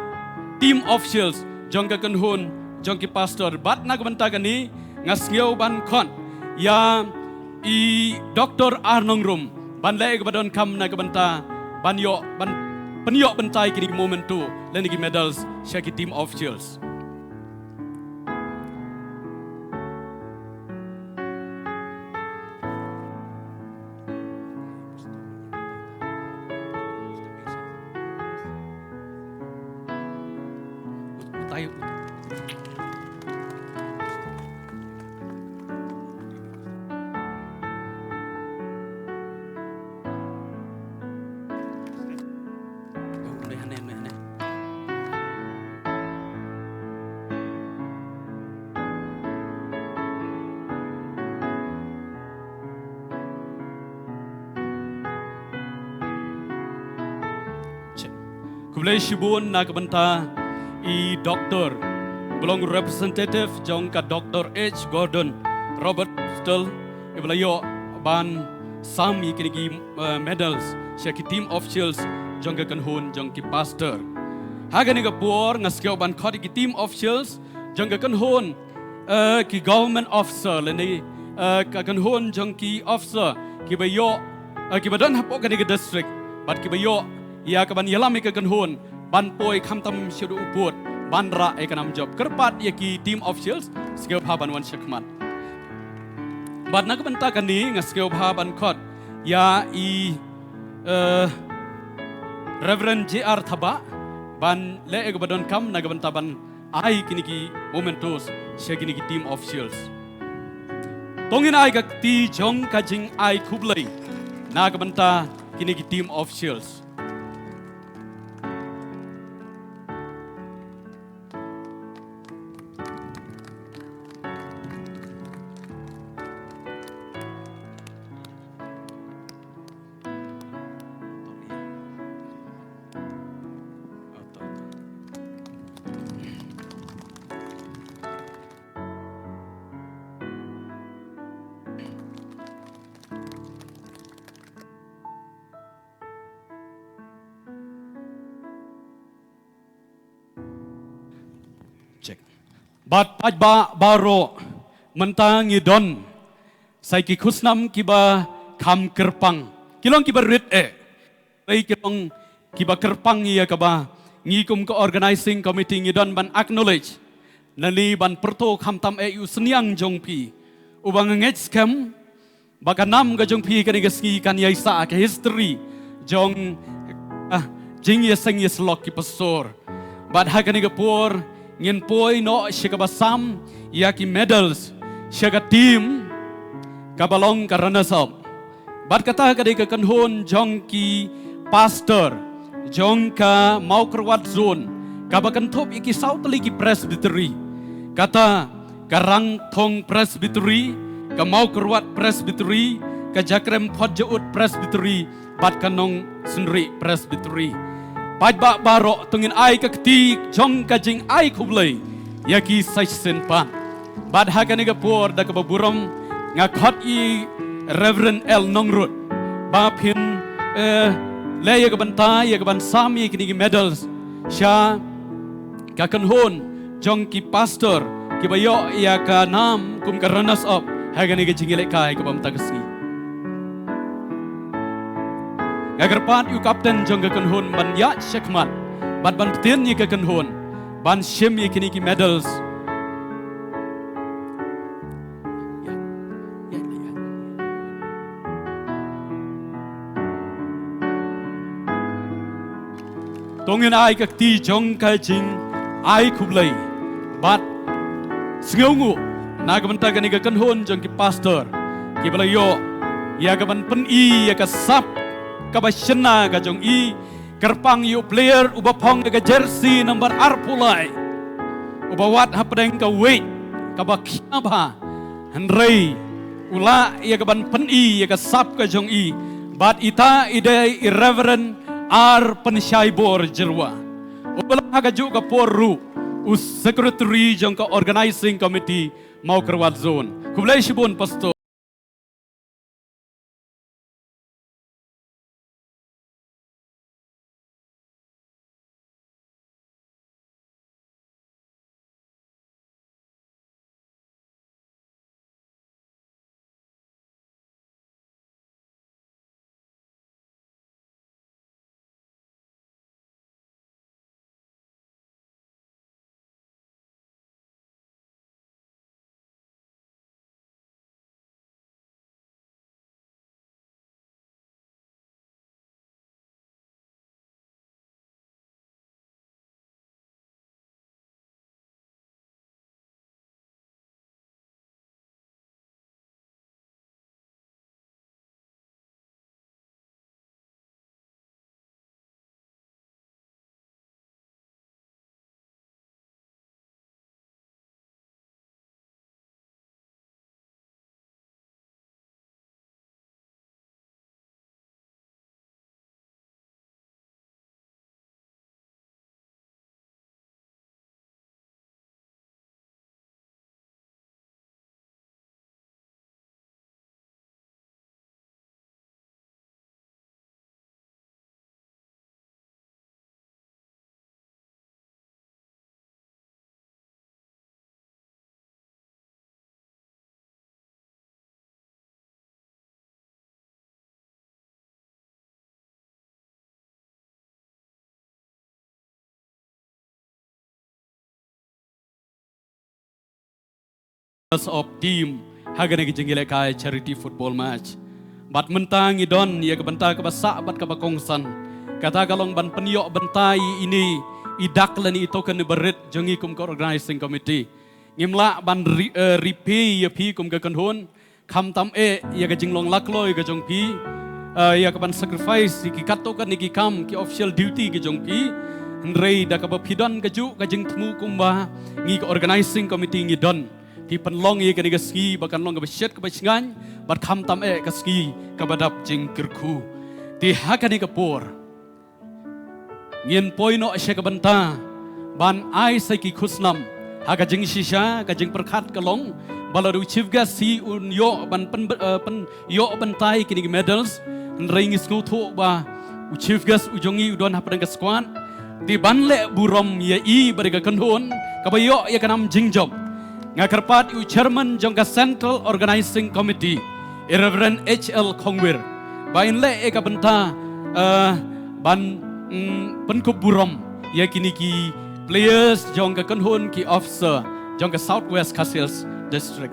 team officials jong ka kynhun jong ki pastor. Bad na ka bynta kane nga sngew ban khot ïa i Doctor R Nongrum ban leh kaba donkam na ka bynta ban ïoh ban pynïoh bynta ïa kine ki memento lane ki medals sha ki team officials. Ai. Khublei shibun na ka bynta i doktor, ba long representative jong ka Doktor H Gordon Roberts Hospital, i ba la ïoh ban sam ïa kine ki, eh, medals sha ki team officials jong ka kynhun jong ki pastor. Ha kane ka por nga sngew ban khot ïa ki team officials jong ka kynhun, eh, ki government officer lane, eh, ka kynhun jong ki officer ki ba ïoh, eh, ki ba don hapoh kane ka district bad ki ba ïoh ïa ka ban ïalam ïa ka kynhun ban poi khamtam sha u pud ban rah ïa ka nam jop. Kyrpad ïa ki team officials, sngewbha ban wan shakhmat. Bad na ka bynta kane nga sngewbha ban khot ïa i, eh, Reverend J R Thabah ban leh ïa ka ba donkam na ka bynta ban ai kine ki mementos sha kine ki team officials. To ngin ai ka kti jong ka jingai khublei na ka bynta kine ki team officials. Check. Bad paidbah baroh, mynta ngi don sa ki khusnam ki ba kham kyrpang, ki long ki ba rit eh. Hynrei ki long ki ba kyrpang ïa ka ba ngi kum ka organizing committee ngi don ban acknowledge, lane ban pyrto khamtam eh ïa u synñiang jong phi, u ba nga ngeit skhem ba ka nam ka jong phi kane ka sngi kan ïaisah ka history jong, ah, jingïaseng ïasyllok ki pastor. Bad ha kane ka por ngin poi noh sha ka ba sam ïa ki medals sha ka team ka ba long ka runners up. Bad kata ka dei ka kynhun jong ki pastor jong ka Mawkyrwat Zone, ka ba kynthup ïa ki saw tylli ki presbytery. Kata ka Rangthong Presbytery, ka Mawkyrwat Presbytery, ka Jakrem Photjaud Presbytery, bad ka Nongsynrieh Presbytery. Paidbah baroh, to ngin ai ka kti jong ka jingai khublei ïa ki sa shisien pat. Bad ha kane ka por da ka ba burom nga khot ïa i Reverend L Nongrut ba phin, eh, leh ïa ka bynta ïa ka ban sam ïa kine ki medals sha ka kynhun jong ki pastor ki ba ïoh ïa ka nam kum ka runners up ha kane ka jingïalehkai ka ba mynta ka sngi. Nga kyrpad ïa u captain jong ka kynhun ban ïaid shakhmat bad ban pynbeit ïa ka kynhun ban shim ïa kine ki medals. To ngin ai ka kti jong ka jingai khublei bad sngewnguh na ka bynta kane ka kynhun jong ki pastor ki ba la ïoh ïa ka ban pyni ïa ka sap ka ba shynna ka jong i. Kyrpang ïa u player u ba phong ïa ka jersey number arphew lai, u ba wad hapdeng ka weight ka ba khia bha. Hynrei u lah ïa ka ban pyni ïa ka sap ka jong i. Bad ita i dei i Reverend R Pynshaibor Jyrwa, u ba la ha kajuh ka por ruh u secretary jong ka organizing committee Mawkyrwat Zone. Khublei shibun pastor. members of team ha kane ka jingïalehkai charity football match. Bad mynta ngi don ïa ka bynta kaba sah bad kaba kongsan, kata ka long ban pynïoh bynta ïa ine i dak lane i token iba rit jong ngi kum ka organizing committee. Ngim lah ban ri-, eh, repay ïa phi kum ka kynhun, khamtam eh ïa ka jinglong lakloi ka jong phi, eh, ïa ka ban sacrifice ïa ki katto katne ki kam, ki official duty ka jong phi. Hynrei da kaba phi don kajuh ka jingthmu kumba ngi ka organizing committee ngi don, phi pynlong ïa kane ka sngi ba kan long kaba shit kaba shngaiñ, bad khamtam eh ka sngi kaba dap jingkyrkhu. Te ha kane ka por ngin poi noh sha ka bynta ban ai sa ki khusnam. Ha ka jingshisha, ka jingpyrkhat ka long ba lada u chief guest hi un ïoh ban pyn, eh, pynïoh bynta ïa kine ki medals. Hynrei ngi sngewthuh ba u chief guest u jong ngi u don hapdeng ka squad. Te ban leh burom ïa i bad ïa ka kynhun kaba ïoh ïa ka nam jingjop, nga kyrpad ïa u chairman jong ka Central Organizing Committee, i Reverend H L Khongwir, ba in leh ïa ka bynta, eh, ban, mm, pynkup burom ïa kine ki players jong ka kynhun, ki officer jong ka South West Khasi Hills District.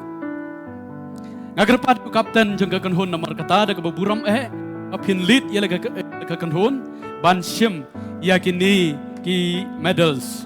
Nga kyrpad ïa u captain jong ka kynhun namar kata da kaba burom eh, ba phin lead ïa la ka, ka kynhun ban shim ïa kine ki medals.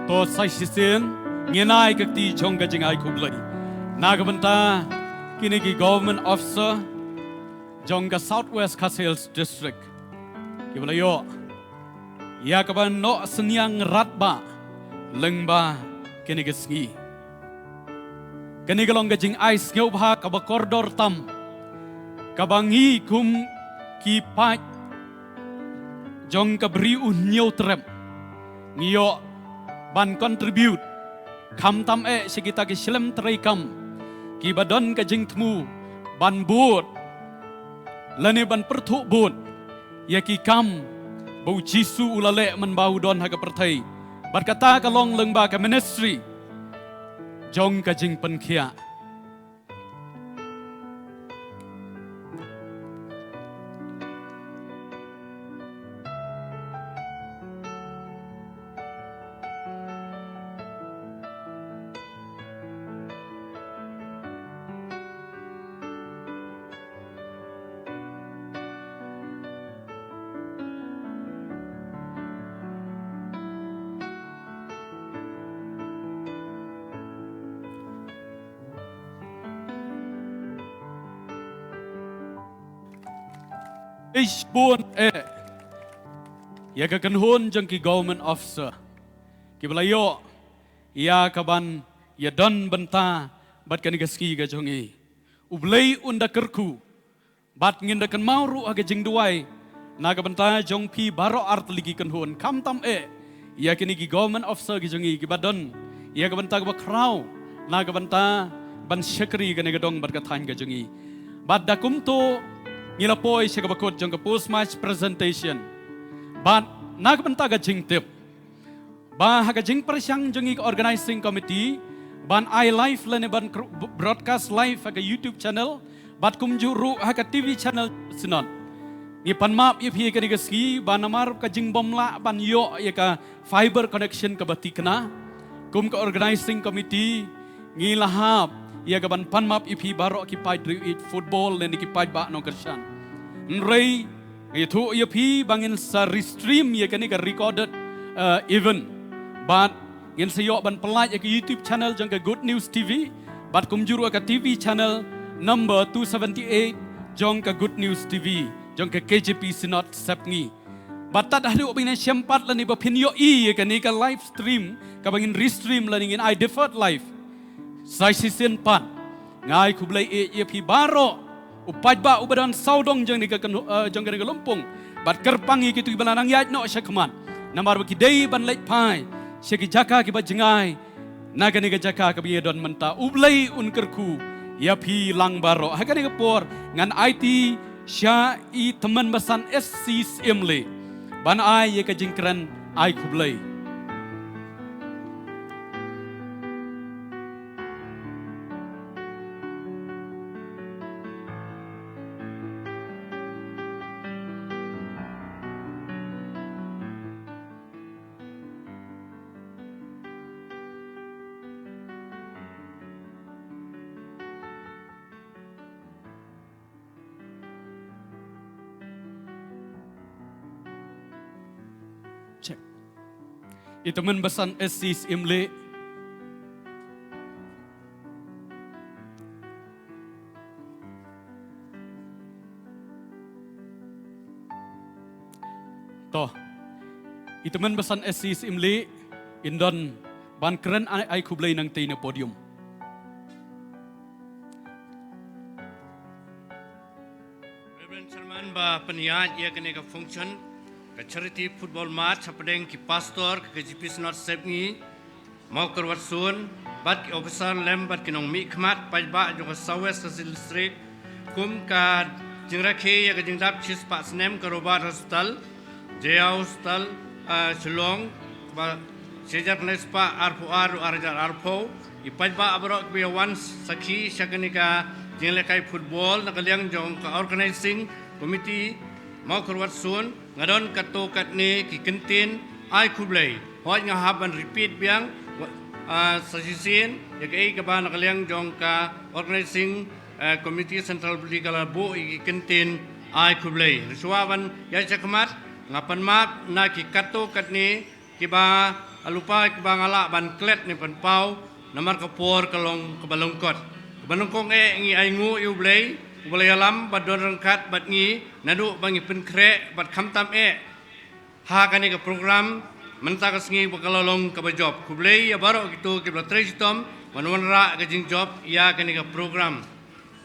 To sa shisien ngin ai ka kti jong ka jingai khublei na ka bynta kine ki government officer jong ka South West Khasi Hills District, kiba la ïoh ïa kaba noh synñiang radbah lyngba kine ki sngi. Kane ka long ka jingai sngewbha kaba kordor tam, kaba ngi kum ki paid jong ka Bri U Hynñiewtrep ngi ïoh ban contribute, khamtam eh sha kita ki shlem treikam kiba don ka jingthmu ban bud lane ban pyrthuh bud ïa ki kam ba U Jisu u la leh mynba u don ha ka pyrthei. Bad kata ka long lyngba ka ministry jong ka jingpynkhiah. Ish bun eh ïa ka kynhun jong ki government officer kiba la ïoh ïa ka ban ïa don bynta bad kane ka sngi ka jong ngi. U Blei un da kyrkhu bad ngin da kynmaw ruh ha ka jingduwai na ka bynta jong phi baroh artylli ki kynhun, khamtam eh ïa kine ki government officer ki jong ngi kiba don ïa ka bynta kaba khraw na ka bynta ban shakri kane ka dong bad ka thaiñ ka jong ngi. Bad da kumto ngi la poi sha kaba kut jong ka post match presentation. Bad na ka bynta ka jingtip ba ha ka jingpyrshang jong ngi ka organizing committee ban ai live lane ban kr-, broadcast live ha ka YouTube channel Bad kumjuh ruh ha ka T V channel Synod. Ngi pan map ïa phi ïa kane ka sngi ba namar ka jingbym lah ban ïoh ïa ka fiber connection kaba thikna, kum ka organizing committee ngi la hap ïa ka ban pan map ïa phi baroh ki paidbah football ne ki paidbah nongkyrshan. Hynrei ngi ïathuh ïa phi ba ngin sa restream ïa kane ka recorded, uh, event. Bad ngin sa ïoh ban pynlait ïa ka YouTube channel jong ka Good News T V bad kumjuh ruh ka T V channel number two seventy-eight jong ka Good News T V jong ka K J P Synod Sepngi. Bad tad haduh ba ngin shem pat lane ba phin ïohi ïa kane ka live stream kaba ngin restream lane ngin ai deferred live. Sa shisien pat nga ai khublei ïa phi baroh, u paidbah uba don sawdong jong kane ka, eh, jong kane ka lympung. Bad kyrpang ïa kito kiba la nang ïaid noh sha khmat, namar ba ki dei ban leit phai sha ki jaka kiba jngai na kane ka jaka kaba ïadon mynta. U Blei un kyrkhu ïa phi lang baroh. Ha kane ka por ngan aiti sha i tymmen basan S C Syiemlieh ban ai ïa ka jingkren ai khublei. Check. I tymmen basan S C Syiemlieh. To. I tymmen basan S C Syiemlieh in don ban kren ai, ai khublei nangtei na podium. Reverend Chairman ba pynïaid ïa kane ka function ka charity football match hapdeng ki pastor ka K J P Synod Sepngi, Mawkyrwat Soon, bad ki officer lem bad ki nongmihkhmat paidbah jong ka South West Khasi Hills District, kum ka jingrakhe ïa ka jingdap shispah snem ka Robert Hospital, Jaya Hospital, ah, Shillong, ba shi hajar khyndai spah arphew ar, arhajar arphew, i paidbah baroh kiba ïa wan sakhi sha kane ka jinglehkai football na ka liang jong ka organizing committee Mawkyrwat Soon, nga don katto katne ki kyntien ai khublei. Hooid nga hap ban repeat biang, wa-, ah, sa shisien ïa kaei kaba na ka liang jong ka organizing, eh, committee central body ka la buh ïa ki kyntien ai khublei. Shuwa ban ïaid shakhmat nga pan map na ki katto katne kiba lypa kiba nga lah ban klet ne pynpaw, namar ka por ka long kaba lyngkot. Kaba nyngkong eh ngi ainguh ïa U Blei uba la ïalam bad don ryngkat bad ngi naduh ba ngi pynkhreh bad khamtam eh ha kane ka program mynta ka sngi ba ka la long kaba jop. Khublei ïa baroh kito kiba la trei shitom ban wanrah ka jingjop ïa kane ka program.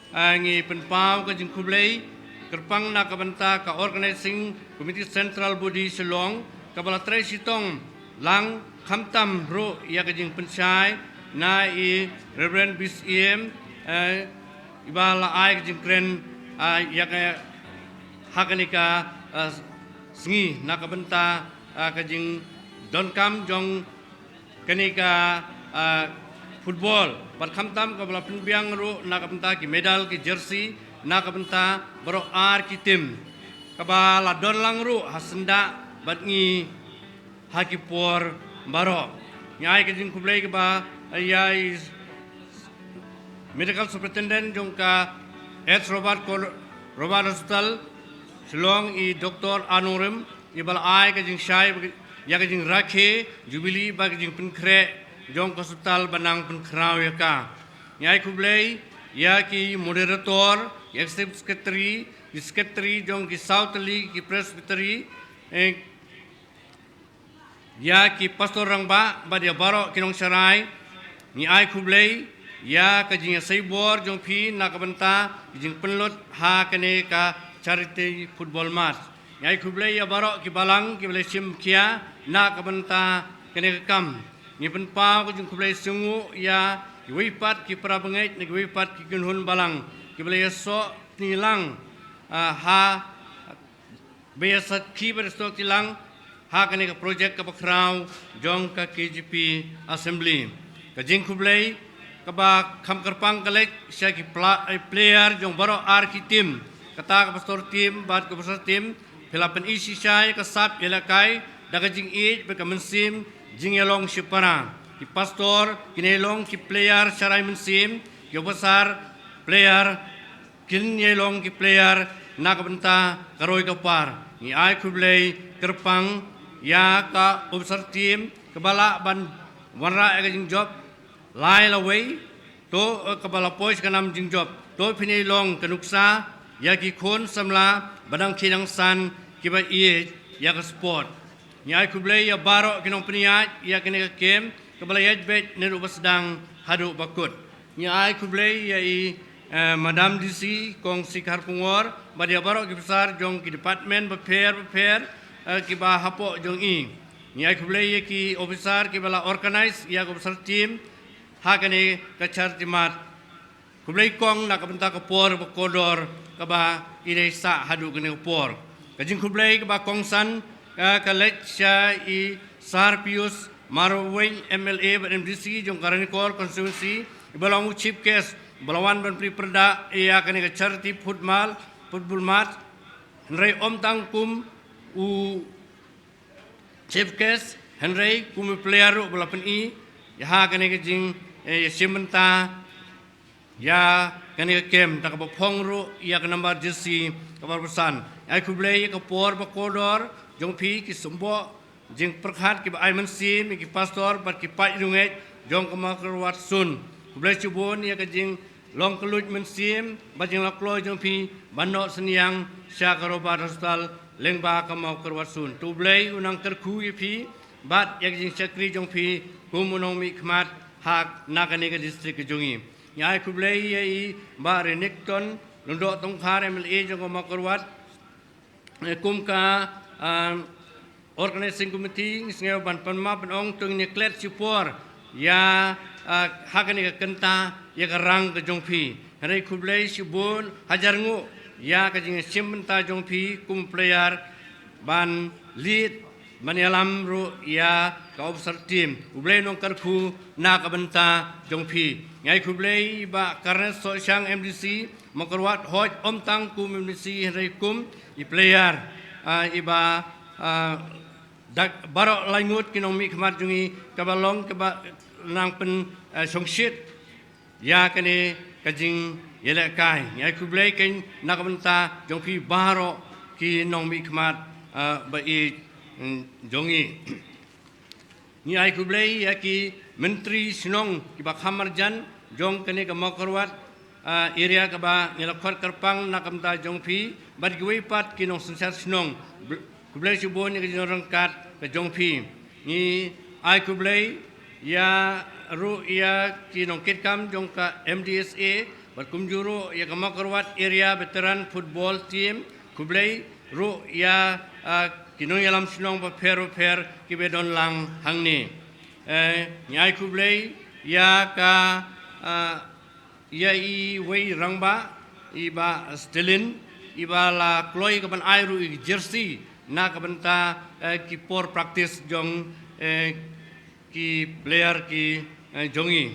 Ah, ngi pynpaw ka jingkhublei kyrpang na ka bynta ka Organizing Committee Central Body Shillong kaba la trei shitom lang, khamtam ruh ïa ka jingpynshai na i Reverend Bisyiem, eh, iba la ai ka jingkren, ah, ïa ka ha kane ka, ah, sngi na ka bynta, ah, ka jingdonkam jong kane ka, ah, football. Bad khamtam kaba la pynbiang ruh na ka bynta ki medal, ki jersey na ka bynta baroh ar ki team, kaba la don lang ruh ha syndah bad ngi ha ki por baroh. Ngi ai ka jingkhublei kaba ïa i Medical Superintendent jong ka H Robert Col-, Robert Hospital Shillong, i Doctor A. Nongrim, iba la ai ka jingshai ïa ka jingrakhe Jubilee bad ka jingpynkhreh jong ka hospital ba nang pynkhraw ïa ka. Ngi ai khublei ïa ki moderator, ki executive secretary, ki secretary jong ki saw tylli ki presbytery, eh, ïa ki pastor rangbah bad ïa baroh ki nongsharai. Ngi ai khublei ïa ka jingïasei bor jong phi na ka bynta ka jingpynlut ha kane ka charity football match. Ngi ai khublei ïa baroh ki balang kiba la shim khia na ka bynta kane ka kam. Ngi pynpaw ka jingkhublei shibun ïa kiwei pat ki para bangeit ne kiwei pat ki kynhun balang kiba la ïasoh kti lang, ah, ha ba ïa sakhi bad ïasoh kti lang ha kane ka project kaba khraw jong ka K J P Assembly. Ka jingkhublei Kaba kham kyrpang ka leit sha ki pla-, eh, player jong baroh ar ki team. Kata ka pastor team bad ka officer team, phi la pyni shisha ïa ka sap ïalehkai da ka jingïeit bad ka mynsiem jingïalong shipara. Ki pastor kin ïalong ki player sharai mynsiem, ki officer player kin ïalong ki player na ka bynta ka roi ka par. Ngi ai khublei kyrpang ïa ka officer team kaba lah ban wanrah ïa ka jingjop lai lawei, to, eh, kaba la poi sha ka nam jingjop. To phin ïalong ka nuksa ïa ki khun samla ba dang khie dang san kiba ïeit ïa ka sport. Ngi ai khublei ïa baroh ki nongpynïaid ïa kane ka kem kaba la ïaid beit naduh ba sdang haduh ba kut. Ngi ai khublei ïa i, eh, Madam D C Kong Sikar Kungor bad ïa baroh ki officer jong ki department bapher bapher, eh, kiba hapoh jong i. Ngi ai khublei ïa ki officer kiba la organize ïa ka officer team ha kane ka charity march. Khublei kong na ka bynta ka por ba kordor kaba i dei sah haduh kane ka por. Ka jingkhublei kaba kongsan, eh, ka leit sha i Sir Pius Marwein, M L A bad M D C jong ka Ranikor constituency, iba long u chief guest ba la wan ban plie pyrda ïa kane ka charity football, football match. Hynrei ym tang kum u chief guest, hynrei kum u player ruh ba la pyni ïa ha kane ka jing, eh, ïashim bynta ïa kane ka kem, da kaba phong ruh ïa ka nambar jersey kaba arphew san. Ai khublei ïa ka por ba kordor jong phi ki symboh jingpyrkhat kiba ai mynsiem ïa ki pastor bad ki paid riewngeit jong ka Mawkyrwat Zone. Khublei shibun ïa ka jinglong kylluid mynsiem bad jinglakloi jong phi ban noh synñiang sha ka Robert Hospital lyngba ka Mawkyrwat Zone. To U Blei un nang kyrkhu ïa phi bad ïa ka jingshakri jong phi kum u nongmihkhmat ha na kane ka district ka jong ngi. Ngi ai khublei ïa i Bah Renikton Lyngdoh Tongkhar, M L A jong ka Mawkyrwat, eh, kum ka, ah, organizing committee, ngi sngew ban pan map ban ong to ngin ïa klet shipor ïa, ah, ha kane ka kynta ïa ka rang ka jong phi. Hynrei khublei shibun hajar nguh ïa ka jingïashim bynta jong phi kum player ban lead ban ïalam ruh ïa ka officer team. U Blei un nang kyrkhu na ka bynta jong phi. Ngi ai khublei Bah Karnes Sohshang, M D C Mawkyrwat, hooid ym tang kum M D C hynrei kum i player, ah, iba, ah, dak baroh laingut ki nongmihkhmat jong ngi kaba long kaba nang pyn, ah, shongshit ïa kane ka jingïalehkai. Ngi ai khublei keiñ na ka bynta jong phi baroh ki nongmihkhmat, ah, ba ïeit, mm, jong ngi. Ngi ai khublei ïa ki myntri shnong kiba kham marjan jong kane ka Mawkyrwat, ah, area kaba ngi la khot kyrpang na ka bynta jong phi bad kiwei pat ki nongsynshar shnong. Bl-, khublei shibun ïa ka jingrangkat ka jong phi. Ngi ai khublei ïa ruh ïa ki nongkitkam jong ka M D S A bad kumjuh ruh ïa ka Mawkyrwat Area Veteran Football Team. Khublei ruh ïa, ah, ki nongïalam shnong bapher bapher kiba don lang hangne. Eh, ngi ai khublei ïa ka, ah, ïa iwei rangbah, i Bah Stelin, iba la kloi ka ban ai ruh i jersey na ka bynta, eh, ki por practice jong, eh, ki player ki, eh, jong ngi.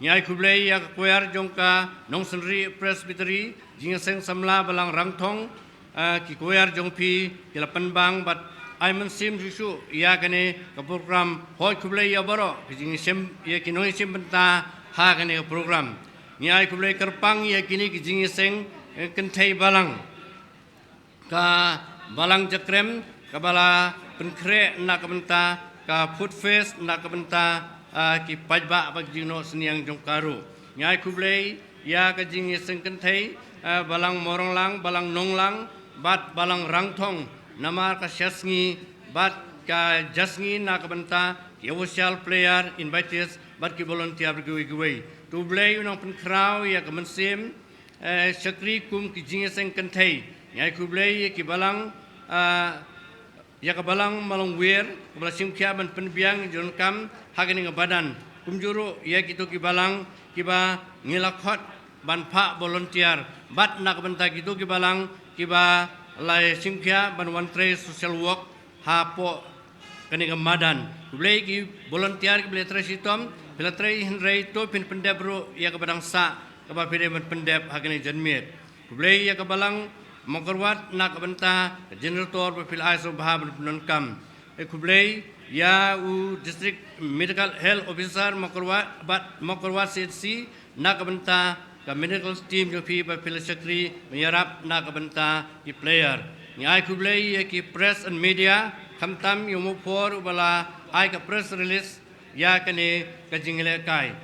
Ngi ai khublei ïa ka choir jong ka Nongsynrieh Presbytery Jingïaseng Samla Balang Rangthong, eh, ki choir jong phi ki la pynbang bad ai mynsiem shuh shuh ïa kane ka program. Hooid khublei ïa baroh ki jingïashim, ïa ki nongïashim bynta ha kane ka program. Ngi ai khublei kyrpang ïa kine ki jingïaseng, eh, kynthei balang. Ka Balang Jakrem kaba la pynkhreh na ka bynta ka Food Fest na ka bynta, ah, ki paidbah bad ki jingnoh synñiang jong ka ruh. Ngi ai khublei ïa ka jingïaseng kynthei, ah, Balang Mawranglang, Balang Nonglang bad Balang Rangthong namar ka shasngi bad ka jasngi na ka bynta ki official, player, invitees bad ki volunteer kiwei kiwei. To U Blei un nang pynkhraw ïa ka mynsiem, eh, shakri kum ki jingïaseng kynthei. Ngi ai khublei ïa ki balang, ah, ïa ka Balang Malongwir kaba la shim khia ban pynbiang jingdonkam ha kane ka madan. Kumjuh ruh ïa kito ki balang kiba ngi la khot ban phah volunteer bad na ka bynta kito ki balang kiba la shim khia ban wan trei social work hapoh kane ka madan. U Blei ki volunteer kiba la trei shitom, Phi la trei hynrei to phin pyndep ruh ïa kaba dang sah kaba phi dei ban pyndep ha kane ka janmiet. Khublei ïa ka Balang Mawkyrwat na ka bynta ka generator ba phi la ai sngewbha ban pyndonkam. Khublei ïa u District Medical Health Officer Mawkyrwat bad Mawkyrwat C H C na ka bynta ka medical team jong phi ba phi la shakri ban ïarap na ka bynta ki player. Ngi ai khublei ïa ki press and media, khamtam ïa u Mawphor uba la ai ka press release ïa kane ka jingïalehkai.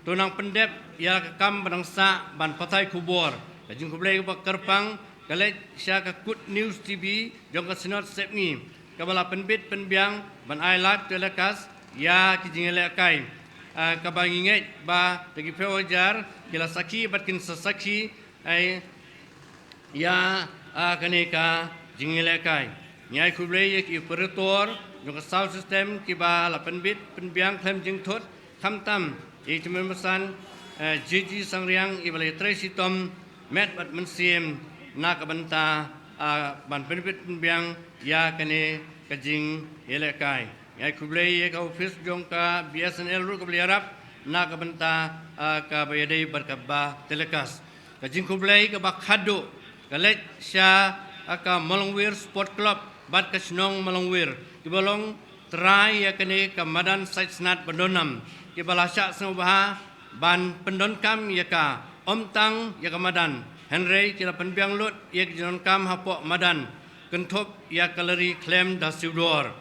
To nang pyndep ïa ka kam ba nang sah ban pathai khubor. Ka jingkhublei kaba kyrpang ka leit sha ka Good News T V jong ka Synod Sepngi kaba la pynbit pynbiang ban ai live telecast ïa ki jingïalehkai. Ah, kaba ngi ngeit ba da ki phew hajar ki la sakhi bad kin sa sakhi ai ïa, ah, kane ka jingïalehkai. Ngi ai khublei ïa ki operator jong ka sound system kiba la pynbit pynbiang khlem jingthut, khamtam ïa i Chairperson, eh, J G Sangriang iba la ïatrei shitom met bad mynsiem na ka bynta, ah, ban pynbit pynbiang ïa kane ka jingïalehkai. Ngi ai khublei ïa ka office jong ka B S N L ruh kaba la ïarap na ka bynta, ah, kaba ïadei bad kaba telecast. Ka jingkhublei kaba khadduh ka leit sha, ah, ka Maulongwir Sport Club bad ka shnong Maulongwir kiba long trai ïa kane ka madan Saitsnat Bandonam kiba la shah sngewbha ban pyndonkam ïa ka, ym tang ïa ka madan hynrei ki la pynbiang lut ïa ka jingdonkam hapoh madan kynthup ïa ka lari khlem da siewdor.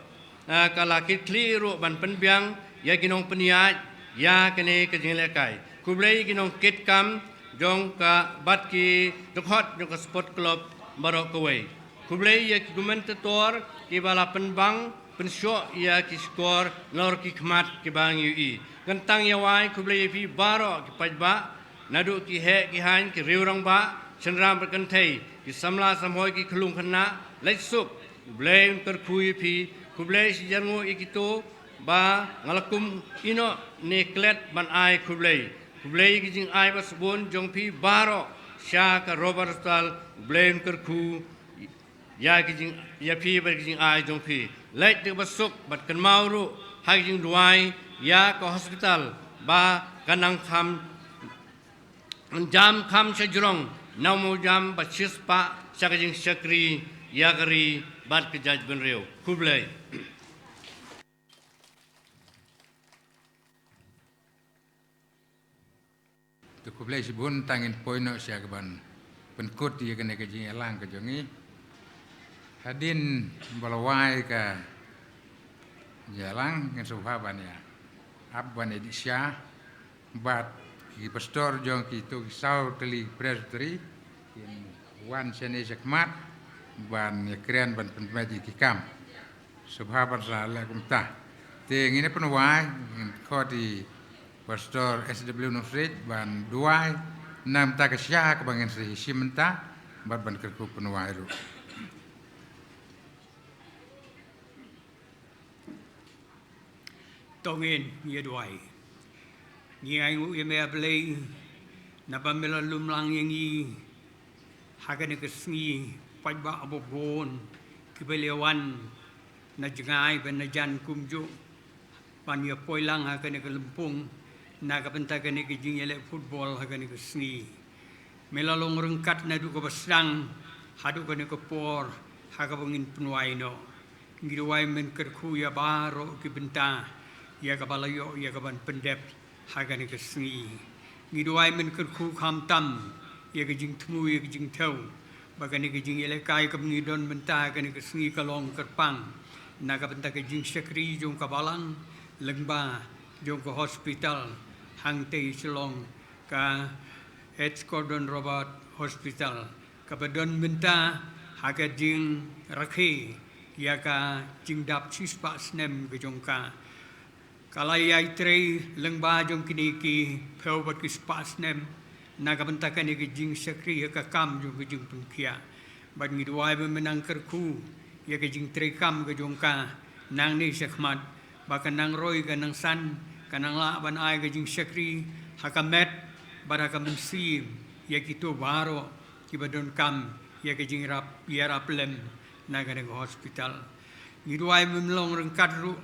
Ah, ka la kitkhlieh ruh ban pynbiang ïa ki nongpynïaid ïa kane ka jingïalehkai. Khublei ki nongkitkam jong ka bad ki dkhot jong ka sport club baroh kawei. Khublei ïa ki commentator kiba la pynbang pynshoh ïa ki skor nalor ki khmat kiba ngi ïohi. Kyntang ïa wai khublei ïa phi baroh ki paidbah, naduh ki heh ki haiñ, ki riew rangbah, shynrang bad kynthei, ki samla samhoi, ki khyllung khynnah, leit suk, U Blei un kyrkhu ïa phi. Khublei shi jar nguh ïa kito ba nga la kum ïehnoh ne klet ban ai khublei. Khublei ïa ki jingai ba sbun jong phi baroh sha ka Robert Hospital. U Blei un kyrkhu ïa ki jing, ïa phi bad ki jingai jong phi. Leit da kaba suk bad kynmaw ruh ha ki jingduwai ïa ka hospital ba kan nang kham jam kham shajrong, nang mawjam bad shispah sha ka jingshakri ïa ka ri bad ka jaitbynriew. Khublei. To khublei shibun, tang ngin poi noh sha kaban pynkut ïa kane ka jingïalang ka jong ngi. Hadien ba la wai ka jingïalang ngin sngewbha ban ïa ap ban ïa dih sha bad ki pastor jong kito ki saw tylli ki presbytery kin wan shane shakhmat ban ïakren ban pynbeit ïa ki kam. Sngewbha ban sa leh kumta. Te ngin ïa pynwai, ngin khot ïa i Pastor S W Nusrit ban duwai na ka bynta ka sha kaba ngin sa ïashim mynta bad ban kyrkhu pynwai ruh. To ngin ïa duwai. Ngi ainguh ïa me A Blei naba me la lum lang ïa ngi ha kane ka sngi, paidbah ba bun kiba la wan na jngai bad na jan kumjuh ban ïa poi lang ha kane ka lympung na ka bynta kane ka jingïaleh football ha kane ka sngi. Me la long ryngkat naduh kaba sdang haduh kane ka por ha kaba ngin pynwai noh. Ngi duwai men kyrkhu ïa baroh ki bynta ïa kaba la ïoh ïa kaban pyndep ha kane ka sngi. Ngi duwai men kyrkhu khamtam ïa ka jingthmu ïa ka jingthew ba kane ka jingïalehkai kaba ngi don mynta ha kane ka sngi ka long kyrpang na ka bynta ka jingshakri jong ka balang lyngba jong ka hospital hangtei Shillong, ka H Gordon Roberts Hospital, kaba don mynta ha ka jingrakhe ïa ka jingdap shispah snem ka jong ka. Ka la ïai trei lyngba jong kine ki phew bad ki spah snem na ka bynta kane ka jingshakri ïa ka kam jong ka jingpynkhiah. Bad ngi duwai ba men nang kyrkhu ïa ka jingtrei kam ka jong ka nangne shakhmat, ba ka nang roi ka nang san, ka nang lah ban ai ka jingshakri ha ka met bad ha ka mynsiem ïa kito baroh kiba donkam ïa ka jingïarap, ïarap lem na kane ka hospital. Ngi duwai men long ryngkat ruh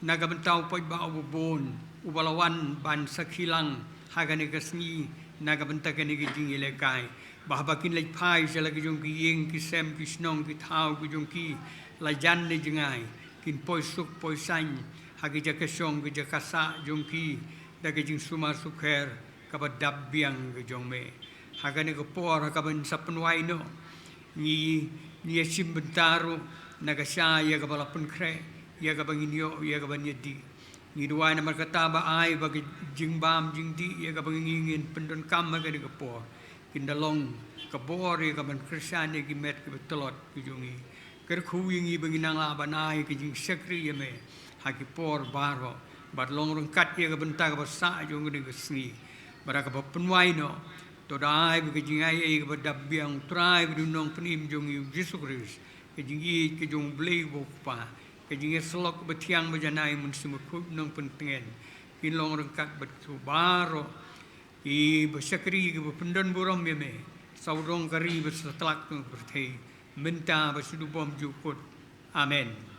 na ka bynta u paidbah uba bun, uba la wan ban sakhi lang ha kane ka sngi na ka bynta kane ka jingïalehkai, ba haba kin leit phai sha la ki jong ki ïing ki sem ki shnong ki thaw ki jong ki, la jan ne jngai, kin poi suk poi saiñ ha ki jaka shong ki jaka sah jong ki da ka jingsumar sukher kaba dap biang ka jong me. Ha kane ka por ha kaba ngin sa pynwai noh, ngi, ngi ïa shim bynta ruh na ka sha ïa kaba la pynkhreh, ïa kaba ngin ïoh, ïa kaba ngin ïa dih. Ngi duwai namar kata ba ai ba ka jingbam jingdih ïa kaba ngi ngin pyndonkam ha kane ka por, kin da long ka bor ïa ka ban kyrshan ïa ki met kiba tlot ki jong ngi. Kyrkhu ïa ngi ba ngin nang lah ban ai ka jingshakri ïa me ha ki por baroh, bad long ryngkat ïa ka bynta kaba sah jong kane ka sngi. Bad ha kaba pynwai noh, to da ai ba ka jingaiei kaba dap biang U Trai bad U Nongpynim jong ngi U Jisu Khrist, ka jingïeit ka jong U Blei uba U Kpa, ka jingïasyllok kaba thiang ba janai U Mynsiem Bakhuid Nongpyntngen, kin long ryngkat bad kita baroh kiba shakri kiba pyndon burom ïa me sawdong ka ri bad satlak jong ka pyrthei, mynta bad shaduh bymjukut. Amen.